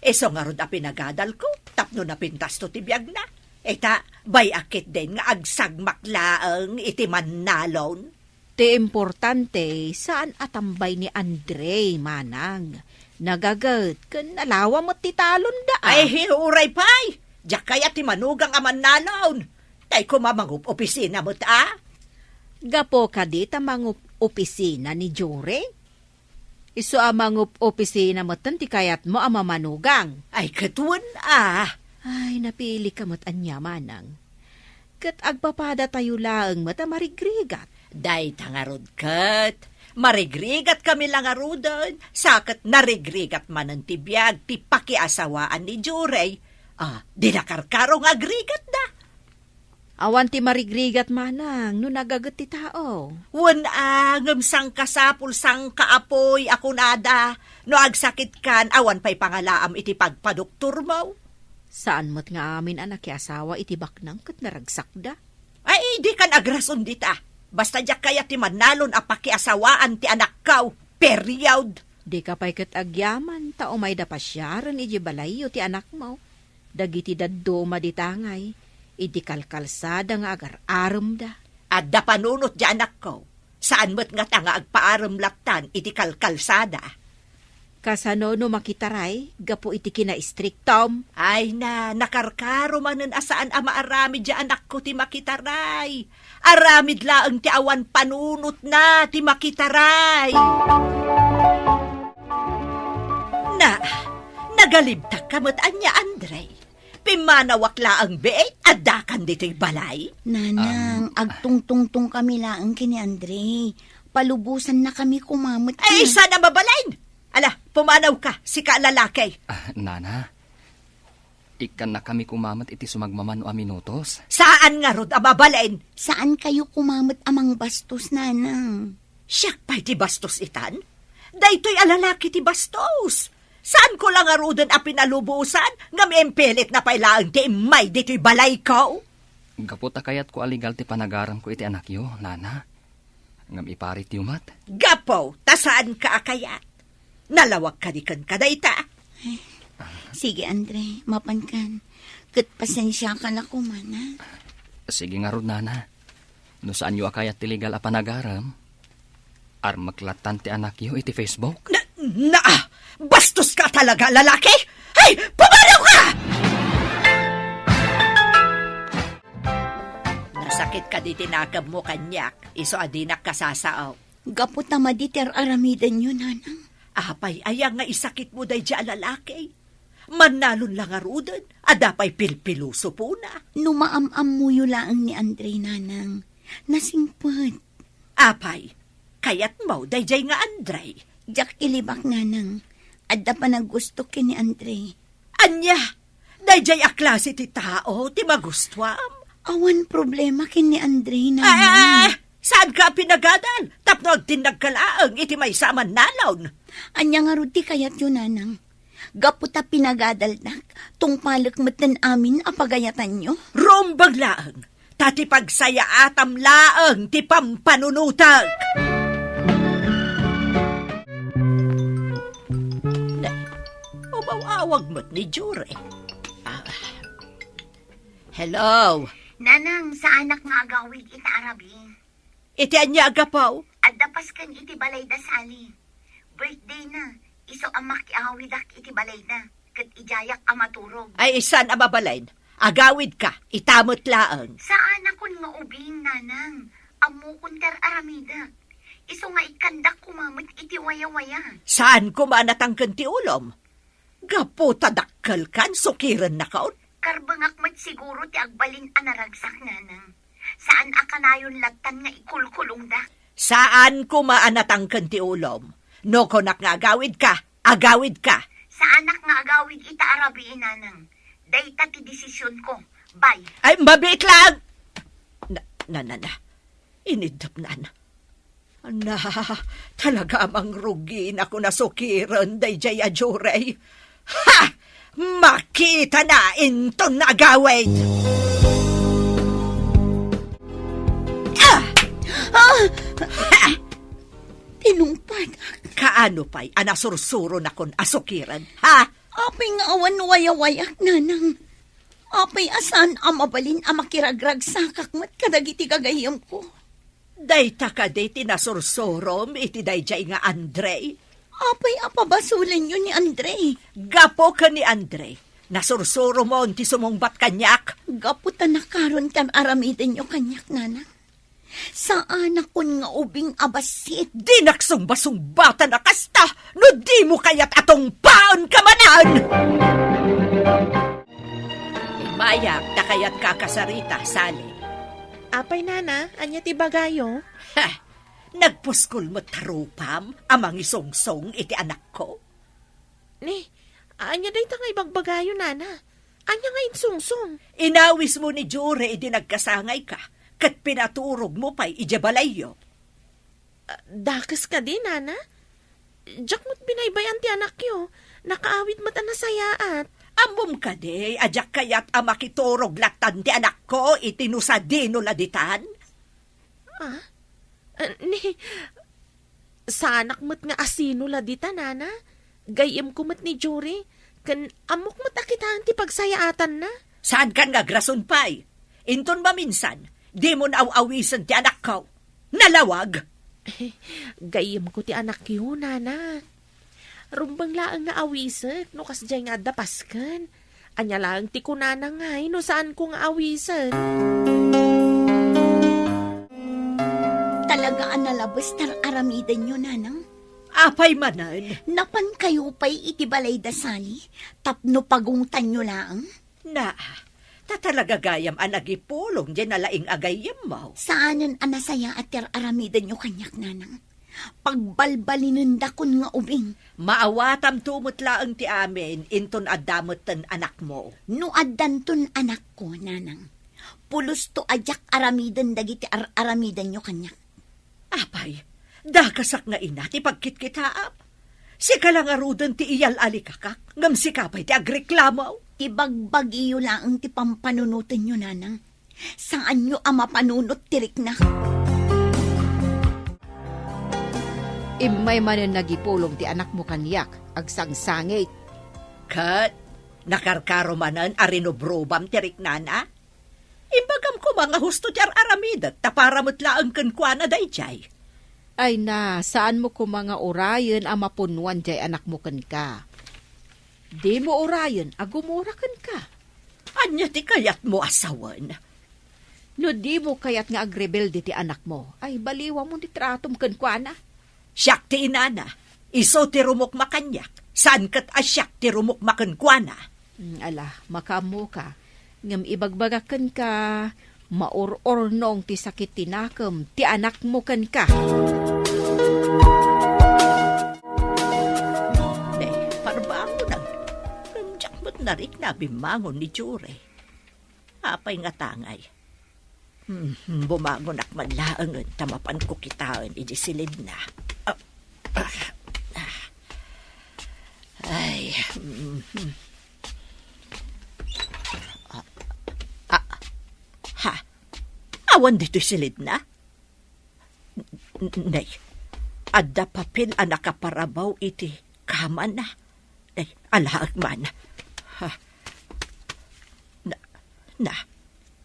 Isu ngarud a pinagadalko, tapno napintasto ti biagna. Ita, bay-ak ketdin nga agsagmak laeng iti mannalon. Ti importante, saan a tambay ni Andre, manang. Nagaget ken nalawa met ti talonda a. Ay, uray pay! Diak kayat ti manugang a mannalon. Tay koma mangup-opisina met a. Gapu kadi ta mangup-opisina ni Jure? Isu a mangup-opisina metten ti kayatmo a mamanugang. Ay, ket wen a. Ay, napilika met ania, manang. Ket agpapadatayo laeng met a marigrigat. Dayta ngarud ket, marigrigat kami la ngaruden, sa ket narigrigat manen ti biag ti pakiasawaan ni Jure. Ah, di nakarkaro nga agrigatda. Awan ti marigrigat, manang, no nagaget ti tao. Wen a, ngem sangkasapul, sangkaapuy a kunada, no agsakitkan, awan pay pangalaam iti pagpadoktormo. Saan met nga amin a nakiasawa iti baknang ket naragsakda. Ay, dikan agrason dita. Basta diak kayat ti mannalon a pakiasawaan ti anakko. Period. Dika pay ket agyaman ta umayda pasiaren idiay balayyo ti anakmo. Dagiti dadduma dita ngay, idi kalkalsada nga agar-aremda. Adda panunot diay anakko. Saan met ngata nga agpaarem lattan iti kalkalsada. Kasano no makitaray gapu iti kinaistriktom? Ay na, nakarkaro manen a saan a maaramid diay anakko ti makitaray. Aramid laeng ti awan panunotna ti makitaray. Na, nagalibtak ka met ania, Andre? Pimmanawak laeng biit, addakan ditoy balay? Nanang, um, agtungtungtong kami laeng ken ni Andre. Palubosanna kami koma met. Ay, saan a mabalin? Ala, pumanaw ka, sika a lalaki. Ah, nana, ikkanna kami koma met iti sumagmamano a minutos. Saan ngarud a mabalin? Saan kayo koma met a mangbastos, nanang? Siak pay ti bastos itan? Daytoy a lalaki ti bastos. Saanko la ngaruden a pinalubosan, ngem impilitna pay laeng ti immay ditoy balayko. Gapu ta kayatko a legal ti panagaremko iti anakyo, nana. Ngem iparityo met. Gapu ta saanka a kayat. Nalawag kadi kenka dayta. Ay, sige, Andre, mapankan. Ket pasensiaka la koma, na. Sige ngarud, nana. No saanyo a kayat ti legal a panagarem, armek lattan ti anakyo iti Facebook. Na, na, bastos ka talaga, lalaki! Ay, pumanaw ka! Nasakit kadi ti nakemmo kaniak, isu a dinak kasasao. Gapu ta madi ti ar-aramidenyo, nanang. Apay aya nga isakitmo daydiay a lalaki? Mannalon la ngaruden, adda pay pilpiloso pona. No maam-ammoyo laeng ni Andre, nanang, nasingpet. Apay, kayatmo daydiay nga Andre? Diak ilibak, nanang. Adda panagustok ken ni Andre. Ania? Daydiay a klase ti tao ti magustuam? Awan problema ken ni Andre, nanang. Ah, saanka a pinagadal tapno agtinnagka laeng iti maysa a mannalon? Ania ngarud ti kayatyo, nanang? Gapu ta pinagadalnak, tungpalek metten amin a pagayatanyo. Rumbeng laeng, ta ti pagsayaatam laeng ti pampanunotek. Ne, umaw-awag met ni Jure. Ah. Hello? Nanang, saanak nga agawid ita Arabi. Iti ania a gapu? Adda Pasken iti balay da Sally. Birthday na. Isu a makiawidak iti balay na. Ket idiayak a maturog. Ay, saan a mabalin? Agawidka, ita met laeng. Saanakon nga ubing, nanang. Ammokon ti ar-aramidak. Isu nga ikkandak koma met iti wayawaya. Saan koma a natangken ti ulom? Gapu ta dakkelkan, sukirennakon? Karbengak met siguro ti agbalin a naragsak, Nanang. Saan a kanayon lattan nga ikulkulongda. Saan koma a natangken ti ulom. No kunak nga agawidka, agawidka. Saanak nga agawid ita a rabii, Nanang. Dayta ti desisionko. Bye. Ay, mabiit lang! Na, na, na, na. Inidapnan. Na, talaga a mangruginakon a sukiren daydiay a jurey. Ha! Makitana inton agawid! Ah! Ah! Tinungpadak. Kaano pay a nasursuronakon a sukiren, ha? Apay nga awan wayawayak, Nanang? Apay a saan a mabalin a makiragragsakak met kadagiti gagayyemko? Dayta kadi ti nasursurom iti daydiay nga Andre? Apay a pabasolenyo ni Andre? Gapu ken ni Andre, nasursuromon ti sumungbat kaniak. Gapu ta nakaron ti ar-aramidenyo kaniak, Nanang. Saanakon nga ubing a bassit. Dinak sungbasungbatan a kasta, no dimo kayat a tungpaenka manen! Immayak ta kayatka a kasarita, Sally. Apay, Nana, ania ti ibagayo? Ha! Nagpuskol met ta rupam a mangisungsong iti anakko? Ni, ania dayta nga ibagbagayo, Nana? Ania nga insungsong? Inawismo ni Jure idi nagkasangayka, ket pinaturogmo pay idiay balayyo. Ah, dakes kadi, Nana? Diak met binaybay-an ti anakyo. Nakaawid met a nasayaat. Ammom kadi a diak kayat a makiturog lattan ti anakko iti no sadino la ditan? Ah? Ah, ni, saanak met nga asino la dita, Nana. Gayyemko met ni Jure, ken ammok met a kitaen ti pagsayaatanna. Saankan nga agrason pay? Inton maminsan, dimon aw-awisen ti anakko. Nalawag! Gayyemko ti anakyo, Nana. Rumbeng laeng nga awisek no kasdiay nga adda pasken. Ania laeng ti kunana ngay no saanko nga awisen? Talaga a nalabes ti ar-aramidenyo, Nanang. Apay manen? Napankayo pay iti balay da Sally tapno pagungtanyo laeng? Na, ta talaga gayam a nagipulong diay nalaing a gayyemmo. Saanen a nasayaat ti ar-aramidenyo kaniak, Nanang. Pagbalbalinendakon nga ubing. Maawatamto met laeng ti amin, inton adda metten anakmo. No addanton anakko, Nanang, pulosto a diak aramiden dagiti ar-aramidenyo kaniak. Apay, dakasak nga ina ti pagkitkitaam. Sika la ngaruden ti iyal-alikakak, ngem sika pay ti agreklamo. Ibagbagiyo laeng ti pampanunotenyo, Nanang. Saanyo a mapanunot ti rikna. Immay manen nagipulong ti anakmo kaniak, agsangsangit. Ket nakarkaro manen a rinubrubam ti riknana? Imbagam koma nga husto ti ar-aramidek ta para met laeng kenkuana daydiay. Ay na, saanmo koma nga urayen a mapunnoan diay anakmo kenka. Dimo urayen a gumura kenka. Ania ti kayatmo a sawen? No dimo kayat nga agrebelde ti anakmo, ay baliwamon ti tratom kenkuana. Siak ti inana, isu ti rumukma kaniak, saan ket a siak ti rumukma kenkuana. Mm, ala, makaammoka. Ngem ibagbagak kenka, maur-urnong ti sakit ti nakem ti anakmo kenka. Ne, parbangonan. Ngem diak met narikna a bimmangon ni Jure. Apay ngata ngay? Hmm, bumangonak man laengen ta mapanko kitaen idi silidna. Ah, ah, ah. Ay, mhm. Ah, ah, ha? Awan ditoy silidna? N-, nay, adda papel a nakaparabaw iti kamana. Nay, alaek man. Ha? Na, na,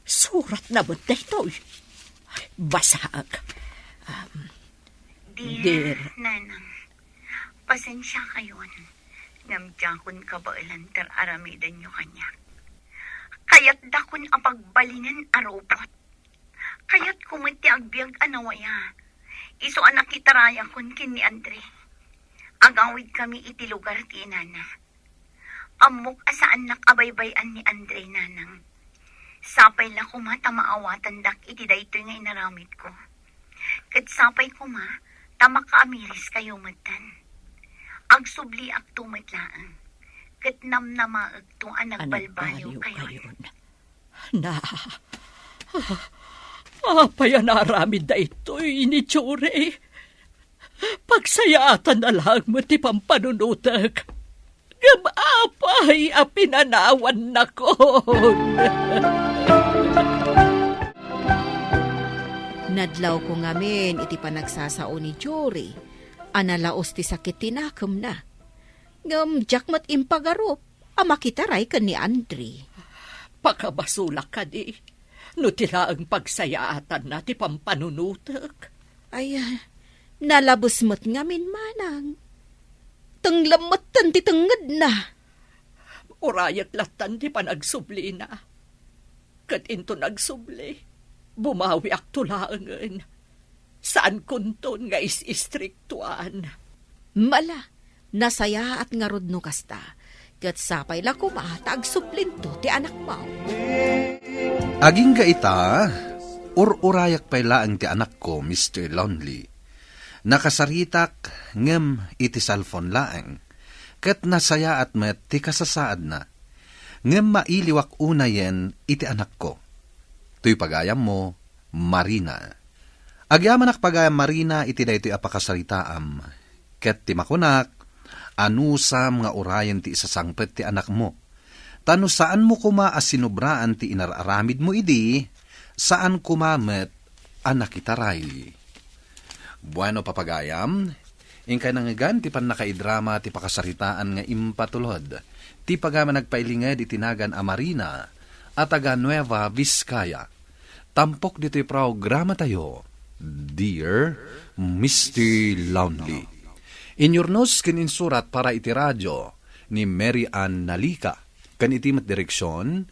suratna met daytoy. Basaek. Um, Dear Dear Nanang, pasensiakayon, ngem diakon kabaelan ti ar-aramidenyo kaniak. Kayatdakon a pagbalinen a rupot. Kayatko met ti agbiag a nawaya. Isu a nakitarayakon ken ni Andre. Agawid kami iti lugar ti inana. Ammok a saannak a baybay-an ni Andre, nanang. Sapay la koma ta maawatandak iti daytoy nga inaramidko. Ket sapay koma ta makaamiriskayo metten. Agsubliakto met laeng, ket namnamaekto a nagbalbaliw kayon. Na, apay a naaramid daytoy ni Jory? Pagsayaatanna laeng met ti pampanunotek. Ngem apay a pinanawannakon? Nadlawko ngamin iti panagsasao ni Jory a nalaos ti sakit ti nakemna. Ngem diak met impagarup a makitaray ken ni Andre. Pakabasolak kadi no ti laeng pagsayaatanna ti pampanunotek. Ay, nalabes met ngamin, manang. Tenglem metten ti tengngedna. Urayek lattan ti panagsublina. Ket inton agsubli, bumawiakto laengen. Saankonton nga is-istriktuan. Mala, nasayaat ngarud no kasta, ket sapay la koma ta agsublinto ti anakmo. Agingga ita, ur-urayak pay laeng ti anakko, Mister Lonely. Nakasaritak ngem iti cellphone laeng, ket nasayaat met ti kasasaadna. Ngem mailiwak unayen iti anakko. Toy pagayammo, Marina. Agyamanak pagayam, Marina, iti daytoy a pakasaritaam, ket ti makunak, anusam nga urayen ti isasangpet ti anakmo. Ta no saanmo koma a sinubraan ti inar-aramidmo idi, saan koma met a nakitaray. Bueno, papagayam, inkay nangngegan ti pannakaidrama ti pakasaritaan nga impatulod ti pagayam a nagpailinged iti nagan a Marina a taga Nueva Vizcaya. Tampok ditoy programatayo, Dear Mister Lonely. Inyurnos ken insurat para iti radio ni Mary Ann Nalica, ken iti met direksion,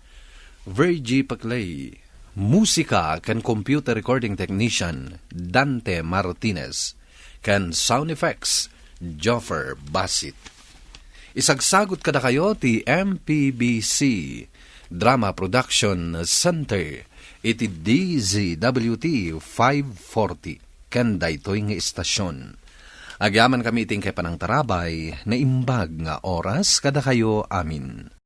Virgie Paclay. Musika ken computer recording technician, Dante Martinez. Ken sound effects, Joffer Basit. Isagsagut kadakayo ti M P B C Drama Production Center iti D Z W T five forty ken daytoy nga istasyon. Agyamankami iti inkay panangtarabay, naimbag nga oras kadakayo amin.